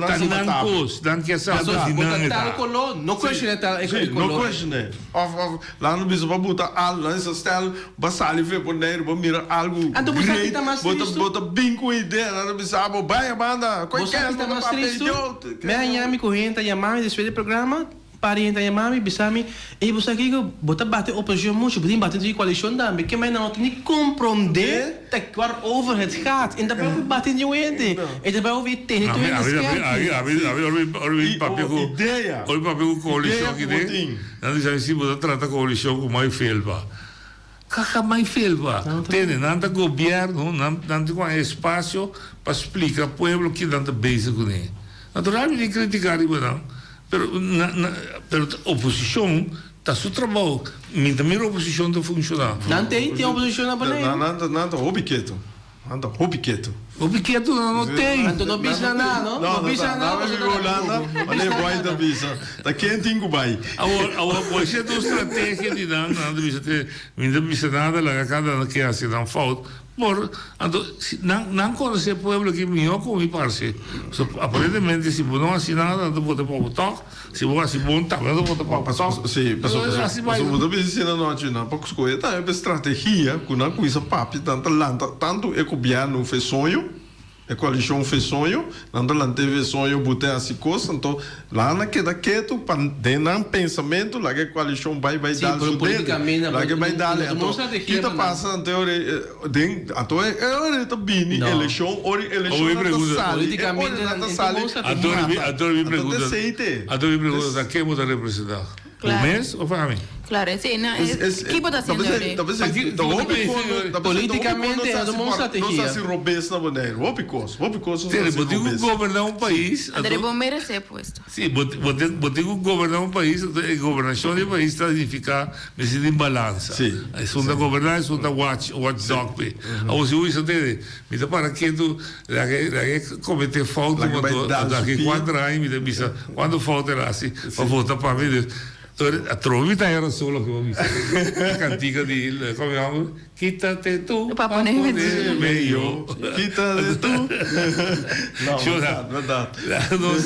Speaker 16: ta nan kos, nan ke sa di nan e ta.
Speaker 19: Tal koló, no kuestion'é tal e koló.
Speaker 1: No kuestion'é. Òf, òf, laat nos bisa pa buta algu, nan bisa stel, bo a sali fe Boneiru, bo a mira algu
Speaker 19: Anto bo sa
Speaker 1: great,
Speaker 19: kita mas
Speaker 1: bo ta,
Speaker 19: tristu?
Speaker 1: bo ta bin ku un idea, nan ta bisa bo, bai a banda,
Speaker 19: Bo
Speaker 1: koi
Speaker 19: sa
Speaker 1: kens,
Speaker 19: kita
Speaker 1: bo ta
Speaker 19: mas
Speaker 1: papia
Speaker 19: tristu?
Speaker 1: idiot.
Speaker 19: Me a yami ku hende ta yama mi despues di programa. Pariente a yama mi bisa mi, Ey bo sa kiko, bo ta bati oposicion mucho, bo tin bati den coalicion tambe, ke mai nan no tin ni comprende ta waarover het gaat, en ta bay over bati den hende, en ta bay over e tene tur hende skerpi.
Speaker 16: Ora mi papia ku ora mi papia ku coalicion aki den, nan bisa mi si bo ta trata coalicion ku mai felpa. Kaka mai felpa. Tende, nan ta gobierno, nan nan tin ku haña espacio pa splika pueblo ki nan ta bezig kuné. Natural mi tin kritika riba nan. Pero na na pero ta oposicion ta su trabou mi ta mira oposicion ta funciona.
Speaker 19: Nan tei tin oposicion na Boneiru.
Speaker 1: Nan ta nan ta hopi ketu. Nan ta hopi ketu.
Speaker 16: Hopi ketu nan no tei.
Speaker 19: Anto no bisa nada no.
Speaker 1: No
Speaker 19: No bisa nada
Speaker 1: nan
Speaker 19: pasobra
Speaker 1: vive Hulanda wanneer boy ta bisa ta ken tin ku bai.
Speaker 16: Awor awor bo esei ta un strategia di nan nan ta bisa te mi no ta bisa nada laga kada nan ke hasi nan fout Por, anto, si nan, nan conoce pueblo aki mihó cu mi parce. So, aparentemente si bo no haci nada, nan ta bota pa bo tog. Si bo haci bon, tambe nan ta bota pa bo tog.
Speaker 1: Sí, pasobra,
Speaker 16: Entonces, haci
Speaker 1: pasobra
Speaker 16: bai.
Speaker 1: bo ta bisa asina nochi, nan pa scoge tambe pa estrategia cu nan cuminsa papia, nan ta lanta tanto e gobierno fe soño, E koalishon fe soño, nan ta lant'é fe soño but'é hasi kos, anto laga nan keda ketu pa den nan pensamentu laga e koalishon bai bai
Speaker 19: Sí,
Speaker 1: dal
Speaker 19: pero
Speaker 1: su dede,
Speaker 19: políticamente
Speaker 1: laga e bai
Speaker 19: no
Speaker 1: dal e,
Speaker 19: no tuma
Speaker 1: anto
Speaker 19: un strategia
Speaker 1: ki ta
Speaker 19: pa nan.
Speaker 1: pasa anto e ora e den anto e ora e ta bini
Speaker 19: No.
Speaker 1: elekshon, ora e
Speaker 16: Awor mi
Speaker 1: elekshonnan ta
Speaker 16: pregunta.
Speaker 1: sali, e ora
Speaker 19: Políticamente
Speaker 1: nan ta
Speaker 19: nan
Speaker 1: sali
Speaker 19: tuma un strategia.
Speaker 16: Anto mi
Speaker 1: mata,
Speaker 16: anto mi
Speaker 1: anto ta
Speaker 16: pregunta
Speaker 1: esei te.
Speaker 16: anto mi pregunta ta ken bo ta representá? Bo
Speaker 17: Claro.
Speaker 16: mes of ami?
Speaker 17: Claro, esei na
Speaker 1: Es, es,
Speaker 17: ki bo ta
Speaker 1: ta
Speaker 17: haciendo
Speaker 1: pesei,
Speaker 17: ori?
Speaker 1: ta pesei,
Speaker 16: Aki,
Speaker 1: ta
Speaker 16: ki bo ta
Speaker 1: hopi
Speaker 16: pensa
Speaker 1: kos,
Speaker 16: ori?
Speaker 1: ta pesei, ta hopi kos
Speaker 19: Políticamente
Speaker 1: nos
Speaker 19: no
Speaker 1: hasi
Speaker 19: tuma un
Speaker 1: nos
Speaker 19: strategia.
Speaker 1: hasi robes na Boneiru, hopi kos, hopi kos nos
Speaker 16: Tene,
Speaker 1: hasi
Speaker 16: bo tin ku
Speaker 1: robes.
Speaker 16: goberná un pais,
Speaker 17: André,
Speaker 16: anto
Speaker 17: bo merece e puesto.
Speaker 16: Sí, bo bo tin bo tin ku goberná un pais, anto e gobernashon di e pais ta signifiká mester tin balansa.
Speaker 1: Sí,
Speaker 16: Esun ta
Speaker 1: sí.
Speaker 16: goberná, esun ta watch, watchdog p'e. Awor si bo bisa tene, mi ta para ketu, laga e laga e kometé fout,
Speaker 1: Laga e bai
Speaker 16: anto
Speaker 1: dal
Speaker 16: anto
Speaker 1: su
Speaker 16: aki
Speaker 1: pia.
Speaker 16: kuater aña mi ta bisa kuantu fout el hasi pa vota pa mi. Dus Atrobe mi ta hera so loke bo bisa. E kantika di, komo yama? Kitate tu
Speaker 17: Pa
Speaker 16: pa
Speaker 17: ponerme
Speaker 16: ponerme yo.
Speaker 1: Kitate tu. No,
Speaker 16: Shona,
Speaker 1: berdat, berdat.
Speaker 16: Nos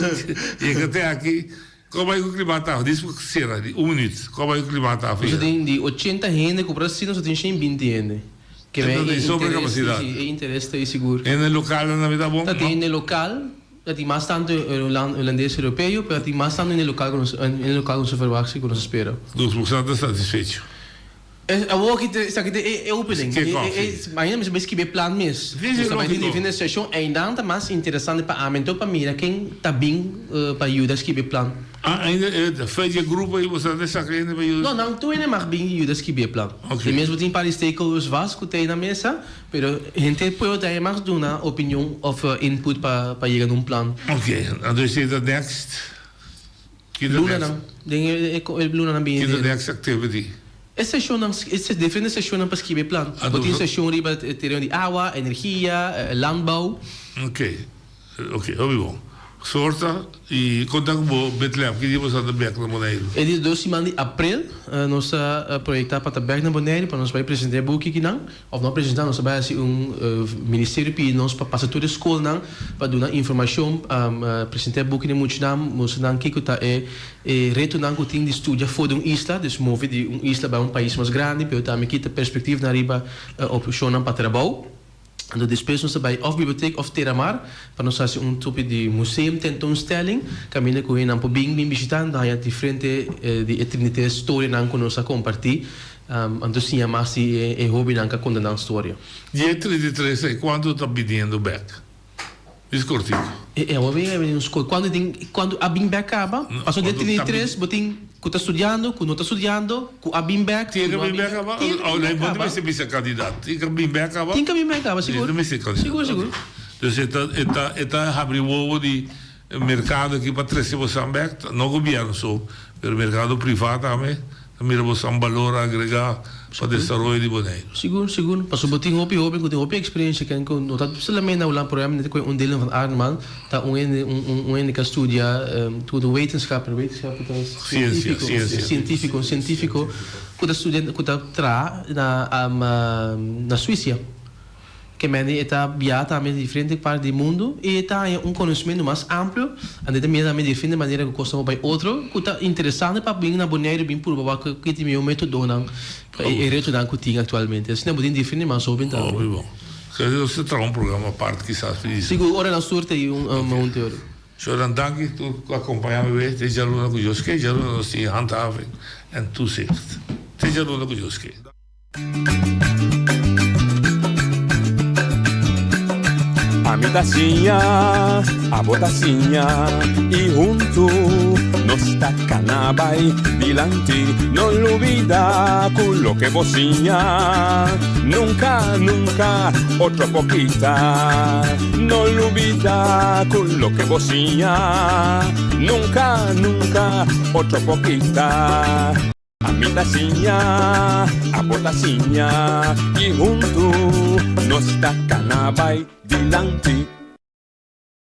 Speaker 16: yega te aki. Kon bai ku klimaattafel? Dis por sera di un minuut. Kon bai ku klimaattafel?
Speaker 19: Nos tin di ochenta hende ku por asina nos tin shen binti hende. Ke men
Speaker 16: e
Speaker 19: interes, si, e interes ta ei sigur.
Speaker 16: Hende lokal nan ta bon?
Speaker 19: Ta tin hende lokal, ta tin mas tantu hulandes europeo, pero ta tin mas tantu hende lokal ku nos, hende lokal ku nos ta verwagt si ku nos ta spera.
Speaker 16: Dus bo sa ta satisfecho?
Speaker 19: Awor aki ta esaki ta e opening.
Speaker 16: Kick-off, si.
Speaker 19: Ainda mi ta skibi e plan mes.
Speaker 16: Si, si,
Speaker 19: Nos ta bai tin
Speaker 16: lógiko.
Speaker 19: diferente seshon, einan ta mas interesante pa ami anto pa mira ken ta bin pa yuda skibi e plan.
Speaker 16: Ah, ainda e fe dje grupo ei boso ta saka hende pa yuda?
Speaker 19: No, nan tur hende mag bin yuda skibi e plan.
Speaker 16: Oké.
Speaker 19: I mes bo tin par di stakeholders vast ku ta ei na mesa, pero henter pueblo ta ei mag duna opinion òf input pa pa yega na un plan.
Speaker 16: Oké, anto esei ta next? Ki ta next?
Speaker 19: Lunanan, den e e lunanan
Speaker 16: Ki ta
Speaker 19: binidero.
Speaker 16: next activity?
Speaker 19: E seshonnan, e diferente seshonnan pa skibi e plan. Bo tin seshon riba e tereno di awa, energia, landbouw.
Speaker 16: Oké. Ok, hopi bon. Sorta y conta cu bo Bethlehem, ki dia bo sa ta bek na Boneiru?
Speaker 19: E di dos siman di april nos ta proyecta pa ta bek na Boneiru pa nos bay presenta e buki kinan, of no presenta, nos ta bay haci un ministerio pidi nos pa pasa tur e scolnan pa duna informacion, presenta e buki na e muchanan, mustra nan kico ta e retonan cu tin di studia for di un isla, dus move di un isla bay un pais mas grandi, pero tambe kita perspectivanan riba opcionnan pa trabou. Anto despues nos ta bai of bibliotek of Terramar pa nos hasi un topi di museum tentoonstelling kaminda ku hendenan por bin bin bishita anto haña diferente di e 33 storianan ku nos a kompartí anto siña mas di e hobennan ku a konta nan storia.
Speaker 16: Di e 33 ei kuantu ta biniendo bek? Bis kortiko.
Speaker 19: E awor bin a bini un skol. Kuantu tin kuantu a bin bek kaba? Pasobra di e 33 bo tin ku ta studiando, ku no ta studiando, ku a bin bek, ku
Speaker 16: Tin
Speaker 19: no
Speaker 16: ka
Speaker 19: a
Speaker 16: bin
Speaker 19: bin
Speaker 16: bek kaba?
Speaker 19: Tin ka
Speaker 16: Oh,
Speaker 19: bin
Speaker 16: nee,
Speaker 19: bek
Speaker 16: bo ta
Speaker 19: kaba.
Speaker 16: mester bisa kandidat. Tin ka bin bek kaba?
Speaker 19: Tin ka bin bek kaba, sigur.
Speaker 16: Bo ta mester kandidat.
Speaker 19: Sigur, sigur.
Speaker 16: Dus e ta e ta e ta habri wowo di merkado aki pa trese bosan bek, no gobièrnu so, pero merkado privá tambe. Ta mira bo san balor agregá pa desaroyo di Boneiru.
Speaker 19: Sigur, sigur. Pasobra bo tin hopi hoben ku tin hopi eksperensia ken ku no ta solamente na Hulanda, por ehèmpel ku un Dylan van Arnman ta un hende un hende ku a studia tur di wetenschap, wetenschap ta
Speaker 16: Siensia,
Speaker 19: sientífiko,
Speaker 16: siensia.
Speaker 19: sientífiko, un sientífiko ku ta studia ku ta traha na na Suisia. Ke mende e ta biaha tambe di diferente parti di mundu i e ta haña un konosementu mas amplio, anto e ta mira tambe diferente manera ku kos ta bai otro ku ta interesante pa bin na Boneiru bin purba wak ki ta e mihó metodonan pa e retonan ku tin aktualmente. Asina bo tin diferente mas hóben tambe.
Speaker 16: Hopi bon. Kere nos ta traha un programa apart kisas pa disa.
Speaker 19: Sigur, ora nan surte i un un teoria.
Speaker 16: Shornan danki tur ku akompaña mi wes te djaluna ku Dios ke. Djaluna nos tin handhaving en toezicht. Te djaluna ku Dios ke.
Speaker 15: Ami ta siña, abo ta siña y huntu nos ta cana bay dilanti. No lubida cu loke bo siña nunca, nunca otro por kita. No lubida cu loke bo siña nunca, nunca otro por kita. Ami ta siña, abo ta siña, i huntu nos ta kana bai dilanti.